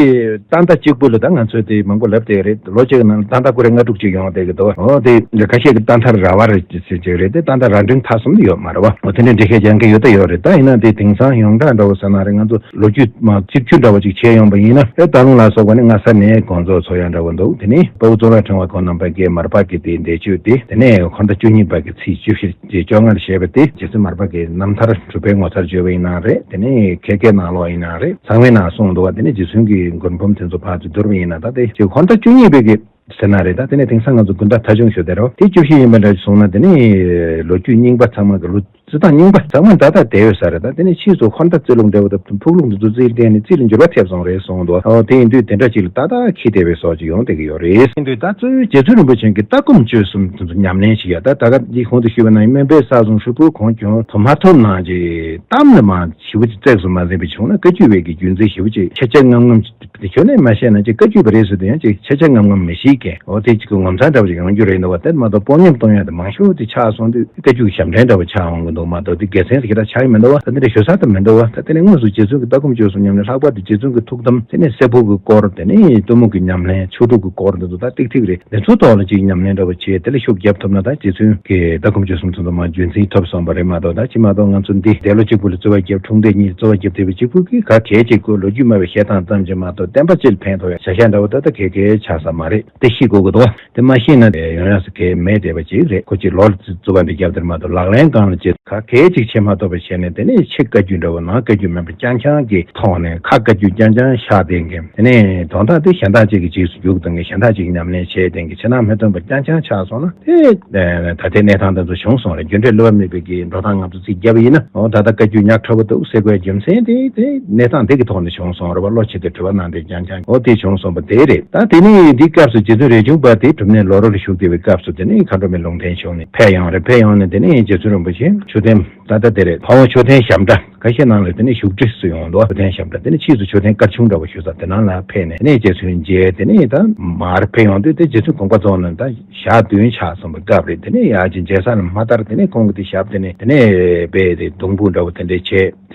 ཏན་ཏན་གཅིག་པུ་ལ་ད་ང་ཚོས་དེ་མང་པོ་ལབ་བསྡད་རེད། ལོ་གཅིག་ནང་ཏན་ཏན་ཀུ་རེ་ལྔ་དྲུག་ཅིག་ཡོང་བསྡད་ཀྱི་འདུག་ཨོ་དེ་ཁ་ཤས་ཀྱི་ཏན་ཏན་ར་བ་རེད་ཅེས་ཅིག་རེད། དེ་ཏན་ཏན་ར་འབྲིང་ཐ་གསུམ་དུ་ཡོད་མ་རེད་བ། ཨོ་དེ་ནས་འགྲེལ་བཤད་རྒྱག་མཁན་ཡོད་ད་ཡོད་རེད། ད་ཡིན་ན་དེ་དེང་སང་ཡོངས་གྲགས་འདྲ་བོ་ཟེར་ན་རེད། ང་ཚོ་ལོ་རྒྱུས་མ་རྩིས་རྒྱུ་འདྲ་བོ་ཅིག་བྱས་ཡོང་པ་ཡིན་ན། ཨེ་སྟག་ལུང་ལ་སོགས་པ་ནི་སྔ་ས་ནས་དགོངས་རྫོགས་ཚོ་ཡང་འདྲ་བོ་འདུག་དེ་ནས་དཔའ་བོ་ཙོང་ལ་ཕྲེང་བ་ཁོང་རྣམ་པ་གིས་མར་པ་གི་དེ་འདས་མཆོད་དེ། དེ་ནས་འཁོར་ཟླ་བཅུ་གཉིས་པ་གི་ཚེས་བཅུ་བཞི་བཅོ་ལྔར་བཞེས་པ་དེ་རྗེ་བཙུན་མར་པ་གི་རྣམ་ཐར་གྲུབ་པའི་ངོ་མཚར་བརྗོད་པ་ཡིན་ན་རེད། དེ་ནས་ཁ་སྐད་ནང་ལོགས་ཡིན་ན་རེད། ཚང་མའི་ནང་གསུངས་འདུག་བ། དེ་ནས་རྗེ་བཙུན་གྱི་མགུར་འབུམ་དེ་ཚོ་ཕར་ཚུར་བསྡུར་བ་ཡིན་ན་ད་དེ་ཅིག་འཁོར་ཟླ་བཅུ་གཉིས་པའི་གི་ཟེར་ན་རེད། ད་དེ་ནས་དེང་སང་ང་ཚོ་དགུན་ཟླ་ཐ་ཆུང་ཞུ་དེ་རོ་དེ་བཅུ་བཞི་ཡིན་པ་འདྲ་སོང་ན། དེ་ནས་ལོ་རྒྱུས་རྙིང་པ་ཚང་མ་གི་ལོ་རྩི་སྟངས་རྙིང་པ་ཚང་མ་ད་ལྟ་བསྡད་ཡོད་ས་རེད། ད་དེ་ནས་ཕྱིས་སུ་འཁོར་ཟླ་རྩི་ལུང་འདྲ་བོ་དང་ཕུག་ལུང་དེ་ཚོ་རྩིས་བལྟས་ནས་རྩི་ལ་འགྱུར་བ་ཐེབས་སོང་རེད་གསུངས་འདུག་ཨོ་དེ་ཡིན་དུས་དེ་འདྲ་ཅིག་ལ་ཏག་ཏག་འཁྱེར་བསྡད་པའི་བཟོ་ཅིག་ཡོང་བསྡད་ཀྱི་ཡོད་རེད། ཡིན་དུས་ད་གཙོ་བོའི་རྗེ་བཙུན་རིན་པོ་ཆེ་གི་ལྟ་སྒོམ་སྤྱོད་གསུམ་དེ་ཚོ་ཉམས་ལེན་བྱེད་ཡ། ད་ད་ག་འདི་གོང་དུ་ཞུས་པ་ནང་བཞིན་སྨན་པའི་ས་བཟུང་ཧྲིལ་པོའི་གོང་གྱོན་དུ་མ་ཐོབ་ནང་ཅིག་གཏམ་ལ་མ་ཞེ་པོ་ཅིག་བརྩེགས་སུ་མ་འཛིན་པ་བྱུང་ན་བཀའ་བརྒྱུད་པའི་གི་རྒྱུ་མཚན་ཞེ་པོ་ཅིག་ཆ་ཆ་ངམ་ངམ་དེ་ཁྱོན་ནས་མ་བཤད་ན་ཅིག་བཀའ་བརྒྱུད་པ་རེད་ཟེར་དུས་ཡང་ཅིག་ཆ་ཆ་ངམ་ངམ་མི་ཤེས་མཁན། འོ་དེ་ཅིག་གི་ངོ་མཚར་འདྲ་བོ་ཅིག་ཡོང་རྒྱུ་རེད་འདུག་བ། དེ་མ་གཏོགས་དཔོན་ཉམས་གཏོང་ཡ་དེ་མང་ཤོས་དེ་ཆགས་སོང་དུས་བཀའ་བརྒྱུད་ཀྱི་ཞབས་འདྲེན་འདྲ་བོ་ཆགས་འོང་གི་འདུག་མ་གཏོགས་དེ་དགེ་མཚན་ཞིག་ད་ཆགས་ཡི་མི་འདུག་བ། ད་དེ་འདྲ་ཞུ་ས་དེ་མི་འདུག་བ། ད་དེ་ནས་དངོས་སུ་རྗེ་བཙུན་གྱི་ལྟ་སྒོམ་སྤྱོད་གསུམ་ཉམས་ལེན། ལྷག་པར་དུ་རྗེ་བཙུན་གྱི་ཐུགས་དམ། དེ་ནས་སྲད་བུ་གི་སྐོར། དེ་ནས་གཏུམ་མོ་གི་ཉམས་ལེན། ཆོས་དྲུག་གི་སྐོར་འདི་ཚོ་ད་ཏིག་ཏིག་རེད། དེ་ཚོ་ཐོག་ལ་ཅིག་ཉམས་ལེན་འདྲ་བོ་བྱས་དེ་ལ་ཤུགས་བརྒྱབ་ཐུབ་ན་ད་རྗེ་བཙུན་གྱི་ལྟ་སྒོམ་སྤྱོད་གསུམ་ཚོ་ཚང་མ་རྒྱུན་འཛིན་ཐུབ་སོང་བ་རེད་མ་གཏོགས། ད་ཅི་མ་གཏོགས་ང་ཚོ་འདི་འདས་ལོ་གཅིག་པུ་ལ་རྩོལ་བ་བརྒྱབ། འཁྲུངས་འདས་གཉིས་ལ་རྩོལ་བ་བརྒྱབ་བསྡད་པའི་གཅིག་པུ་གིས་ག་གལ་ཆེ་དགོས། ལོ་རྒྱུས་སྨྲ་བའི་བཤད་སྟངས་ཙམ་གྱིས་མ་གཏོགས་བསྟན་པ་སྤྱི་ལ་ཕན་ཐོགས་ཡ་བྱ་བཞག་འདྲ་བོ་ད་ལྟ་གལ་གལ་ཆགས་ས་མ་རེད། དེ་ཤེས་དགོས་ཀྱི་འདུག་དེ་མ་ཤེས་ན་ཡོང་ཡ་ས་གལ་མེད་བསྡད་པ་ཅིག་རེད། ཁོ་ཅིག་ལོ་ལ་རྩོལ་བ་འདི་བརྒྱབ་དེར་མ་གཏོགས་ལག་ལེན་སྒང་ལ་ཅིག་ག་གལ་ཅིག་བྱེད་མ་ཐུབ་པ་བྱས་ནས། དེ་ནས་ཕྱི་བཀའ་བརྒྱུད་འདྲ་བོ་ནང་བཀའ་བརྒྱུད་མིན་པ་རྐྱང་རྐྱང་གི་ཐོག་ནས་ཁ་བཀའ་བརྒྱུད་རྐྱང་རྐྱང་བཞག་བསྡད་མཁན། དེ་ནས་དོན་དག་དེ་གཞན་དག་ཅིག་གི་རྗེས་སུ་རྒྱུག་བཏང་མཁན། གཞན་དག་ཅིག་ཉམས་ལེན་བྱས་བསྡད་མཁན། ཕྱི་ནང་མི་མཐུན་པ་རྐྱང་རྐྱང་ཆགས་སོང་ན། དེ་ད་ལྟའི་གནས་སྟངས་དེ་ཚོ་བྱུང་སོང་རེད། རྒྱུ་འབྲས་བསླུ་བ་མེད་པའི་གི་འགྲོ་སྟངས་ང་ཚོ་རྩིས་བརྒྱབ་པ་ཡིན་ན། འོ་ད་ལྟ་བཀའ་བརྒྱུད་ཉག་ཕྲ་བོ་འདུག་ཟེར་དགོས་རྒྱུ་མཚན་དེ་དེ་གནས་སྟངས་དེ་གི་ཐོག་ནས་བྱུང་སོང་རེད་བ། བློ་ཆེ་དེ་དྲི་བ་གནང་དེ་རྐྱང་རྐྱང་འོ་དེ་བྱུང་སོང་བ་དེ་རེད། ད་དེ་ནས་འདི་སྐབས་སུ་རྗེ་བཙུན་རས་ཆུང་པ་དེ་གྲུབ་གནས་ལོ་རོར་བཞུགས་བསྡད་པའི་སྐབས་སུ། དེ་ནས་མཁའ་འགྲོ་མའི་ལུང་བསྟན་བྱུང་ནས་ཕེབས་ཡོང་རེད། ཕེབས་ཡོང་ནས་དེ་ནས་རྗེ་བཙུན་རིན་པོ་ཆེ་མཆོད་རྟེན་ད་ལྟ་དེ་རེད། ཕ་བོང་མཆོད་རྟེན་ཞབས་འདྲ་ཁ་ཤས་ནང་ལ་དེ་ནས་བཞུགས་ཁྲི་སུ་ཡོང་འདུག་མཆོད་རྟེན་ཞབས་འདྲ། དེ་ནས་ཕྱིས་སུ་མཆོད་རྟེན་དཀར་ཆུང་འདྲ་བོ་ཞུ་ས་དེ་ནང་ལ་ཕེབས་ནས། དེ་ནས་རྗེ་བཙུན་མཇལ། དེ་ནས་ད་མར་ཕེབས་ཡོང་དུས་དེ་རྗེ་བཙུན་དགོངས་པ་རྫོགས་ནས་ད་ཞག་བདུན་ཆགས་སོང་བའི་སྐབས་རེད། དེ་ནས་ཡར་ཅིག་མཇལ་ས་ལ་མ་ལྟར་དེ་ནས་ཁོང་གི་དེ་ཞབས་དེ་ནས་དེ་ནས་རྦད་དེ་སྡོང་པོ་འདྲ་བོ་དེ་འདྲས་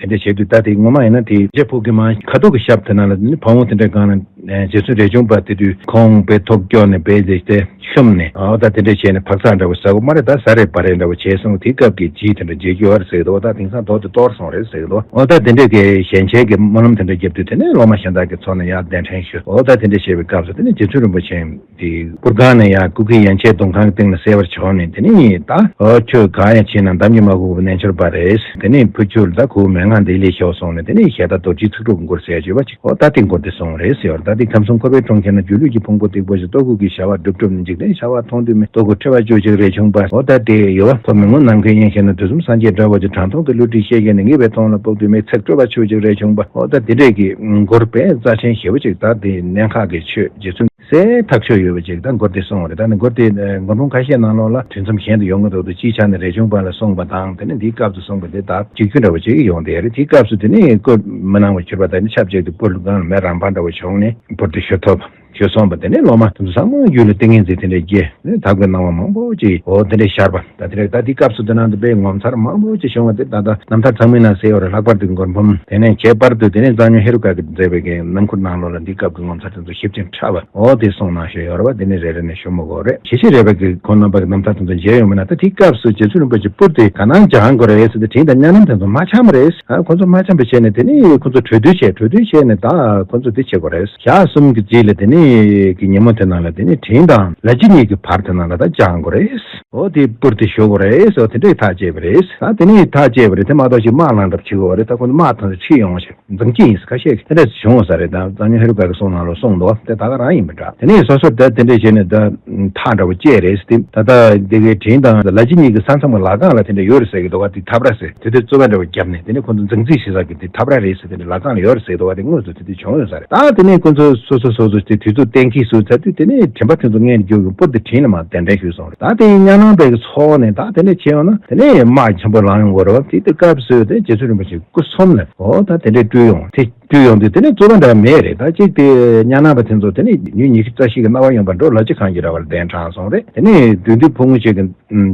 བྱས། དེ་འདྲས་བྱས་དུས་ད་དེ་ངོ་མ་ཡིན་ན་དེ་རྗེ་ཕུག་གི་མ་ཁ་ཐུག་གི་ཞབས་དེ་ནང་ལ་དེ་ནས་ཕ་བོང་དེ་འདྲའི་སྒང་ལ་རྗེ་བཙུན་རས་ཆུང་པ་དེ་དུས་ཁོང་དཔེ་ཐུགས་སྐྱོ་ནས་རྦད་དེ་དེ་བཤུམས་ནས། འོ་ད་དེ་འདྲས་བྱས་ནས་འཕག་འཚག་འདྲ་བོ་ཟ་གོ་མ་རེད། ད་ཟ་རེད་པ་རེད་འདྲ་བོ་བྱས་སོང་། དེ་སྐབས་ཀྱི་རྗེས་དེ་འདྲ་མཇལ་རྒྱུ་ཡོད་རེད་ཟེར་གི་འདུག་འོ་ད་དེང་སང་མདོ་དེ་གཏོར་སོང་རེད་ཟེར་གི་འདུག་འོ་ད་དེ་འདྲས་ཀྱི་ཞལ་མཇལ་གྱི་སྨོན་ལམ་དེ་འདྲ་བརྒྱབ་དུས་དེ་ནས་སློབ་མ་གཞན་དག་གི་ཚོགས་ནས་ཡར་གདན་འདྲེན་ཞུས། འོ་ད་དེ་འདྲས་བྱས་པའི་སྐབས་སུ་དེ་ནས་རྗེ་བཙུན་རིན་པོ་ཆེ་དེ་སྤུར་སྒང་ནས་ཡར་སྐུ་སྒེར་ཡན་ཆད་གདུང་ཁང་གི་སྟེང་ལ་གསལ་བར་བྱོན་ནས། དེ་ནས་ད་འོ་ཁྱོད་གང་ཡང་བྱས་ན་འདམ་གྱིས་མ་གོས་པའི་རྣལ་འབྱོར་པ་རེད། དེ་ནས་ཕུ་ཁྱོད་ལ་ད་ཁོ་མན་ངག་འདི་ལས་ཤོར་སོང་ནས། དེ་ནས་ཞལ་ཏ་རྡོ་རྗེའི་ཚིག་གྲོགས་ཀྱི་མགུར་ཟེར་ཡ་བརྗོད་པ་ཅིག་འོ་ད་དེ་མགུར་དེ་གསུངས་རེད་ཟེར་བ་རེད། ད་དེ་ཁམས་གསུམ་འཁོར་བའི་གྲོང་ཁྱེར་ན། སྒྱུ་ལུས་ཀྱི་ཕུང་པོ་སྟུག་པོ་ཞིག་ལྟོ་གོས་ཀྱི་བྱ་བ་སྒྲུབ་སྒྲུབ་ནས། འཇིག་རྟེན་བྱ་བ་མཐོང་དུས་མེད། ལྟོ་གོས་འཁྲི་བ་བཅུ་གཅིག་རས་ཆུང་པ། འོ་ད་དེ་ཡོད་བ། ཁོ་མི་མངོན་ནམ་མཁའི་དབྱིངས་ཤར་ན། དུས་གསུམ་སངས་རྒྱས་འདྲ་བོ་ཅིག་དྲང་སྟོང་གི་བསླུ་བྲིད་བཤད་བཞིན་ནས། ངེས་པའི་མཐོང་ལ་དཔག་ཏུ་མེད། ཚེགས་བཀྲོལ་བ་བཅུ་གཅིག་རས་ཆུང་པ། འོ་ད་དེ་འདྲས་ཀྱི་མགུར་དཔེ་རྩ་ཆེན་ཞེ་པོ་ཅིག་ད་དེ་གནད་འགག་གི་ཆོས་རྗེ་བཙུན་གསལ་ཐག་ཆོད་ཡོད་པ་ཅིག་ད་མགུར་དེ་གསུངས་པ་རེད། ད་ནི་མགུར་དེ་མགུར་འབུམ་ཁ་ཤས་ནང་ལོགས་ལ་དུས་མཚམས་གཞན་དུ་ཡོང་གི་འདུག་འདུག་སྤྱིའི་ཆ་ནས་རས་ཆུང་པ་ལ་གསུངས་པ་དང་། དེ་ནས་འདིའི་སྐབས་སུ་གསུངས་པ་དེ་དག་གཅིག་གྱུར་འདྲ་བོ་ཅིག་ཡོང་བསྡད་རེད། དེའི་སྐབས་སུ་དེ་ནས་བཀོད་མི་གནང་བ་གྱུར་པ་དང་། ཆབས་ཅིག་ཏུ་སྤུར་སྒང་ལ་མེ་རང་འབར་འདྲ་བོ་བྱུང་ནས་མགུར་དེ་ཞུ་ཐུབ། ཞུས་སོང་བ། དེ་ནས་སློབ་མ་དེ་ཚོ་ཚང་མ་རྒྱུད་ལ་ཏིང་ངེ་འཛིན་དེ་འདྲའི་སྐྱེས་ནས་དག་པའི་སྣང་བ་མང་པོ་ཅིག་འོ་དེ་འདྲའི་ཤར་བ། ད་དེ་རེད། ད་དེའི་སྐབས་སུ་དེ་ནང་དུ་དཔེ་ངོ་མཚར་མང་པོ་ཅིག་བྱུང་བ་དེ། ད་ལྟ་རྣམ་ཐར་ཚང་མའི་ནང་གསལ་ཡོད་རེད། ལྷག་པར་དུ་མགུར་འབུམ། དེ་ནས་ཁྱད་པར་དུ་དེ་ནས་གཙང་སྨྱོན་ཧེ་རུ་ཀ་གིས་མཛད་པའི་གི་རྣམ་མགུར་ནང་ལོགས་ལ་འདིའི་སྐབས་ཀྱི་ངོ་མཚར་དེ་ཚོ་ཞིབ་ཅིང་ཕྲ་བ་འོ་དེ་གསུངས་གནང་བཞིན་ཡོད་རེད་བ། དེ་ནས་རེ་རེ་ནས་ཞུ་མི་དགོས་རེད། ཞི་ཞི་རས་པ་གིས་ཁོང་རྣམ་པ་གི་རྣམ་ཐར་དེ་ཚོ་མཇལ་ཡོད་མིན་ན། ད་དེའི་སྐབས་སུ་རྗེ་བཙུན་རིན་པོ་ཆེ་སྤུར་དེ་ག་ནང་སྦྱང་དགོས་རེད་ཟེར་ཏེ། དྲིན་དང་གཉའ་གནོན་དེ་ཚོ་མ་འཆམ་རེད། ཨ་ཁོ་ཚོ་མ་འཆམ་པ་བྱས་ནས་དེ་ནས་ཁོ་ཚོ་གྲོས་བསྡུར་བྱས། གྲོས་བསྡུར་བྱས་ནས་ད་ཁོ་ཚོ་དེ་བྱེད་དགོས་རེད། ཞག་གསུམ་གྱི་རྗེས་ལ་དེ་ནས་ཀྱི་ཉིན་མོ་དེ་ནང་ལ་དེ་ནས་དྲིན་དང་ལ་རྒྱ་གཉིས་ཀྱི་བར་དེ་ནང་ལ་ད་སྦྱང་དགོས་རེད། འོ་དེ་སྤུར་དེ་ཞུ་དགོས་རེད་ཟེར་བ་དེ་འདྲས་ཐག་བཅད་པ་རེད། ད་དེ་ནས་ཐག་བཅད་པ་རེད། དེ་མ་གཏོགས་ཅིག་དམག་ལངས་གྲབས་བྱེད་དགོས་པ་རེད། ད་ཁོ་ཚོ་དམག་དང་ཁྲིད་ཡོང་བ་ཞིག་འཛིང་གི་ཡིན་ཟེར་ཁ་ཤས་ཀྱིས་དེ་འདྲ་བྱུང་བ་ས་རེད། ད་གཙང་སྨྱོན་ཧེ་རུ་ཀ་གི་གསུང་ནང་ལོགས་གསུངས་འདུག་དེ་ད་ག་རང་ཡིན་པ་འདྲ། དེ་ནས་སོ་སོར་ད་དེ་འདྲས་བྱས་ནས་ད་ཐག་འདྲ་བོ་བཅད་རེད་ཟེར་ཏེ། ད་ལྟ་དེ་གའི་དྲིན་དང་ལ་རྒྱ་གཉིས་ཀྱི་ས་མཚམས་ཀྱི་ལྷ་ཁང་ལ་དེ་འདྲ་ཡོད་རེད་ཟེར་གྱི་འདུག་ག་དེ་འཐབ་ར་ཟེར་དེ་དུས་རྩོད་པ་འདྲ་བོ་བརྒྱབ་ནས། དེ་ནས་ཁོ་ཚོ་འཛིང་རྩིས་བྱེད་ས་གི་དེ་འཐབ་ར་རེད་ཟེར། དེ་འདྲ་ལྷ་ཁང་ལ་ཡོད་རེད་ཟེར་གྱི་འདུག་ག་དེ་དངོས་སུ་དེ་དུས་བྱུང་ཡོད་ས་རེད། ད་དེ་ནས་ཁོ་ཚོ་སོ་སོ་སོ་སོ་དེ་དུས་ཚོད་གཏན་འཁེལ་སུ་ཚར་དུས། དེ་ནས་དྲན་པ་དེ་ཚོ་སྔོན་དུ་འཇུག་གི་སྤུར་དེ་དྲིན་ལ་མར་གདན་འདྲེན་ཞུས་སོང་རེད། ད་དེ་གཉའ་གནོན་པའི་གི་ཚོགས་ནས་ད་དེ་འདྲ་བྱས་ཡོང་ན་དེ་ནས་དམག་ཆེན་པོ་ལངས་ཡོང་དགོས་རེད་བ། དེ་དུས་སྐབས་སུ་དེ་རྗེ་བཙུན་རིན་པོ་ཆེ་སྐུ་གསུམ་ལ་འོ་ད་དེ་འདྲའི་སྤྲུལ་ཡོང་དེ། བཏུལ་ཡོང་དུས་དེ་ནས་རྩོད་པ་འདྲ་མེད་རེད། ད་གཅིག་དེ་གཉའ་ནང་པ་དེ་ཚོ་དེ་ནས་ཉིན་ཉི་ཤུ་རྩ་བཞི་གི་རྣ་བ་གཡོན་པ་འགྲོ་ལ་ཅི་གང་གི་ར་བར་གདན་དྲངས་སོང་རེད། དེ་ནས་བདུད་འདུལ་ཕོ་ཉ་ཅིག་གི་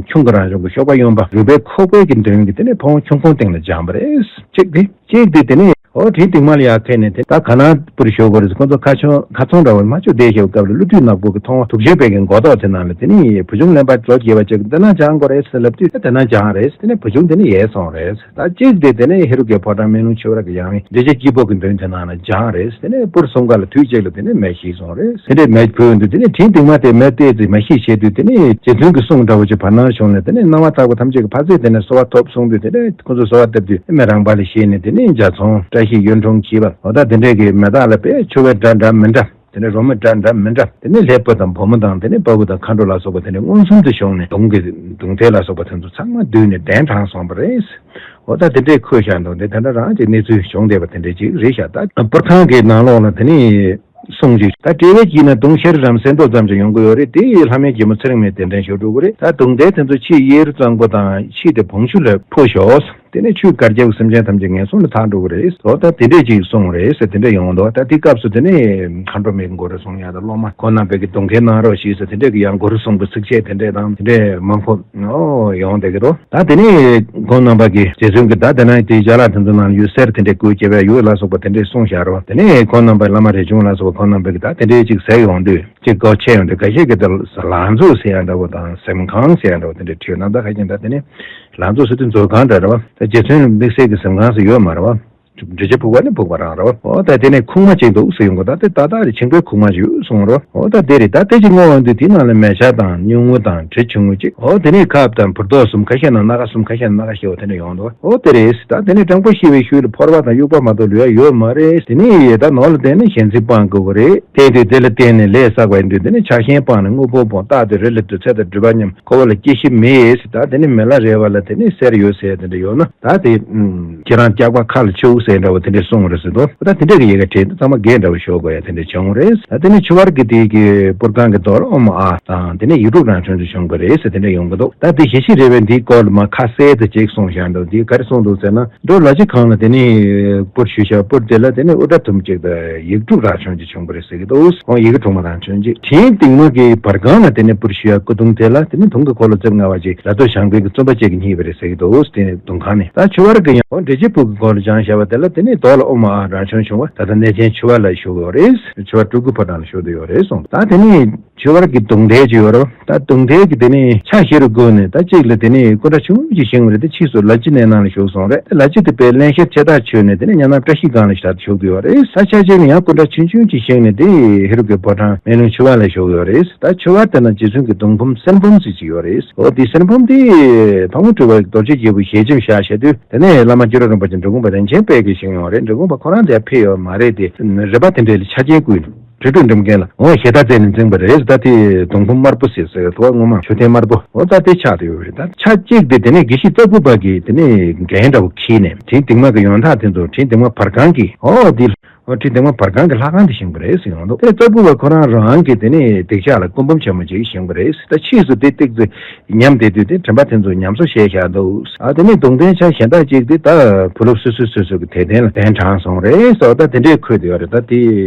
ཁྱུང་གི་རང་བྱུང་གི་གཤོག་པ་གཡོན་པ་རུས་སྦལ་ཁོག་པའི་གི་མདུན་གྱི་དེ་ནས་ཕོ་བོང་ཁྱུང་ཁོང་སྟེང་ལ་སྦྱངས་པ་རེད། གཅིག་དེ་གཅིག་དེ་དེ་ནས་ཨོ་དྲིན་དེང་མ་ལ་ཡར་ཁད་ནས་དེ་ད་ག་ན་པུར་ཞོག་པ་རེད། ཁོ་ཚོ་ཁ་ཆུང་ཁ་ཚོང་འདྲ་བར་མ་ཆུ་བསྡད་ཤེས་སྐབས་ལ་ཀླུ་བདུད་ནག་པོ་གི་ཐོང་བ་དུག་ཤོད་པའི་གི་མགོ་ཐོག་དེ་ནང་ལ་དེ་ནས་བུ་ཆུང་གླེན་པ་ལོ་བརྒྱད་པ་ཅིག་འདི་ན་སྦྱང་དགོས་རེད་ཟེར་ལབ་དུས་དེ་ན་སྦྱངས་རེད། དེ་ནས་བུ་ཆུང་དེ་ནས་ཡལ་སོང་རེད། ད་གཅིག་དེ་དེ་ནས་ཧེ་རུ་ཀའི་ཕོ་བྲང་མེ་ལུང་ཆོས་ར་གི་ཡང་རིན་འདྲེ་ཆེ་སྐྱིད་པོ་གི་མདུན་དེ་ནང་ལ་སྦྱངས་རེད། དེ་ནས་པུར་སོང་ག་ལ་དུས་གཅིག་ལ་དེ་ནས་མེ་ཤི་སོང་རེད། དེ་འདྲའི་མེ་བུད་འདུག་དེ་ནས་དྲིན་དེང་མ་དེ་མེ་བལྟས་ཚེ་མེ་ཤི་བྱས་དུས་དེ་ནས་རྗེ་བཙུན་གྱི་གསུང་འདྲ་བོ་ཅིག་བར་སྣང་བྱུང་ནས་དེ་ནས་སྣང་བ་དག་པ་ཐམས་ཅད་ཀྱི་ཕ་ཚད་དེ་ནས་གསོལ་བ་ཐོབ་གསུངས་དུས་དེ་ནས་ཁོ་ཚོ་གསོལ་བ་བཏབ་དུས་མེ་རང་འབའ་ལ་ཤི་ནས་དེ་ནས་འཇའ་ཚོན་བཀྲ་ཤིས་གཡུ་འབྲུག་གྱིས་པ་འོ་ད་དེ་འདྲའི་གི་མེ་སྟག་ལ་དཔེ་ཆུ་བོའི་སྒྲ་འདྲ་མི་འདྲ། དེ་ནས་རོལ་མོའི་སྒྲ་འདྲ་མི་འདྲ། དེ་ནས་ལྷའི་བུ་དང་བུ་མོ་དང་དེ་ནས་ཕ་བུ་དང་མཁའ་འགྲོ་ལ་སོགས་པ་དེ་ནས་མངོན་སུམ་དུ་བྱུང་ནས་གདུང་གི་གདུང་ཐལ་ལ་སོགས་པ་དེ་ཚོ་ཚང་མ་བསྡུས་ནས་གདན་དྲངས་སོང་བ་རེད། འོ་ད་དེ་འདྲས་འཁོད་བཞག་འདུག་དེ་དེ་འདྲ་རང་གི་གནས་ཚུལ་བྱུང་བསྡད་པ་དེ་འདྲས་ཅིག་རེད་ཤག་ད་པུར་ཁང་གི་ནང་ལོགས་ལ་དེ་ནས་གསུང་ཅིག་ད་དཔྲལ་བའི་དཀྱིལ་ན་གདུང་ཤར་རམ་གསལ་མདོག་ཙམ་ཅིག་ཡོང་གི་ཡོད་རེད། དེ་ཡིས་ལྷ་མོའི་རྒྱལ་མོ་ཚེ་རིང་མའི་གདན་འདྲེན་ཞུ་འགྲོ་གི་རེད། ད་གདུང་ཐལ་དེ་ཚོ་ཕྱིས་གཡས་རུ་གཙང་པོ་དང་ཕྱིས་ཏེ་བོང་ཆུ་ལ་འཕོ་ཞོག་དེ་ནས་ཆུའི་གར་རྒྱལ་བའི་སེམས་ཅན་ཐམས་ཅད་ངན་སོང་ལ་ཐར་འགྲོ་གི་རེད། འོ་ད་དེ་འདྲས་ཅིག་གསུངས་རེད་ཟེར་དེ་འདྲས་ཡོང་འདུག་ད་དེ་སྐབས་སུ་དེ་ནས་མཁའ་འགྲོ་མའི་མགོ་རུ་སོང་ཡ་ད་སློབ་མ་ཁོང་རྣམ་པས་ཀྱི་གདུང་ཐལ་གནང་རོགས་ཞེས་ཟེར་དེ་འདྲས་ཀྱི་ཡང་མགོ་རུ་གསུངས་པའི་ཚིགས་བཅད་དེ་འདྲས་དང་དེ་འདྲས་མང་པོ་ཨོ་ཡོང་བསྡད་ཀྱི་འདུག་ད་དེ་ནས་ཁོང་རྣམ་པ་གིས་རྗེ་བཙུན་གྱིས་ད་དེ་ན་དེའི་ཅ་ལག་དེ་ཚོ་ནང་ཡོད་གསེར་དེ་འདྲས་བཀོལ་སྐྱེ་བའི་ཡོད་ལ་སོགས་པ་དེ་འདྲས་གསུངས་བཞག་རོགས། དེ་ནས་ཁོང་རྣམ་པའི་བླ་མ་རས་ཆུང་ལ་སོགས་པ་ཁོང་རྣམ་པས་ཀྱི་ད་དེ་འདྲས་ཅིག་ཟེར་ཡོང་དུས་ཅིག་སྒོ་ཕྱེ་ཡོང་དུས་འགའ་ཤས་ཀྱིས་ད་ལང་ཚོ་ཟེར་ཡ་འདྲ་བོ་དང་གཟིམ་ཁང་ཟེར་ཡ་འདྲ་བོ་དེ་འདྲས་བྲིས་ཡོད། རྣམ་ཐར་ཁ་ཤས་ད་དེ་ནས་ལང་ཚོ་ཟེར་དུས་མཛོད་ཁང་འདྲ་རེད་བ། ད་རྗེ་བཙུན་དམིགས་བསལ་གྱི་གཟིམ་ཁང་ཟེར་ཡོད་མ་རེད་བ། འབྲི་ཆུ་ཕུག་པ་ནི་ཕུག་པ་རང་རེད་བ། འོ་ད་དེ་ནས་ཁུག་མ་གཅིག་འདུག་ཟེར་ཡོང་གི་ད་དེ་ཏག་ཏག་རེད། ཆིང་པའི་ཁུག་མ་ཅིག་གསུངས་རོ། འོ་ད་དེ་རེད། ད་དེ་ཅིག་བསྔོགས་ཡོང་དུས་དེའི་ནང་ལ་མལ་ཆ་དང་སྨྱུ་གུ་དང་དྲི་ཆུང་ངུ་གཅིག་འོ་དེ་ནས་ཁབ་དང་བུར་ཏོག་གསུམ་ཁ་ཤས་ན་སྣ་ཁ་གསུམ་ཁ་ཤས་ན་སྣ་ཁ་བཞི་འོ་དེ་འདྲ་ཡོང་འདུག་འོ་དེ་རེད། ད་དེ་ནས་སྤྲང་པོ་ཤི་བའི་ཤུལ་ལ་ཕོར་པ་དང་དབྱུག་པ་མ་གཏོགས་ལུས་ཡ་ཡོད་མ་རེད། དེ་ནས་ད་ནོར་ལ་བརྟེན་ནས་ཞེན་ཚིག་སྤང་དགོས་ཀྱི་རེད། དེ་དུས་དེ་ལ་བརྟེན་ནས་ལས་བསགས་པ་ཡིན་དུས་དེ་ནས་ཆགས་ཞེན་སྤངས་ནས་དངོས་པོ་སྤོང་། རྟག་ཏུ་རི་ལ་དུར་ཚད་དང་སྒྲིབ་པ་ཉམས། འཁོར་བ་ལ་སྐྱེ་ཤི་མེད། ད་དེ་ནས་མི་ལ་རས་པ་ལ་དེ་ནས་གསེར་ཡོད་ཟེར་དེ་འདྲ་ཡོད་ན་ད་དེ་ཁྱེད་རང་སྐྱག་པ་ཁ་ལ་ཆུ་ཟེར་འདྲ་བོ་དེ་འདྲས་གསུངས་རེད་ཟེར་དོ། ད་དེ་འདྲས་ཀྱི་ཡི་གེ་བྲིས་འདུག་ཚང་མ་རྒྱན་འདྲ་བོ་ཞོག་དགོས་ཡ་དེ་འདྲས་བྱུང་རེད། ད་དེ་ནས་ཆུ་བར་གྱི་དེ་གི་པུར་ཁང་གི་རྡོ་ལ་ཨོཾ་ཨཱཿ་དང་དེ་ནས་ཡིག་དྲུག་རང་བྱོན་དུ་བྱུང་གི་རེད་ཟེར་དེ་འདྲས་ཡོང་གི་འདུག་ད་དེ་ཞི་ཞི་རས་པས་འདིའི་སྐོར་ལ་མ་ཁ་གསལ་དུ་ཅིག་གསུངས་བཞག་འདུག་འདི་ག་རེ་གསུངས་འདུག་ཟེར་ན་འགྲོ་ལ་ཅི་གང་ལ་དེ་ནས་པུར་ཞུ་བྱ་པུར་དེ་ལ་དེ་ནས་དབུ་སྐྲ་དུམ་གཅིག་དང་ཡིག་དྲུག་རང་བྱོན་གྱི་བྱུང་བ་རེད་ཟེར་གྱི་འདུག་འོ་ཡི་གེ་དྲུག་མ་རང་བྱོན་གྱི་དྲིན་དེང་མ་གི་བར་སྒང་ལ་དེ་ནས་པུར་ཞུ་ཡ་སྐུ་གདུང་དེ་ལ་དེ་ནས་དུང་གི་འཁོར་ལོ་རྩིབས་ལྔ་པ་ཅིག་ལ་དོ་ཞང་པའི་གི་བཙུན་པ་བཅས་ཀྱིས་བརྙེས་པ་རེད་ཟེར་གྱི་འདུག་དེ་ནས་དུང་ཁང་ནས་ད་ཆུ་བར་གྱི་ཡང་འོ་འབྲི་བྱེད་ཕུག་གི་སྐོར་ལ་སྦྱངས་བཞག་པ་དེ་ལ་དེ་ནས་རྡོ་ལ་ཨོཾ་ཨཱཿ་རང་བྱོན་བྱུང་བ་ད་ལྟ་གནས་ཆེན་ཆུ་བར་ལ་བཞུགས་ཡོད་རེད། ཆུ་བར་སྤྲུལ་སྐུ་ཕོ་བྲང་ལ་བཞུགས་བསྡད་ཡོད་རེད་གསུངས། ད་དེ་ནས་ཆུ་བར་གྱི་གདུང་ཐལ་ཅིག་ཡོད་རེད། ད་གདུང་ཐལ་གྱི་དེ་ནས་ཕྱག་བཞི་རུ་བགོས་ནས་ད་གཅིག་ལ་དེ་ནས་སྐུ་འདྲ་ཆུང་ངུ་ཅིག་བཞེངས་པ་རེད། དེ་ཕྱིས་སུ་ལ་ཕྱི་གནས་ནང་ལ་བཞུགས་སོང་རེད། ལ་ཕྱི་དེ་དཔལ་བློན་ཤེར་ཕྱེད་དར་ཆོས་ནས་དེ་ནས་ཉམས་ལེན་བཀྲ་ཤིས་སྒང་ལ་ཞག་བཞུགས་ཀྱི་ཡོད་རེད། ད་ཕྱག་ཕྱི་ནས་ཡང་སྐུ་འདྲ་ཆུང་ཆུང་ཅིག་བཞེངས་ནས་དེ་ཧེ་རུ་ཀའི་ཕོ་བྲང་མེ་ལུང་ཆུ་བར་ལ་བཞུགས་ཡོད་རེད། ད་ཆུ་བར་དེ་ན་རྗེ་བཙུན་གྱི་གདུང་འབུམ་གསེར་འབུམ་ཟེར་ཅིག་ཡོད་རེད། འོ་དེ་གསེར་འབུམ་དེ་ཕག་མོ་སྤྲུལ་པ་རྡོ་རྗེ་རྒྱལ་པོ་ཞལ་ཆེམས་བཞག་བྱས་དུས་དེ་ནས་བླ་མ་སྐྱུ་ར་རིན་པོ་ཆེ་འབྲི་གུང་པ་རིན་ཆེན་དཔལ་གྱིས་བཞེངས་ཡོད་རེད། འབྲི་གུང་པ་ཁོ་རང་དེ་ཕེབས་ཡོད་མ་རེད་དེ་རི་པ་དེ་འདྲས་ལ་ཆ་རྐྱེན་བསྐུལ་ནས། གྲོས་གྲོས་འགྲིམ་མཁན་ལ་འོ་ཞེ་དྲག་བཙལ་ནས་འཛིན་པ་རེད། ད་དེ་གདུང་འབུམ་དམར་པོ་ཟེར་ཟེར་དུ་བ་ངོ་མ་མཆོད་རྟེན་དམར་པོ་འོ་ད་དེ་ཆགས་བསྡད་ཡོད་རེད། ད་ཆ་གཅིག་དེ་དེ་ནས་དགེ་བཤེས་རྩ་ཕུག་པ་གིས་དེ་ནས་འགན་འདྲ་བོ་འཁྱེར་ནས་དྲིན་དེང་མ་གི་ཡོན་བདག་དེ་ཚོ་དྲིན་དེང་མ་བར་སྒང་གི་འོ་དེ་འོ་དྲིན་དེང་མ་བར་སྒང་གི་ལྷ་ཁང་དེ་བཞེངས་པ་རེད་ཟེར་ཡོང་འདུག་དེ་རྩ་ཕུག་པ་ཁོ་རང་རང་གིས་དེ་ནས་སྡིག་བཤགས་ལ་སྐུ་འབུམ་ཆེན་མོ་ཅིག་བཞེངས་པ་རེད། ད་ཕྱིས་སུ་དེ་ཏིག་ཙི་ཉམས་བསྡད་དུས་དེ་དྲན་པ་དེ་ཚོ་ཉམས་གསོ་བྱས་བཞག་འདུག་ཨ་དེ་ནས་གདུང་རྟེན་ཆ་གཞན་དག་ཅིག་དེ་ད་བུ་སློབ་སོ་སོ་སོ་སོ་གི་དད་རྟེན་ལ་གདན་དྲངས་སོང་རེད་ཟེར་བ་ད་དེ་འདྲས་འཁོད་བསྡད་ཡོད་རེད། ད་དེ་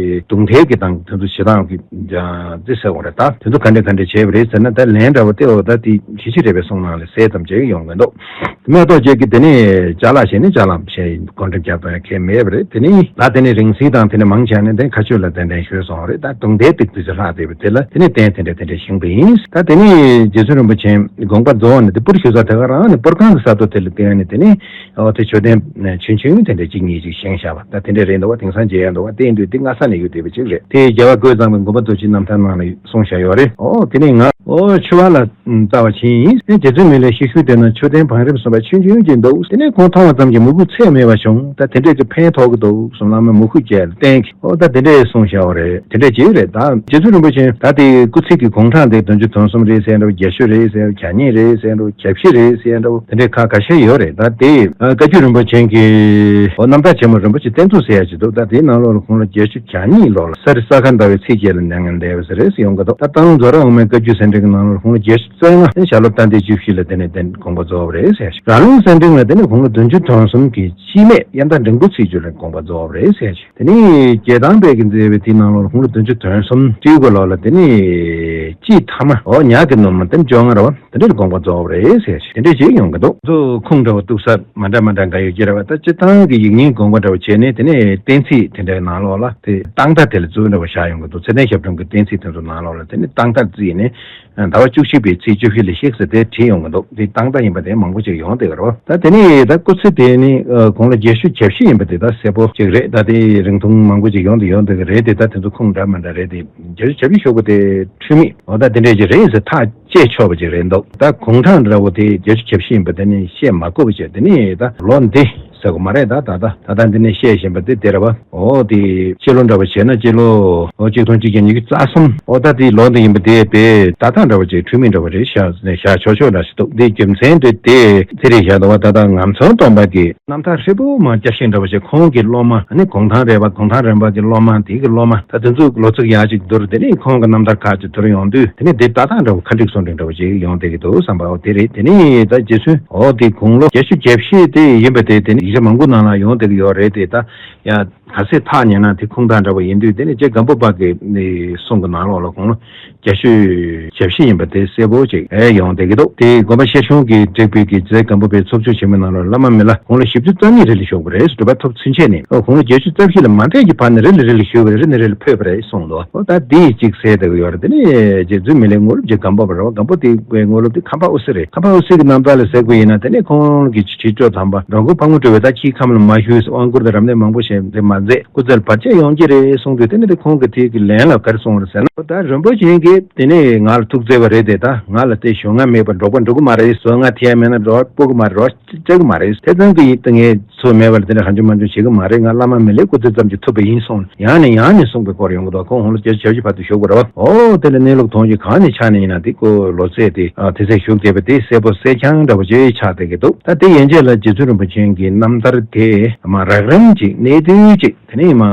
གདུང་ཐལ་གྱི་དང་དེ་ཚོ་བྱེད་སྟངས་ཀྱི་ཨ་འདི་ཟེར་བ་རེད། ད་དེ་ཚོ་ག་འདྲས་ག་འདྲས་བྱས་པ་རེད་ཟེར་ན་ད་ལན་འདྲ་བོ་དེ་འོ་ད་དེ་ཞི་ཞི་རས་པའི་གསུང་ནང་ལ་གསལ་ཙམ་བྱས་ཡོང་གི་འདུག་མེ་ཏོག་ཅན་གྱི་དེ་ནས་ཅ་ལག་བྱས་ནས་ཅ་ལག་བྱས་སྒོ་འགྲམ་རྒྱབ་དང་ཡང་ཁྱད་མེད་པ་རེད། དེ་ནས་ད་དེ་ནས་རིང་བསྲེལ་དང་དེ་ནས་མང་ཆེ་ནས་དེ་མཁའ་སྤྱོད་ལ་གདན་འདྲེན་ཞུས་སོང་རེད། ད་གདུང་ཐལ་ཏིག་ཏིག་ཅིག་ལྷག་བསྡད་པ་དེ་ལ་དེ་ནས་རྟེན་དེ་འདྲ་དེ་འདྲ་བཞེངས་པ་ཡིན། ད་དེ་ནས་རྗེ་བཙུན་རིན་པོ་ཆེ་དགོངས་པ་རྫོགས་ནས་དེ་པུར་ཞུ་ས་དེ་ག་རང་ནས་པུར་ཁང་གི་ས་ཐོག་དེ་ལ་བརྟེན་ནས་དེ་ནས་འོ་དེ་མཆོད་རྟེན་ཆུང་ཆུང་དེ་འདྲ་གཅིག་གཉིས་ཅིག་བཞེངས་བཞག་པ་ད་དེ་འདྲ་རེད་འདུག་བ། དེང་སང་མཇལ་ཡ་འདུག་བ། བལྟས་དུས་དེ་སྔ་ས་ནས་ཡོད་བསྡད་པ་ཅིག་རེད། དེ་རྒྱལ་བ་རྒོད་ཚང་པའི་མགོན་པོ་རྡོ་རྗེ་རྣམ་ཐར་ནང་ལ་གསུངས་བཞག་ཡོད་རེད། ཨོ་དེ་ནས་ང་ཨོ་ཆུ་བར་ལ་ལྟ་བ་ཕྱིན་ཡིན། རྗེ་བཙུན་མི་ལའི་ཤེལ་ཤུལ་དེ་ན་མཆོད་རྟེན་བང་རིམ་གསུམ་པ་ཆུང་ཆུང་ཅིག་འདུག་དེ་ནས་ཁོང་མཐོང་བ་ཙམ་གྱིས་མོས་གུས་ཚད་མེད་པ་བྱུང་། ད་དེ་འདྲས་ཀྱི་ཕན་ཐོགས་ཀྱི་འདུག་གསུངས། བླ་མས་མོས་གུས་བསྐྱེད། བརྟེན་གྱི་ཨོ་ད་དེ་འདྲས་གསུངས་བཞག་པ་རེད། དེ་འདྲས་བྱས་རེད། ད་རྗེ་བཙུན་རིན་པོ་ཆེ་ད་དེ་སྐུ་ཚིག་གི་དགུང་གྲངས་དེ་བདུན་ཅུ་དོན་གསུམ་རེད་ཟེར་འདྲ་བོ། བརྒྱད་ཅུ་རེད་ཟེར་འདྲ་བོ། གྱ་གཉིས་རེད་ཟེར་འདྲ་བོ། གྱ་བཞི་རེད་ཟེར་འདྲ་བོ། དེ་འདྲས་ཁ་ཁ་ཤས་ཡོད་རེད། ད་དེ་བཀའ་བརྒྱུད་རིན་པོ་ཆེ་གི་ཨོ་རྣམ་ཐར་ཆེན་མོ་རིན་པོ་ཆེ་བསྟན་འཛིན་ཟེར་ཡ་ཅིག་འདུག་ད་དེའི་ནང་ལོགས་ལ་ཁོང་ལ་བརྒྱད་ཅུ་གྱ་གཉིས་ལོ་ལ་ས་རི་ས་ག་ཟླ་བའི་ཚེས་བརྒྱད་ལ་མྱ་ངན་འདས་པ་ཟེར་རེད་ཟེར་ཡོང་གི་འདུག་ད་སྟག་ལུང་རྫོང་ར་དབུ་མའི་བཀའ་བརྒྱུད་གསན་འཕྲིན་གྱི་ནང་ལོགས་ལ་ཁོང་ལ་བརྒྱད་ཅུ་རྩ་ལྔ། ཞྭ་སློབ་དཔལ་ལྡན་བཅུ་བཞི་ལ་དེ་ནས་དེ་དགོངས་པ་རྫོགས་པ་རེད་ཟེར་ཞིང་། ར་ལུང་གསན་འཕྲིན་ལ་དེ་ནས་ཁོང་ལ་བདུན་ཅུ་དོན་གསུམ་གྱི་སྤྱི་སྨད་དབྱར་ཟླ་འབྲིང་པོ་ཚེས་བཅུ་ལ་དགོངས་པ་རྫོགས་པ་རེད་ཟེར་ཞིང་། དེ་ནས་རྒྱལ་ཐང་པའི་གི་མཛད་པའི་དེའི་ནང་ལོགས་ལ་ཁོང་ལ་བདུན་ཅུ་དོན་གསུམ། སྤྲེའུ་གི་ལོ་ལ་དེ་ནས་དཔྱིད་ཐ་མ་ཨོ་ཉག་གི་ནུབ་མོ་དེ་ནས་བཅོ་ལྔ་རེད་བ། དེ་འདྲའི་དགོངས་པ་རྫོགས་པ་རེད་ཟེར་ཞིང་དེ་འདྲའི་ཅིག་ཡོང་གི་འདུག་ཚོ་ཁུངས་འདྲ་བོ་གཏུག་ས་མ་འདྲ་མ་འདྲ་འགའ་ཡོད་ཀྱི་རེད་བ། ད་སྤྱིར་བཏང་གི་ཡིག་རྙིང་དགོངས་པ་འདྲ་བོ་བྱས་ནས་དེ་ནས་གཏན་ཚིགས་དེ་འདྲའི་ནང་ལོགས་ལ་དེ་རྟགས་མཐའ་དེ་ལ་བཙུགས་འདྲ་བོ་བཞག་ཡོང་གི་འདུག་ཚེ་བརྟན་ཞབས་དྲུང་གི་གཏན་ཚིགས་དེ་ཚོ་ནང་ལོགས་ལ་དེ་ནས་རྟགས་མཐའ་བརྩིས་ནས། ཟླ་བ་བཅུ་གཅིག་པའི་ཚེས་བཅུ་བཞི་ལ་གཤེགས་ཟེར་དེ་བྲིས་ཡོང་གི་འདུག་དེ་རྟགས་མཐའ་ཡིན་པ་དེ་མང་པོ་ཅིག་ཡོང་བསྡད་ཀྱི་རེད། ད་དེ་ནས་ད་སྐུ་ཚེ་དེ་ནི་ཁོང་ལ་བརྒྱད་ཅུ་གྱ་བཞི་ཡིན་པ་དེ་ད་གསལ་པོ་ཅིག་རེད། ད་དེ་རིང་ཐུང་མང་པོ་ཅིག་ཡོང་དུ་ཡོང་བསྡད་ཀྱི་རེད་དེ། ད་དེ་ཚོ་ཁུངས་འདྲ་མི་འདྲ་རེད་དེ། བརྒྱད་ཅུ་གྱ་བཞི་ཞུ་བ་དེ་འཁྲུལ་མེད་འོ་ད་དེ་འདྲས་ཅིག་རེད་ཟེར་ཐག་བཅད་ཆོག་པ་ཅིག་རེད་འདུག་ད་དགུང་གྲངས་འདྲ་བོ་དེ་བརྒྱད་ཅུ་གྱ་བཞི་ཡིན་པ་དེ་ནི་བཤད་མ་དགོས་པ་ཅིག་དེ་ནི་ད་ལོ་འདི་ཟེར་དགོས་མ་རེད། ད་ད་ད་ད་ད་འདི་ནས་བཤད་བཞིན་པ་དེ་དེ་རེད་བ། འོ་དེ་སྤྱི་ལོ་འདྲ་བ་བྱས་ན་སྤྱི་ལོ་འོ་གཅིག་སྟོང་གཅིག་བརྒྱ་ཉི་ཤུ་རྩ་གསུམ། འོ་ད་དེ་ལོ་འདི་ཡིན་པ་དེ་དཔེ་ད་ཐག་འདྲ་བ་ཅིག་འཁྲུལ་མེད་འདྲ་བ་རེད་བཞག་ནས་བཞག་ཆོག་ཆོག་འདྲ་ཞིག་འདུག་དེ་རྒྱུ་མཚན་དེ་དེ་དེ་རེད་བཞག་འདུག་བ། ད་ད་ངམ་ཚང་སྟོན་པ་གི་རྣམ་ཐར་ཧྲིལ་པོ་མ་བསྐྱར་ཞིང་འདྲ་བ་ཞིག་ཁོང་གི་སློབ་མ་ཨ་ནི་གུང་ཐང་རས་པ་གུང་ཐང་རིམ་པ་གི་སློབ་མ་དེ་གི་སློབ་མ་ད་དེ་ཚོ་ལོ་ཚིགས་ཡག་ཅིག་བསྡུར། དེ་ནས་ཁོང་གི་རྣམ་ཐར་ཁག་ཅིག་བསྡུར་ཡོང་དུས་དེ་ནས་དེ་ད་ཐག་འདྲ་བོ་ཁ་འགྲིག་སོང་འགྲིག་འདྲ་བོ་ཅིག་ཡོང་བསྡད་ཀྱི་འདུག་བསམ་པའོ། དེ་རེད། དེ་ནས་ད་རྗེ་བཙུན་འོ་དེ་དགུང་ལོ་བརྒྱད་ཅུ་གྱ་བཞི་དེ་ཡིན་པ་དེ་དེ་ནས་ཡིག་ཆ་མང་པོ་ནང་ལ་ཡོང་བསྡད་ཀྱི་ཡོད་རེད་དེ། ད་ཡ་ག་ཚད་ཐག་ཉེ་ན་དེ་ཁུངས་དག་འདྲ་བོ་ཡིན་དུས་དེ་ནས་རྗེ་སྒམ་པོ་པ་གི་གསུང་གི་ནང་ལོགས་ལ་དགུང་ལོ་བརྒྱད་ཅུ་གྱ་བཞི་ཡིན་པ་དེ་གསལ་པོ་ཅིག་ཨེ་ཡོང་བསྡད་ཀྱི་འདུག་དེ་དགོན་པ་ཤེར་ཕྱུང་གིས་བསྒྲིགས་པའི་གི་རྗེ་སྒམ་པོ་པའི་ཚོགས་ཆོས་ཆེན་མོའི་ནང་ལ་བླ་མ་མི་ལ་དགུང་ལོ་བཞི་བཅུ་རྩ་གཉིས་རེ་ལ་བཞུགས་པ་རེད། གྲུབ་པ་ཐོབ་ཚུན་ཆད་ནས་ཨོ་དགུང་ལོ་བརྒྱད་ཅུ་རྩ་བཞི་ལ་མ་འཕྲད་ཀྱི་བར་ནས་རེ་ལ་རེ་ལ་བཞུགས་པ་རེད། རེ་ནས་རེ་ལ་འཕོས་པ་རེད་གསུངས་འདུག་ཨོ་ད་དེ་གཅིག་གསལ་བསྡད་ཀྱི་ཡོད་རེད། དེ་ནས་རྗེ་བཙུན་མི་ལའི་དངོས་སློབ་རྗེ་སྒམ་པོ་པ་རེད་བ། སྒམ་པོ་དེའི་དངོས་སློབ་དེ་ཁམས་པ་དབུ་སེ་རེད། ཁམས་པ་དབུ་སེ་གི་རྣམ་ཐར་ལ་གཟིགས་པ་ཡིན་ན་དེ་ནས་ཁོང་གི་དྲིལ་སྒྲོག་དམ་པ་འགྲོ་མགོན་ཕག་མོ་གྲུ་པས་ད་ཁྱིའི་ཁམས་ལ་མ་བཞུད་ཟེར་དབང་བསྐུར་དང་རབ་གནས་མང་པོ་བྱས་དེ་མ་མཛད་སྐུ་ཚེ་ལ་བར་ཆད་ཡོང་གི་རེད་གསུངས་དུས་དེ་ནས་དེ་ཁོང་གིས་དེ་གི་ལན་ལ་ག་རེ་གསུངས་རེད་ཟེར་ན། ད་རིན་པོ་ཆེ་གིས་དེ་ནས་ང་ལ་ཐུགས་བརྩེ་བ་རེད་དེ། ད་ང་ལ་དེ་ཞུ་ང་མེད་པར་འགྲོ་པ་འགྲོ་གི་མ་རེད། བཟོ་ང་ཐེ་ཡ་མེད་ན་འགྲོ་བ་སྤོ་གི་མ་རེད། འགྲོ་བ་སྤྲད་གི་མ་རེད། དེ་ཙམ་གྱི་ཡིད་ངས་ཚོད་མེད་པར་དེ་འདྲ་ཧ་ཅང་མ་ཅུང་བྱེད་གི་མ་རེད། ང་བླ་མ་མི་ལའི་སྐུ་ཚེ་ཙམ་གྱིས་ཐུབ་པ་ཡིན་གསུངས། ཡང་ནས་ཡང་ནས་གསུངས་པའི་སྐོར་ཡོང་གི་འདུག་ཁོང་ཧོང་ལོ་བརྒྱད་ཅུ་གྱ་བཞི་བར་དུ་བཞུགས་པ་རེད་བ། ཨོ་དེ་ལ་གནས་ལུགས་མཐོང་རྒྱུ་གང་ནས་ཆ་ནས་ཡིན་ན་དེ་ཁོ་ལོ་ཚད་དེ་ཨ་དེ་ཚད་བཞུགས་བསྡད་པ་དེ་གསལ་པོ་གསལ་རྐྱང་འདྲ་བོ་ཅིག་ཆགས་བསྡད་ཀྱི་འདུག་ད་དེ་ཡན་ཆད་ལ་རྗེ་བཙུན་རིན་པོ་ཆེ་གི་རྣམ་ཐར་དེ་མ་རགས་རིམ་ཅིག་གནད་བསྡུས་ཅིག་དེ་ནས་མ་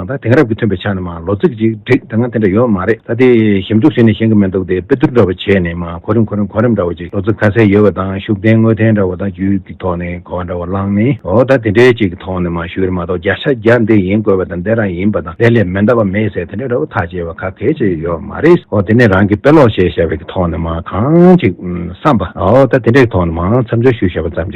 ད་དེང་རབས་ཀྱི་ཐོན་པའི་ཆ་ནས་མ་ལོ་ཚིགས་ཅིག་བསྒྲིགས་དེ་སྔ་དེ་འདྲ་ཡོད་མ་རེད། ད་དེ་ཞིབ་འཇུག་བྱས་ནས་ཤེས་ཀྱི་མི་འདུག་དེ་དཔེ་བསྡུར་འདྲ་བོ་བྱས་ནས་མ་གོ་རིམ་གོ་རིམ་གོ་རིམ་འདྲ་བོ་ཅིག་ལོ་ཚིགས་ཁ་གསལ་ཡོད་པ་དང་ཤུགས་ལྡན་དངོས་བསྟན་འདྲ་བོ་དང་རྒྱུད་ཀྱི་ཐོག་ནས་གོ་བ་འདྲ་བོ་བླངས་ནས་ཨོ་ད་དེ་འདྲའི་ཅིག་གི་ཐོག་ནས་མ་ཞུས་རེད་མ་གཏོགས་བརྒྱ་ཆ་བརྒྱ་འདི་ཡིན་དགོས་པ་དང་འདི་རང་ཡིན་པ་དང་དེ་ལས་མི་འདའ་བ་མེད་ཟེར་དེ་འདྲའི་འདྲ་བོ་ཐག་བཅད་པ་ག་གེ་ཅིག་ཡོད་མ་རེད། ཨོ་དེ་ནས་རང་གིས་དཔེ་ཀློག་བྱས་བཞག་པའི་གི་ཐོག་ནས་མ་གང་ཅིག་བསམ་པ་ཨོ་ད་དེ་འདྲའི་ཐོག་ནས་མ་མཚམས་སྦྱོར་ཞུས་བཞག་པ་ཙམ་ཅིག